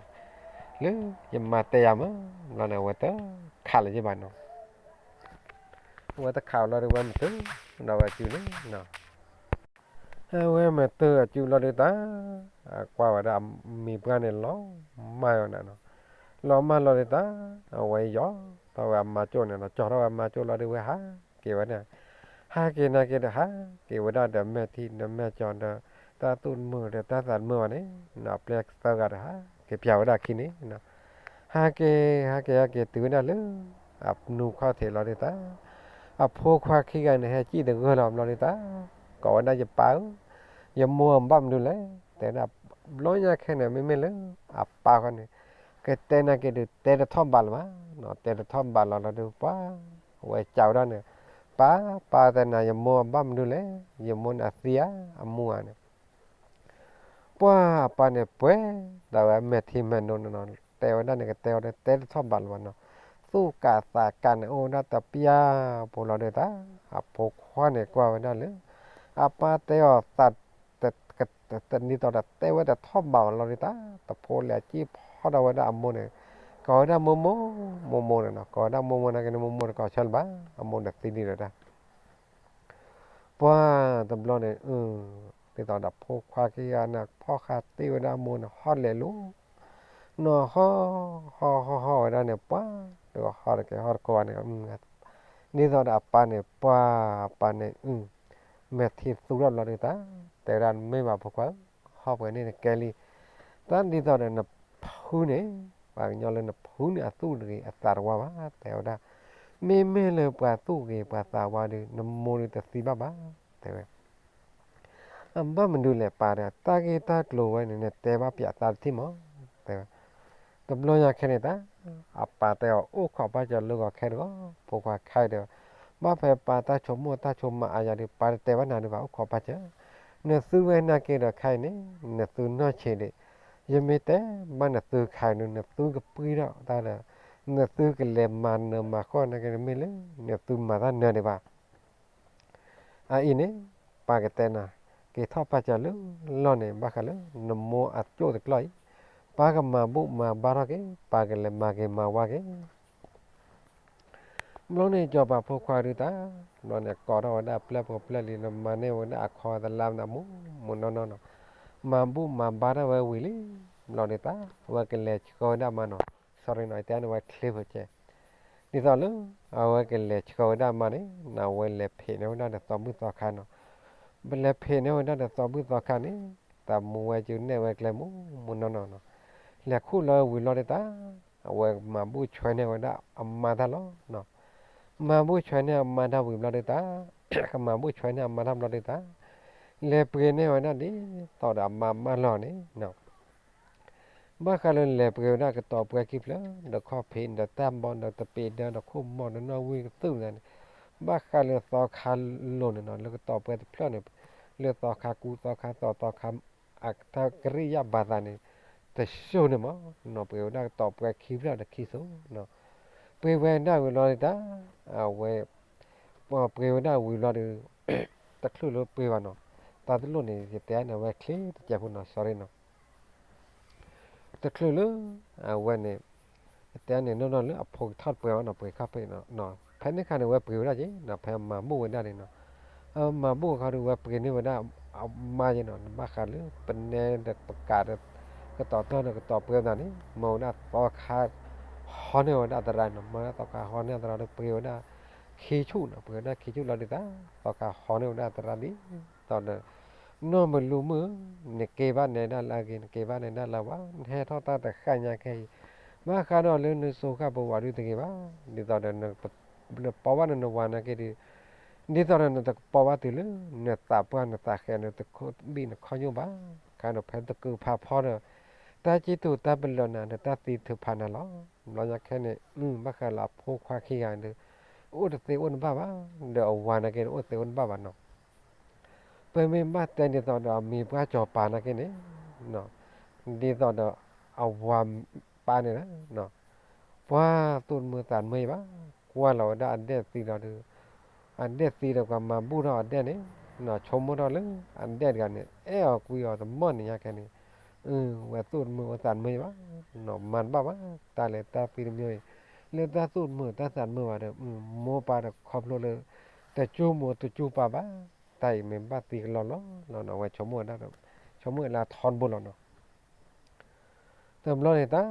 လၢယမါတဲယၤမး, ဘျီန့ၣ် အဝဲတခးလၢၤဘၣ်နီၤ, အဝဲတခးလီၤဒီး အဝဲမုာ်တုၤဒီးဝဲစုန့ၣ်နီၤ, အဝဲမ့ၢ်တၢၢ်အစုလီၤဒုးတၢ်, အကွၢ်ဝဲဒၣ်အမံၤပှၢ်န့ၣ်လီၤမၢ်အီၤန့ၣ်နီၤ, လီၤမၢ်လီၤဒုးတၢ်, အဝဲယီၤထီၣ်ဝဲအမါကၠိၣ်န့ၣ်နီၤ, ကၠီၤထီၣ်ဝဲအမါကၠိၣ်လီၤဒုးဝဲဟးက့ၤဝဲန့ၣ်, ဟးက့ၤနာ်က့ဒီး ဟးက့ၤဝဲဒၣ်ဒီးမဲာ်ထံဒီးမဲာ်ကၠီၤဒီး တၢ်သူၣ်တမုာ်ဒီးတၢ်သးတမုာ်ဘၣ်န့ၣ်နီၤ, အပျဲၢ်သၢဂၤဒီးဟးက့ၤပၠးဝဲဒၣ်ခံန့ၣ်နီၤ, ဟးက့ၤ ဟးက့ၤ ဟဲက့ၤတုၤဝဲဒၣ်လၢ အနူခွါထံးလီၤဒုးတၢ်, အဖိခွါခံဂၤန့ၣ် ဟဲစံၣ်တဂၢၢ်လီၤဘျီဒုးတၢ်, ကိးဝဲဒၣ်ယပၢ်ဧၢ, ယမိၢ်ဘၣ်မနုၤလဲၣ်, တဲဒၣ်ဘျီညါခဲန့ၣ် မ့မ့ၢ်လၢအပၢ်ဃီန့ၣ် ကတဲနာ်က့ဒုး တဲတထီၣ်ဘးလၢၤဘၣ်နီၤ, တဲတထီၣ်ဘးလီၤလီၤဒုး ပှၤ ဝဲကးဝဲဒၣ်န့ၣ်, ပၢ် ပၢ်တဲနၤ ယမိၢ်ဘၣ်မနုၤလဲၣ်, ယမိၢ်န့ၣ်အသံဧါ အမူဧါန့ၣ် ပှၤအပၢ်န့ၣ်ပှဲၤ ဒီးဝဲမဲာ်ထံမဲာ်နိန့ၣ်နီၤ, တဲဝဲဒၣ်န့ၣ် ကတဲဝဲဒၣ် တဲတထီၣ်ဘးလၢၤဘၣ်နီၤ, သူၣ်ကးသးကးန့ၣ် အိၣ်ဝဲဒၣ်တပျၢ်ဖိလီၤဒုးတၢ်, အဖိခွါန့ၣ်ကွၢ်ဝဲဒၣ်လၢ အပၢ်တဲအီၤသး တနံၤသိးဒီး တဲဝဲတထီၣ်ဘးအီၤလီၤဒုးတၢ်, တဖိလဲၤစံၣ်ဖီဒီးဝဲဒၣ်အမိၢ်န့ၣ်, ကိးဝဲဒၣ်မိၢ်မိၢ်, မိၢ်မိၢ်န့ၣ်နီၤ, ကိးဝဲဒၣ်မိၢ်မိၢ်နာ်က့န့ၣ် မိၢ်မိၢ်တကိးဆၢလၢၤဘၣ်, အမိၢ်န့ၣ်သံဒံးဒီးတၢ် ပှၤတဘျီန့ၣ် ဒ်သိးဒီးဖိခွါခံဂၤန့ၣ် ဖီၣ်ဃာ်တ့ၢ်ဝဲဒၣ်အမိၢ်န့ၣ် ဟီၣ်လဲၤလိၤ, နီၤဟီၣ် ဟီၣ်ဟီၣ်ဟီၣ်ဝဲဒၣ်န့ၣ် ပှၤတဟီၣ်တကဲဟီၣ်တကိးဘၣ်န့ၣ်, ဒ်သိးဒီးအပၢ်န့ၣ် ပှၤအပၢ်န့ၣ် မဲာ်ထံသူထီၣ်ဘျီဒုးတၢ်, တဲဝဲဒၣ် မ့ၢ်ဘၣ်ဖိခွါဧၢ, ဟီၣ်ပှဲၤန့ၣ်တကဲလံ, တၢ်ဒ်သိးဒီးနဖုန့ၣ် ပှၤကညီလၢနဖုန့ၣ် အသူၣ်တဂ့ၤအသးတဝါဘၣ် တဲဝဲဒၣ်, မ့မ့ၢ်လၢပှၤသူၣ်ဂ့ၤပှၤသးဝါဒုး နမိၢ်ဒုးတသံဘၣ်ဘၣ် တဲဝဲ အဘၣ်မနုၤလဲၣ်ပၢ်ဒီး တၢ်ဂ့ၢ်တၢ်ကျိၤဝဲန့ၣ် နတဲဘၣ်ပၠးသးတထံၣ်မး တဲဝဲ, တဘျီညါခဲန့ၣ်တၢ်, အပၢ်တဲအီၤ အိၣ်ခိးပၢ်စၢၤလၢဂီၤခဲတဂီၤ, ဖိခွါခဲဒီး, ဘၣ်ဖဲပၢ်တၢ်ဆိကမိၣ်တၢ်ဆိကမးအါယၤဒီး ပၢ်တတဲဘၣ်နၤဒုးဘၣ် အိၣ်ခိးပၢ်စၢၤ, နသုဝဲနာ်က့ဒီးခဲအံၤန့ၣ် နသုနီၢ်ဆံးဒံး, ယမ့ၢ်တဲဘၣ်နသုခဲအံၤန့ၣ် နသုကပှံၢ်ထီၣ်တၢ်ဒီး, နသုကလဲၤမၤနၢၤမၤဃီနာ်က့မ့ၢ်လၢ နသုမၤတၢ်နၢၤဒံးဘၣ် အအံၤန့ၣ် ပၢ်ကတဲနၤ, က့ၤထီၣ်ပၢ်စၢၤလၢလီၢ်န့ၣ် ဘၣ်ဃးလၢ နမိၢ်အကၠိၣ်တကျီၢ်အံၤ, ပၢ်ကမၤဘူၣ်မၤဘါထီၣ်က့ၤ, ပၢ်ကလဲၤမၤက့ၤမၤဝါက့ၤ ဘျီန့ၣ် စီၤပၤဖိခွါဒုးတၢ်, ဘျီန့ၣ် ကိးထီၣ်ဝဲဒၣ်ပျဲၢ်ဖိပျဲၢ်လံၤ နမၤန့ၢ်ဝဲဒၣ်အခီသလါမနၤမူမူနီၢ်နီၢ်နီၤ, မၤဘူၣ်မၤဘါထီၣ်ဝဲဝံၤလံ, ဘျီဒုးတၢ် အဝဲကလဲၤဆှၢဝဲဒၣ်မါနီၤ, sorry နီၤ တဲန့ၣ်ဝဲချ့ဖိကဲ, ဒ်သိးလၢ အဝဲကလဲၤဆှၢဝဲဒၣ်မါန့ၣ် နဝဲလဲၤဖံးန့ၢ်ဝဲဒၣ်ဒီးသီဘူၣ်သီခါနီၤ, ပလဲၤဖံးန့ၢ်ဝဲဒၣ်ဒီးသီဘူၣ်သီခါန့ၣ် တၢ်မူဝဲကန့ၢ်ဝဲကျဲမူမူနီၢ်နီၢ်နီၤ, လဲၤခူၣ်လီၤဝံၤလီၤဒုးတၢ်, အဝဲမၤဘူၣ်ဆွဲန့ၢ်ဝဲဒၣ်အမါတၢ်လီၤနီၤ, မၤဘူၣ်ဆွဲန့ၢ်အမါတၢ်ဝံၤဘျီဒုးတၢ်, ကမၤဘူၣ်ဆွဲန့ၢ်အမါတၢ်ဘျီဒုးတၢ်, လဲၤပှ့ၤန့ၢ်ဝဲဒၣ်ဒ်သိးဒီးအမါမၢလီၤန့ၣ်နီၤ ဘၣ်ဃးလၢလဲၤပှ့ၤဝဲဒၣ်ကတီၤပှဲၤခံဖျၢၣ် ဒီးခီၣ်ဖံး ဒီးတၢ်ဘီ ဒီးတပ့ၤဒၢ ဒီးခိၣ်မီၢ်ဒီးနီၣ်ဝံၣ်ကသုၣ်န့ၣ်, ဘၣ်ဃးလၢသီခါလိၤန့ၣ်နီၤ လၢကတီၤပှဲၤတဖျၢၣ်န့ၣ်, လၢသီခါကူ သီခါသီ သီခါ အတၢ်ကရံၣ်ယၣ်ဘၣ်သးန့ၣ် တစိၢ်န့ၣ်မးနီၤ ပှ့ၤဝဲဒၣ်ကတီၤပှဲၤခံဖျၢၣ်ဒီးခံစိၢ်နီၤ, ပှ့ၤဝဲဒၣ်ဝံၤလီၤဒုးတၢ်, အဝဲ ပှ့ၤဝဲဒၣ်ဝံၤလီၤဒီး တချုးလၢပှ့ၤဘၣ်နီၤ, တၢ်တလိၣ်န့ၣ် ယတဲန့ၣ် အဝဲချ့တစဲးဖိနီၤ sorry နီၤ, တချုးလၢ အဝဲန့ၣ် ယတဲန့ၣ်နီၢ်နီၢ်လၢအဖိကထီၣ်ပှဲၤဘၣ်နီၤ ပှ့ၤခီၣ်ဖံးနီၤ, ဖဲန့ၣ်အခါန့ၣ် အဝဲပှ့ၤဝဲဒၣ်က့ၤနီၤ ဖဲမၤဘူၣ်ဝဲဒၣ်န့ၣ်နီၤ, မၤဘူၣ်အခါဒီး အဝဲပှ့ၤန့ၢ်ဝဲဒၣ်အမါက့ၤနီၤ, ဘၣ်ဃးလၢပနဲဒီးပကးဒီး ကတီၤတၢ်ဒီး ကတီၤပှဲၤသးန့ၣ် မၤဝဲဒၣ်သီခါ ဟီန့ၢ်ဝဲဒၣ်သရၣ်နီၤ, မၤဝဲဒၣ်သီခါဟီန့ၢ်သရၣ်ဒီး ပှ့ၤဝဲဒၣ်ခံဆူၣ်နီၤ, ပှ့ၤဝဲဒၣ်ခံဆူၣ်လီၤဒုးတၢ်, သီခါဟီန့ၢ်ဝဲဒၣ်သရၣ်ဒ်သိးဒီး နီၢ်မုၢ်လူၤမုၣ်ဧၢ, နက့ၤဘၣ်နဲဒၣ်လၢအဂ့ၤ နက့ၤဘၣ်နဲဒၣ်လၢအဝါ, နဟဲထီၣ်တၢ်တဃၣ်ညါခဲအံၤ, ဘၣ်ဃးဒီးလၢနစိၤဃၣ်ပဝးဒုတဂ့ၤဘၣ်, ဒ်သိးဒီး နပိာ်ဘၣ်နနဝၤနာ်က့ဒီး ဒ်သိးဒီးနတကပိာ်ဘၣ်တုၤလၢ နသးပှၢ်နသးဃဲး နတခိၣ်ဘံၣ်နခီၣ်ညိၣ်ဘၣ်, ခါဒီးဖဲတကုးဖးဖီဒီး တၢ်စံၣ်တူာ်တၢ်ပလၢၢ်နၤဒီးတၢ်သံထုးဖးနၤလီၤ. ဘျီညါခဲန့ၣ် ဘၣ်ဃးလၢအဖိခွါခံဂၤဒီး အိၣ်တသ့အိၣ်တဘၣ်ဘၣ်, ဒီးအဝၤနာ်က့ဒီးအိၣ်တသ့အိၣ်တဘၣ်ဘၣ်နီၤ. ပမ့ၢ်ဘၣ်တဲဒ်သိးဒီးအမံၤပှၢ်စီၤပၤနာ်က့န့ၣ် ဒ်သိးဒီးအဝၤပၢ်န့ၣ်လီၤ. ပှၤသူၣ်တမုာ်သးတမုာ်ဘၣ်, ကွၢ်လီၤဝဲဒၣ်အဒဲၣ်သံလီၤဒီး အဒဲၣ်သံဒီးပှၤမၤဘူၣ်ထီၣ်အဒဲၣ်န့ၣ် ဆိကမိၣ်ထီၣ်လၢ အဒဲၣ်တဂၤန့ၣ် အဲၣ်အီၤကွံအီၤတမီၢ်န့ၣ်ညါခဲန့ၣ် ဝဲသူၣ်တမုာ်ဝဲသးတမုာ်ဘၣ်, မၤတဘၣ်ဘၣ် တၢ်လဲၤတၢ်သံတမံၤအံၤ လၢတၢ်သူၣ်တမုာ်တၢ်သးတမုာ်ဘၣ်ဒီး မိၢ်ပၢ်ဒီးခီဖျိလၢ တကၠူမိၢ်တကၠူပၢ်ဘၣ် တၢ်အံၤမ့ၢ်ဘၣ်သံကလီလီၤလီၤနီၤ, အဝဲဆိကမိၣ်ဝဲဒၣ်, ဆိကမိၣ်ဝဲလၢအထီတဘိလီၤနီၤ. တဘျီန့ၣ်တၢ်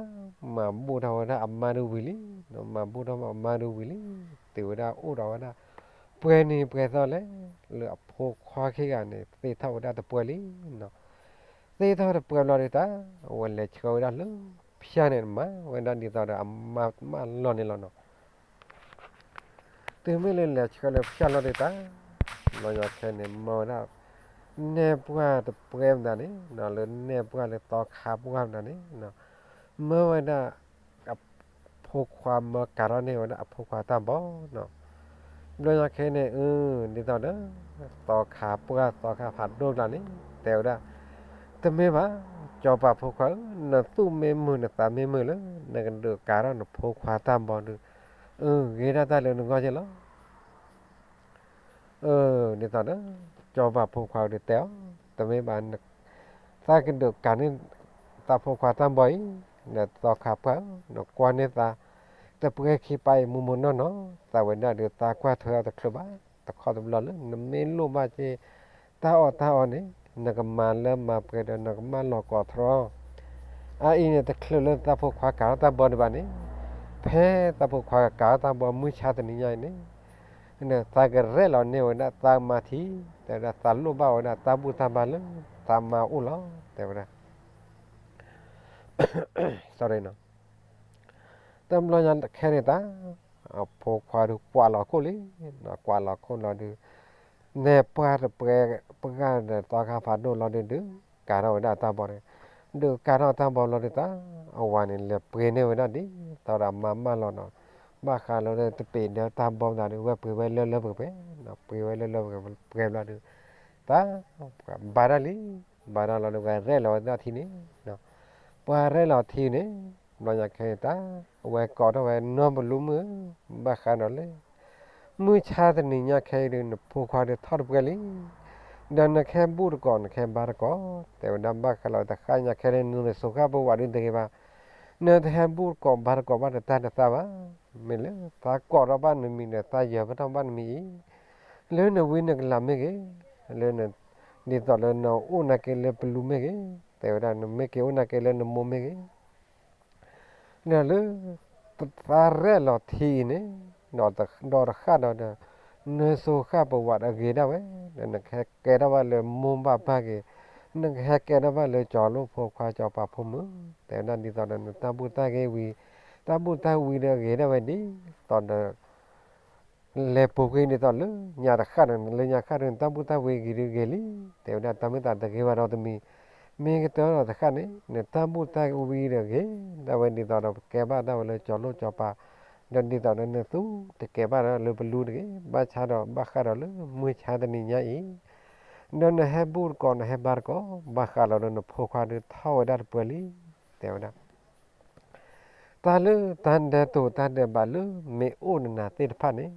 မၤဘူၣ်ထီၣ်ဝဲဒၣ်အမါဒုဝံၤလံ, မၤဘူၣ်ထီၣ်အမါဒုဝံၤလံ, တုၤဝဲဒၣ်အိၣ်ဒီးဝဲဒၣ် ပှဲၤနံၤပှဲၤသီလဲၣ်, လၢအဖိခွါခံဂၤန့ၣ် သ့ၣ်ထီၣ်ဝဲဒၣ်တပှဲၤလံနီၤ. သ့ၣ်ထီၣ်တပှဲၤဘျီဒီးတၢ် အဝဲလဲၤဆှၢဝဲဒၣ်လၢဖၠၣ်န့ၣ် မၤဝဲဒၣ်ဒ်သိးဒီးအမါမၢလီၤန့ၣ်လီၤနီၤ. တုၤမ့ၢ်လၢလဲၤဆှၢလၢဖၠၣ်လီၤဒီးတၢ် ဘျီညါခဲန့ၣ် မၢဝဲဒၣ် နဲၣ်ပှၢ်တပှဲၤမတၤန့ၣ် လၢနဲၣ်ပှၢ်လၢသီခါပှၢ်မတၤန့ၣ် မၢဝဲဒၣ် အဖိခွါမၢကၤထီၣ်န့ၢ်ဝဲဒၣ်အဖိခွါတၢ်ဘီနီၤ. ဘျီညါခဲန့ၣ် အၢ ဒ်သိးဒီး သီခါပှၢ်သီခါဖးဒိၣ်ကျါန့ၣ် တဲဝဲဒၣ် တမ့ၢ်ဘၣ် စီၤပၤဖိခွါဧၢ, နသူၣ်မ့ၢ်မုာ်နသးမ့ၢ်မုာ်လၢ နကဒုးကၤထီၣ်နဖိခွါတၢ်ဘီဒီး အၢ ဂ့ၤဒၣ်တၢ်လၢနဂီၢ်က့လီၤ. အၢ ဒ်သိးဒီး စီၤပၤဖိခွါဒုးတဲအီၤ တမ့ၢ်ဘၣ် သးကဒုးကၤန့ၢ်သးဖိခွါတၢ်ဘီအံၤ နသီခါပှၢ်ဧၢ, နကွၢ်န့ၢ်သး တပှဲၤခံပၤအံၤ မူမူနီၢ်နီၢ် သးဝဲဒၣ်ဒီး သးကွၢ်ထွဲအီၤတချုးဘၣ်, တခီတဘျီလၢ နမ့ၢ်လိၣ်ဘၣ်က့ၤ တၢ်အီၣ်တၢ်အီန့ၣ် နကမၤလၢမၤပှဲၤဒီး နကမၢလီၤကိးထီၣ် အအံၤန့ၣ် တချုးလၢသးဖိခွါကၤထီၣ်တၢ်ဘီဒံးဘၣ်န့ၣ်, ဖဲသးဖိခွါကၤထီၣ်တၢ်ဘီမုၢ်ဆါတနံၤညါအံၤန့ၣ် သးကရဲၣ်လီၤန့ၢ်ဝဲဒၣ်သးမါထံ, တဲဝဲဒၣ်သးလိၣ်ဘၣ်ဝဲဒၣ်တၢ်ဘူၣ်တၢ်ဘါလၢသးမါအိၣ်လီၤ တဲဝဲဒၣ် sorry နီၤ. တဘျီညါခဲန့ၣ်တၢ် အဖိခွါဒုးကွၢ်လီၤခိၣ်လံ, ကွၢ်လီၤခိၣ်လီၤဒုး နဲၣ်ပှၢ်တပှဲၤပှၢ်ဒီးသီခါဖးဒိၣ်လီၤဒုး ဒုးကၤထီၣ်ဝဲဒၣ်တၢ်ဘီန့ၣ်, ဒုးကၤထီၣ်တၢ်ဘီလီၤဒုးတၢ် အဝၤန့ၣ်လဲၤပှ့ၤန့ၢ်ဝဲဒၣ်ဒ်သိးဒီးအမါမၢလီၤနီၤ, ဘၣ်ဃးလီၤဒီးတပ့ၤဒၢတၢ်ဘီမတၤဒုး ဝဲပှ့ၤဝဲလၢလၢပှဲၤပှဲၤ, ပှ့ၤဝဲလၢလၢပှဲၤပှဲၤဘျီဒုး တၢ် ဘါတၢ်လံ, ဘါတၢ်လီၤဒုး ပှၤရဲၣ်လီၤဝဲဒၣ်ထံန့ၣ်, ပှၤရဲၣ်လီၤထံန့ၣ် ဘျီညါခဲအံၤတၢ် အဝဲကိးထီၣ်ဝဲ နီၢ်ပလူမုၣ်ဧၢ, ဘၣ်ဃးဒီးလၢ မုၢ်ဆါတနံၤညါခဲအံၤဒုး နဖိခွါဒုးထီၣ်တပှဲၤလံ, ဒီးနကဟဲဘူၣ်တကိး နကဟဲဘါတကိး, တဲဝဲဒၣ်ဘၣ်ဃးလီၤတဃၣ်ညါခဲအံၤ နစိၤဃၣ်ပဝးဒုးတဂ့ၤဘၣ်, နတဟဲဘူၣ်တကိးဘါတကိးဘၣ်ဒီးတၢ်တသးဘၣ်, မ့ၢ်လၢသးကိးထီၣ်ဘၣ်နမံၤဒီး သးယၢၤထီၣ်ဘၣ်နမံၤအံၤ လၢနဝံနကလၤမ့ၢ်ဂ့ၤ, လၢ ဒ်သိးလၢနအိၣ်နာ်က့လၢပလူမ့ၢ်ဂ့ၤ, တဲဝဲဒၣ်နမ့ၢ်က့ၤအိၣ်နာ်က့လၢနမိၢ်မ့ၢ်ဂ့ၤ, ဒီးလၢ သးရဲၣ်လီၤထံအံၤန့ၣ် ဒီးတဃၣ်ဒီးဒီး နစိၤဃၣ်ပဝးဒီးဂ့ၤဒၣ်ဝဲ, ဒီးနကဟဲကဲထီၣ်ဘၣ်လၢမိၢ်ဘၣ်ပၢ်ဂ့ၤ, နကဟဲကဲထီၣ်ဘၣ်လၢကၠီၤလိၣ်ဖိခွါကၠီၤပၤဖိမုၣ်, တဲဝဲဒၣ်ဒ်သိးဒီးနတၢ်ဘူၣ်တၢ်ဂ့ၤဝံၤ, တၢ်ဘူၣ်တၢ်ဝံၤဒီးဂ့ၤဒၣ်ဝဲဒ်သိးဒီး လဲၤပူၤကွံာ်ဒ်သိးလၢညါတဃၣ်ဒီး လၢညါဃၣ်ဒီး နတၢ်ဘူၣ်တၢ်ဝံၤဂ့ၤဒုးဂ့ၤလံ, တဲဝဲဒၣ်တၢ်မုၢ်သးတဂ့ၤဘၣ်ဒီးတမံၤ, မ့ၢ်ကတၢၢ်ဒီးတဃၣ်န့ၣ် နတၢ်ဘူၣ်တၢ်ဝံၤဒီးဂ့ၤဒၣ်ဝဲဒ်သိးဒီး ပကဲဘၣ်ဒၣ်ဝဲလၢကၠီၤလိၣ်ကၠီၤပၤ, ဒီးဒ်သိးဒီးနသူတကဲဘၣ်ဒီးလၢပလူတဂ့ၤ, ဘၣ်ဆၣ်ဒီးဘၣ်ဃးဒီးလၢမုၢ်ဆါတနံၤညါအံၤ ဒီးနဟဲဘူၣ်တကိး နဟဲဘါတကိး, ဘၣ်ဃးလီၤဒီးနဖိခွါဒုးထီၣ်ဝဲဒၣ်တပှဲၤလံ, တဲဝဲဒၣ် တၢ်လၢတၢ်ဒဲးတိာ်တၢ်ဒဲးဘးလၢမ့ၢ်အိၣ်နနၤသ့ၣ်တဖၣ်န့ၣ်,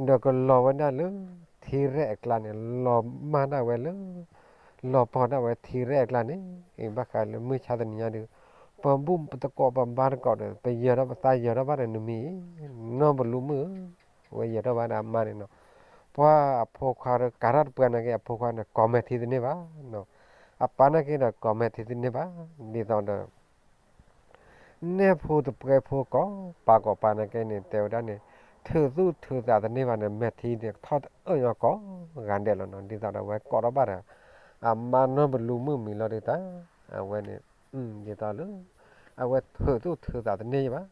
ဒီးကလီၤဝဲဒၣ်လၢထံရဲၣ်အကျါန့ၣ်, လီၤမၢ်ဒၣ်ဝဲလၢ လီၤပှီၢ်ဒၣ်ဝဲထံရဲၣ်အကျါန့ၣ်, အံၤဘၣ်ဃးလၢမုၢ်ဆါတနံၤညါဒုး, ပဘူၣ်တကိးပဘါတကိးဒီး ပယၢၤထီၣ်ပသးယၢၤထီၣ်ဘၣ်ဒီးနမံၤအံၤ, နီၢ်ပလူမုၣ်ဧၢ, အဝဲယၢၤထီၣ်ဘၣ်ဒီးအမါန့ၣ်နီၤ, ပှၤအဖိခွါဒီးကၤထီၣ်တပှဲၤနာ်က့ အဖိခွါန့ၣ် ကိးမဲာ်ထံတန့ၢ်ဘၣ်, အပၢ်နာ်က့ဒီးကိးမဲာ်ထံတန့ၢ်ဘၣ်, ဒ်သိးဒီး နဲၣ်ဖိတပှဲၤဖိကိးပၤကိးပၤနာ်က့န့ၣ် တဲဝဲဒၣ်န့ၣ်, ထုးသူၣ်ထုးသးတန့ၢ်ဘၣ်န့ၣ် မဲာ်ထံန့ၣ် ထီၣ်တအၢၣ်ညီကိးဂၤဒဲးလီၤနီၤ, ဒ်သိးဒီးအဝဲကိးထီၣ်ဘၣ်ဒီး အမါနီၢ်ပလူမုၣ်မံၤလီၤဒုးတၢ်, အဝဲန့ၣ် ဒ်သိးလၢ အဝဲထုးသူၣ်ထုးသးတန့ၢ်ဘၣ်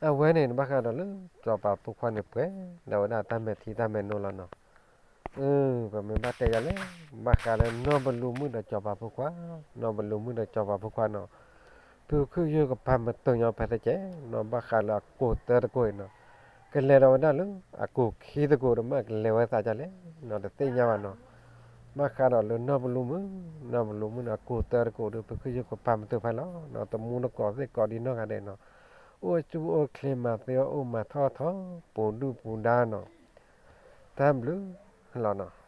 အဝဲန့ၣ် ဘၣ်ဃးဒီးလၢ စီၤပၤဖိခွါန့ၣ်ပှဲၤ ဒီးဝဲဒၣ်တၢ်မဲာ်ထံတၢ်မဲာ်နိလီၤနီၤ. ပမ့ၢ်ဘၣ်တဲယၤလဲၣ်, ဘၣ်ဃးလၢနီၢ်ပလူမုၣ်ဒီးစီၤပၤဖိခွါ, နီၢ်ပလူမုၣ်ဒီးစီၤပၤဖိခွါနီၤ, ဖုခုယုၢ်ကပၤမတုာ်ညီဖဲသကဲးနီၤ, ဘၣ်ဃးလၢအကိၢ်သၢတကိၢ်အံၤနီၤ, ကလဲၤဒီးဝဲဒၣ်လၢအကိၢ်ခံတကိၢ်ဒီးမ့ၢ်ကလဲၤဝဲသးဒ်လဲၣ်နီၤ တသ့ၣ်ညါဘၣ်နီၤ. ဘၣ်ဃးဒီးလၢနီၢ်ပလူမုၣ်, နီၢ်ပလူမုၣ်န့ၣ် အကိၢ်သၢတကိၢ်ဒီး ဖုခုယုၢ်ကပၤမတုာ်ဖဲလီၤနီၤ, တမူတကိးသ့ၣ်ကိးဒံနီၢ်ဂၤဒဲးနီၤ, အိၣ်ဆူၣ်အိၣ်ချ့မၤသ့အီၣ်အိၣ်မၤထီၣ်ထီၣ် ပူၤဒုၣ်ပူၤဒါနီၤ, တၢ်ဘျုးလီၤနီၤ.